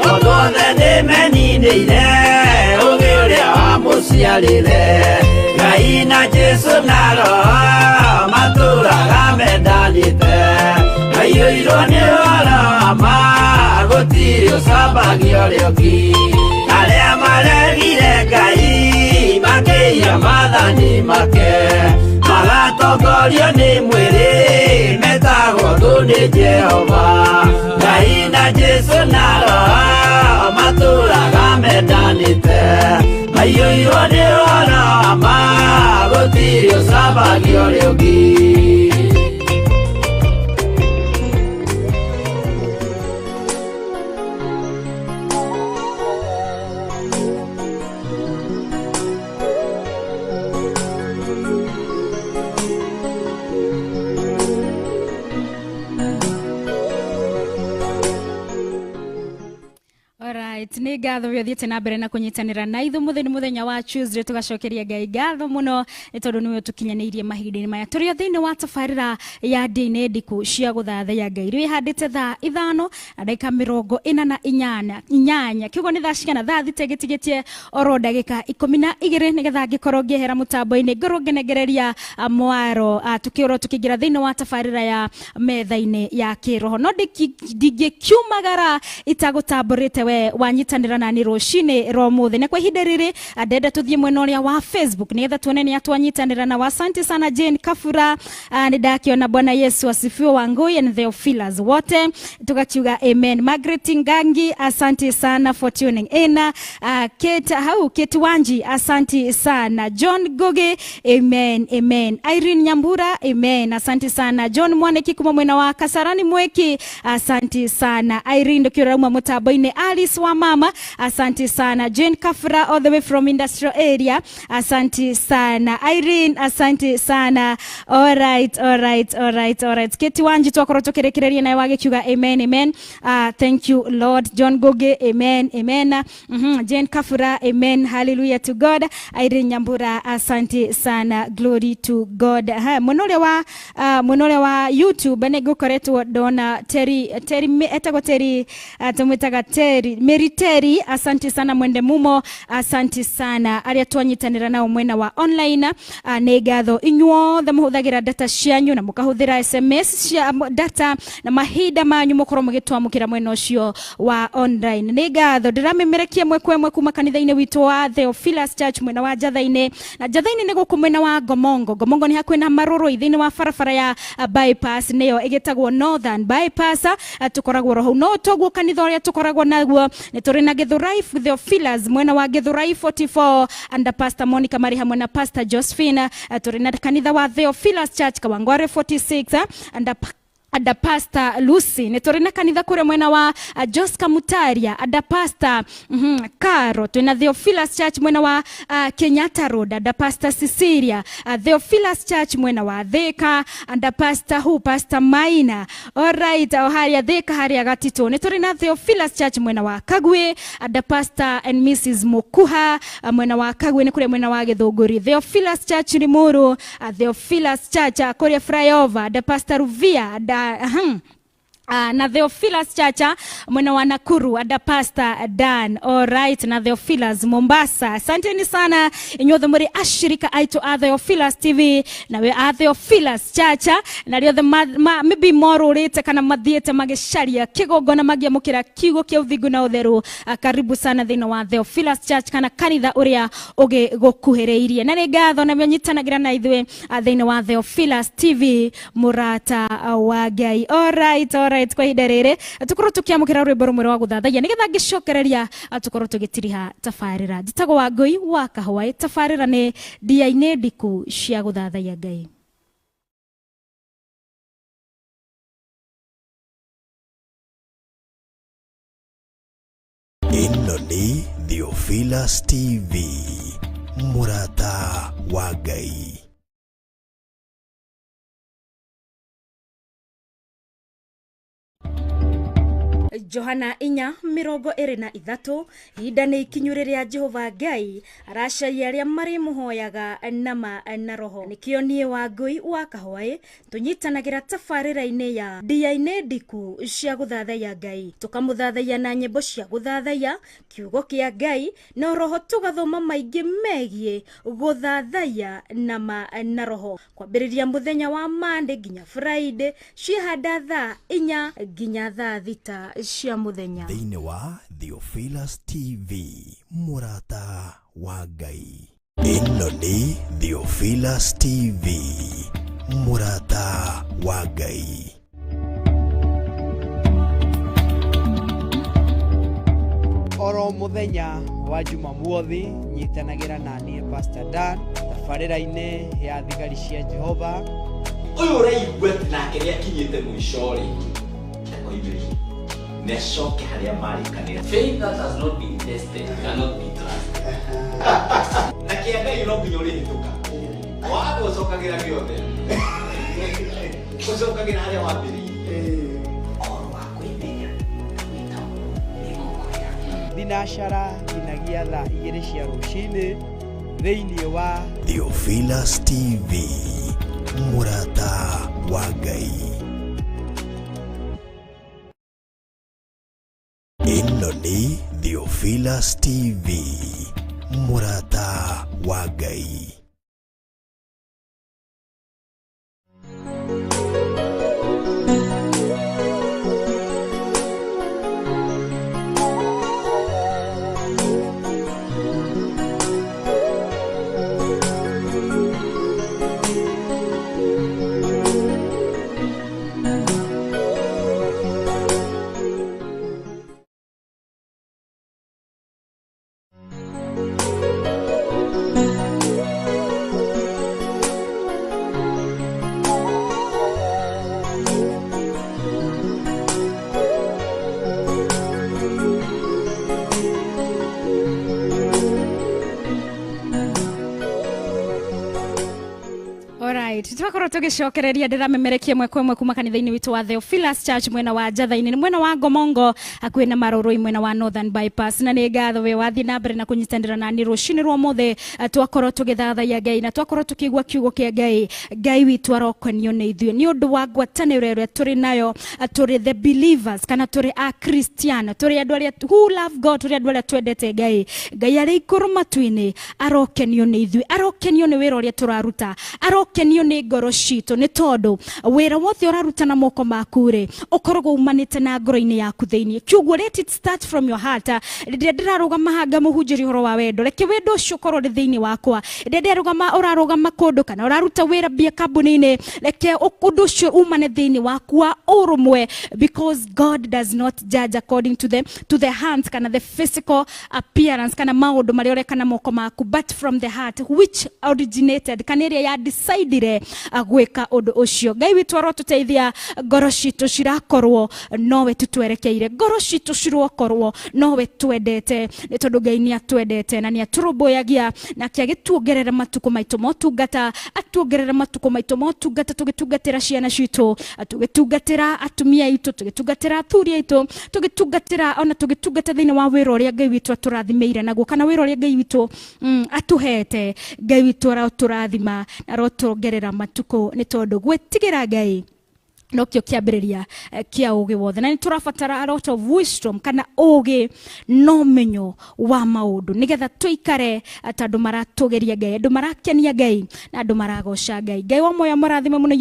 tondũ othe nĩmeninĩire ũgĩ ũrĩa wamũciarire Ngai na Jesũ na Roho matũraga mendanĩte maiyũirwo nĩ ũhoro wa ma gũtirĩ ũcambagio ũrĩa ũngĩ Arĩa maregire Ngai makĩiya maathani make magatongorio nĩ mwĩrĩ metagwo thũ nĩ Jehova Ngai na Jesũ na Roho matũraga mendanĩte Maiyũirwo nĩ ũhoro wa ma gũtirĩ ũcambagia ũrĩa ũngĩ.
Alright, nĩ ngatho we ũthiĩte na mbere na kũnyitanĩra na ithu mũthĩ nĩ mũthenya wa Tuesday, tũgacokeria Ngai ngatho mũno nĩ tondũ nĩwe ũtũkinyanĩirie mahinda-inĩ maya. Tũrĩ o thĩinĩ wa tabarĩra ya ndĩ-inĩ ndiku cia gũthathaiya Ngai. Rĩu ĩhandĩte thaa 5 na ndagĩka 48, kiugo nĩ thaa cigana? Thaa 6 gĩtigĩtie oro ndagĩka 12, nĩgetha ngĩkorwo ngĩehera mũtambo-inĩ ngorwo ngĩnengereria mwaro tukĩorwo tukĩingĩra thĩinĩ wa tabarĩra ya metha-inĩ ya kĩroho. No ndingĩkiumagara itagũtambũrĩte we wanyitanĩra nani rũcinĩ rwa ũmũthĩ. Na kwa ihinda rĩrĩ ndenda tũthiĩ mwena ũrĩa wa Facebook nĩgetha tuone nĩ atwanyitanĩra na asante sana Jane Kafura. Nĩ ndakiona Bwana Yesu asifiwe, Wangui and Theophilus wote tukakiuga amen. Margaret Ngangi, asante sana for tuning in. Kate hau Kate Wanji, asante sana. John Goge, amen amen. Irene Nyambura, amen, asante sana. John Mwaneki kuma mwena wa Kasarani Mweki, asante sana. Irene ndokiura uma mutambo-inĩ. Alice wa mama, asante sana. Jane Kafura all the way from industrial area, asante sana. Irene, asante sana. All right, all right, all right, all right. Kate Wanji twakorwo tukirekereria nawe wagikiuga amen amen. Thank you Lord. John Goge, amen amen. Jane Kafura, amen, hallelujah to God. Irene Nyambura, asante sana, glory to God. Mwena ũrĩa wa mwena ũrĩa wa YouTube nĩ ngũkoretwo ndona Terry Terry etagwo Terry, tumwitaga Terry Mary Terry, asante sana. Mwende mumo, asante sana. Arĩa twanyitanĩra nao mwena wa online, nĩ ngatho inyuothe mũhũthagĩra data cianyu na mũkahũthĩra SMS cia data na mahinda manyu mũkorwo mũgĩtwamũkĩra mwena ũcio wa online. Nĩ ngatho ndĩramemerekia mwe kwa ĩmwe kuma kanitha-inĩ witũ wa Theophilus Church mwena wa Njatha-inĩ, na Njatha-inĩ nĩ gũkũ mwena wa Ngomongo. Ngomongo nĩ hakuhĩ na Marũrũi thĩinĩ wa barabara ya bypass, nĩyo ĩgĩtagwo Northern Bypass. Tũkoragwo ro hau. No toguo kanitha ũrĩa tũkoragwo naguo nĩ tũrĩ na Githurai Theophilus mwena wa Githurai 44 under Pastor Monica marĩ hamwe na Pastor Josephine. Tũrĩ na kanitha wa Theophilus Church Kawangware 46 under Pastor Lucy. Nĩ tũrĩ na kanitha kũrĩa mwena wa Josca Mutaria under Pastor Caro. Twĩna Theophilus Church mwena wa Kenyatta Road under Pastor Cecilia. Theophilus Church mwena wa Thika under Pastor who Pastor Maina. All right, o harĩa Thika harĩa Gatitũ. Nĩ tũrĩ na Theophilus Church mwena wa Kagwe under Pastor and Mrs Mukuha. Mwena wa Kagwe nĩ kũrĩa mwena wa Gĩthũngũri. Theophilus Church Limuru, Theophilus Church kũrĩa Flyover under Pastor Ruvia under na Theophilus Chacha mwena wa Nakuru under Pastor Dan. All right, na Theophilus Mombasa. Asanteni sana inyuothe mũrĩ ashirika aitũ a Theophilus TV na we a Theophilus Chacha na rĩothe maybe morũrĩte kana mathiĩte magĩcaria kĩgongona magĩamũkĩra kiugo kĩa ũthingu na ũtheru. Karibu sana thĩinĩ wa Theophilus Church kana kanitha ũrĩa ũgĩgũkuhĩrĩirie. Na nĩ ngatho na nyitanagĩra na ithuĩ thĩinĩ wa Theophilus TV mũrata wa Ngai. All right, all right, kwa ihinda rĩrĩ tũkorwo tũkĩamũkĩra rwĩmbo rũmwe rwa gũthathaiya nĩgetha ngĩcokereria tũkorwo tũgĩtiriha tabarĩra. Njĩtagwo Wangũi wa Kahwaĩ, tabarĩra nĩ ndia-inĩ ndiku cia gũthathaiya Ngai.
Ĩno nĩ Theophilus TV, mũrata wa Ngai.
Johana 4:23, ihinda nĩ ikinyu rĩrĩa Jehova Ngai aracaria arĩa marĩmũhoyaga nama na roho. Nĩkĩo niĩ Wangũi wa Kahwaĩ tũnyitanagĩra tabarĩra-inĩ ya ndia-inĩ ndiku cia gũthathaiya Ngai, tũkamũthathaiya na nyĩmbo cia gũthathaiya kiugo kĩa Ngai na roho, tũgathoma maingĩ megiĩ gũthathaiya nama na roho, kwambĩrĩria mũthenya wa Monday nginya Friday ciĩhanda thaa 4 nginya thaa 6 cia mũthenya.
Thĩinĩ wa Theophilus TV, mũrata wa Ngai. Ĩno nĩ Theophilus TV, mũrata wa Ngai.
Oro muthenya Wa Jumamothi nyitanagĩra na niĩ Pastor Dan tabarĩra-inĩ ya thigari cia Jehova.
Ũyũ ũraigua atĩ nake nĩ akinyĩte mũico rĩ, akoimĩria nĩ acoke harĩa marĩkanĩra.
Faith that has not been tested cannot be trusted.
Na kĩa Ngai no nginya ũrĩhĩtũka watho ũcokagĩra gĩothe, ũcokagĩra harĩa wambĩrĩirie ũhoro wa kwĩmenya na gwĩtaũrwo nĩ gũkwĩra.
Thinacara nginyagia thaa 2 cia rũcinĩ thĩinĩ wa
Theophilus TV, mũrata wa Ngai. Ĩno nĩ Theophilus TV, mũrata wa Ngai.
Alright, twakorwo tũgĩcokereria ndĩramemerekia ĩmwe kwa ĩmwe kuma kanitha-inĩ witũ wa Theophilus Church mwena wa Njatha-inĩ, nĩ mwena wa Ngomongo hakuhĩ na Marũrũi mwena wa Northern Bypass. Na nĩ ngatho we wathiĩ na mbere na kũnyitanĩra nani rũcinĩ rwa ũmũthĩ. Twakorwo tũgĩthathaiya Ngai na twakorwo tũkĩigua kiugo kĩa Ngai. Ngai witũ arokenio nĩ ithuĩ nĩ ũndũ wa ngwatanĩro ĩrĩa tũrĩ nayo, tũrĩ the believers kana tũrĩ a Christian, tũrĩ andũ arĩa who love God, tũrĩ andũ arĩa twendete Ngai. Ngai arĩ igũrũ matu-inĩ arokenio nĩ ithuĩ, arokenio nĩ wĩra ũrĩa tũraruta, arokenio nĩ ngoro citũ, nĩ tondũ wĩra wothe ũraruta na moko maku rĩ ũkoragwo umanĩte na ngoro-inĩ yaku thĩinĩ. Kiugo let it start from your heart. Rĩrĩa ndĩrarũgama haha ngamũhunjĩria ũhoro wa wendo, reke wendo ũcio ũkorwo ũrĩ thĩinĩ wakwa. Rĩrĩa ndĩrarũgama, ũrarũgama kũndũ kana ũraruta wĩra mbia kambuni-inĩ, reke ũndũ ũcio umane thĩinĩ waku wa ũrũmwe, because God does not judge according to the hands kana the physical appearance kana maũndũ marĩa ũreka na moko maku, but from the heart which originated kana ĩrĩa ya decidire gwĩka ũndũ ũcio. Ngai witũ arotũteithia, ngoro citũ cirakorwo nowe tutwerekeire, ngoro citũ cirokorwo nowe twendete, nĩ tondũ Ngai nĩ atwendete na nĩ atũrũmbũyagia, nake agĩtuongerera matukũ maitũ motungata, atuongerera matukũ maitũ motungata, tũgĩtungatĩra ciana citũ, tũgĩtungatĩra atumia aitũ, tũgĩtungatĩra athuri aitũ, tũgĩtungatĩra ona tũgĩtungata thĩinĩ wa wĩra ũrĩa Ngai witũ atũrathimĩire naguo, kana wĩra ũrĩa Ngai witũ atũhete. Ngai witũ arotũrathima na arotuongerera matukũ, nĩ tondũ gwĩtigĩra Ngai nokĩo kĩambĩrĩria kĩa ũgĩ wothe, na nĩ tũrabatara a lot of wisdom kana ũgĩ na ũmenyo wa maũndũ nĩgetha tũikare ta andũ maratũgeria Ngai, andũ marakenia Ngai na andũ maragoca Ngai. Ngai wa muoyo mũrathime mũno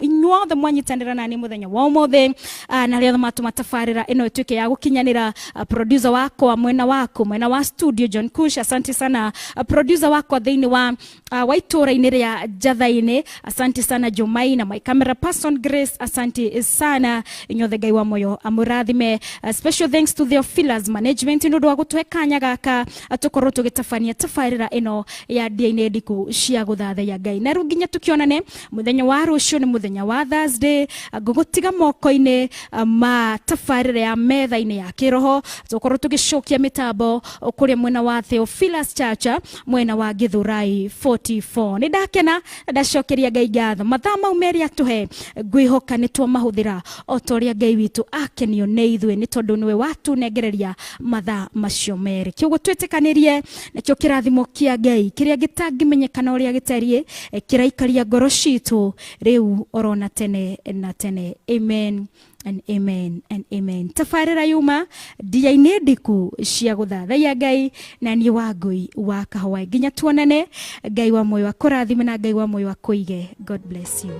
inyuothe mwanyitanĩra nani mũthenya wa ũmũthĩ, na arĩa othe matũma tabarĩra ĩno ĩtuĩke ya gũkinyanĩra. Producer wakwa mwena waku, mwena wa studio, John Kush, asante sana. Producer wakwa thĩinĩ wa itũũra-inĩ rĩa Njatha-inĩ, asante sana Jomai, na my camera person Grace, asante sana inyuothe. Ngai wa moyo amũrathime. Special thanks to Theophilus management nĩ ũndũ wa gũtũhe kanya gaka tũkorwo tũgĩtabania tabarĩra ĩno ya ndia-inĩ ndiku cia gũthathaiya Ngai. Na rĩu nginya tũkĩonane mũthenya wa rũciũ, nĩ mũthenya wa Thursday, ngũgũtiga moko-inĩ ma tabarĩra ya metha-inĩ ya kĩroho. Tũkorwo tũgĩcokia mĩtambo kũrĩa mwena wa Theophilus Church, mwena wa Githurai 44. Nĩ ndakena na ndacokeria Ngai ngatho mathaa mau merĩ atũhe, ngwĩhoka nĩ twamahũthĩra o ta ũrĩa Ngai witũ akenio nĩ ithuĩ, nĩ tondũ nĩwe watunengereria mathaa macio merĩ. Kĩoguo twĩtĩkanĩrie nakĩo kĩrathimo kĩa Ngai kĩrĩa gĩtangĩmenyekana ũrĩa gĩtariĩ, kĩraikaria ngoro citũ rĩu orona tene na tene. Amen and amen and amen. Tabarĩra yuma ndia-inĩ ndiku cia gũthathaiya Ngai na niĩ Wangũi wa Kahũa. Nginya tuonane, Ngai wa muoyo akũrathime na Ngai wa muoyo akũige. God bless you.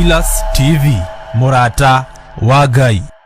Theophilus TV, mũrata wa Ngai.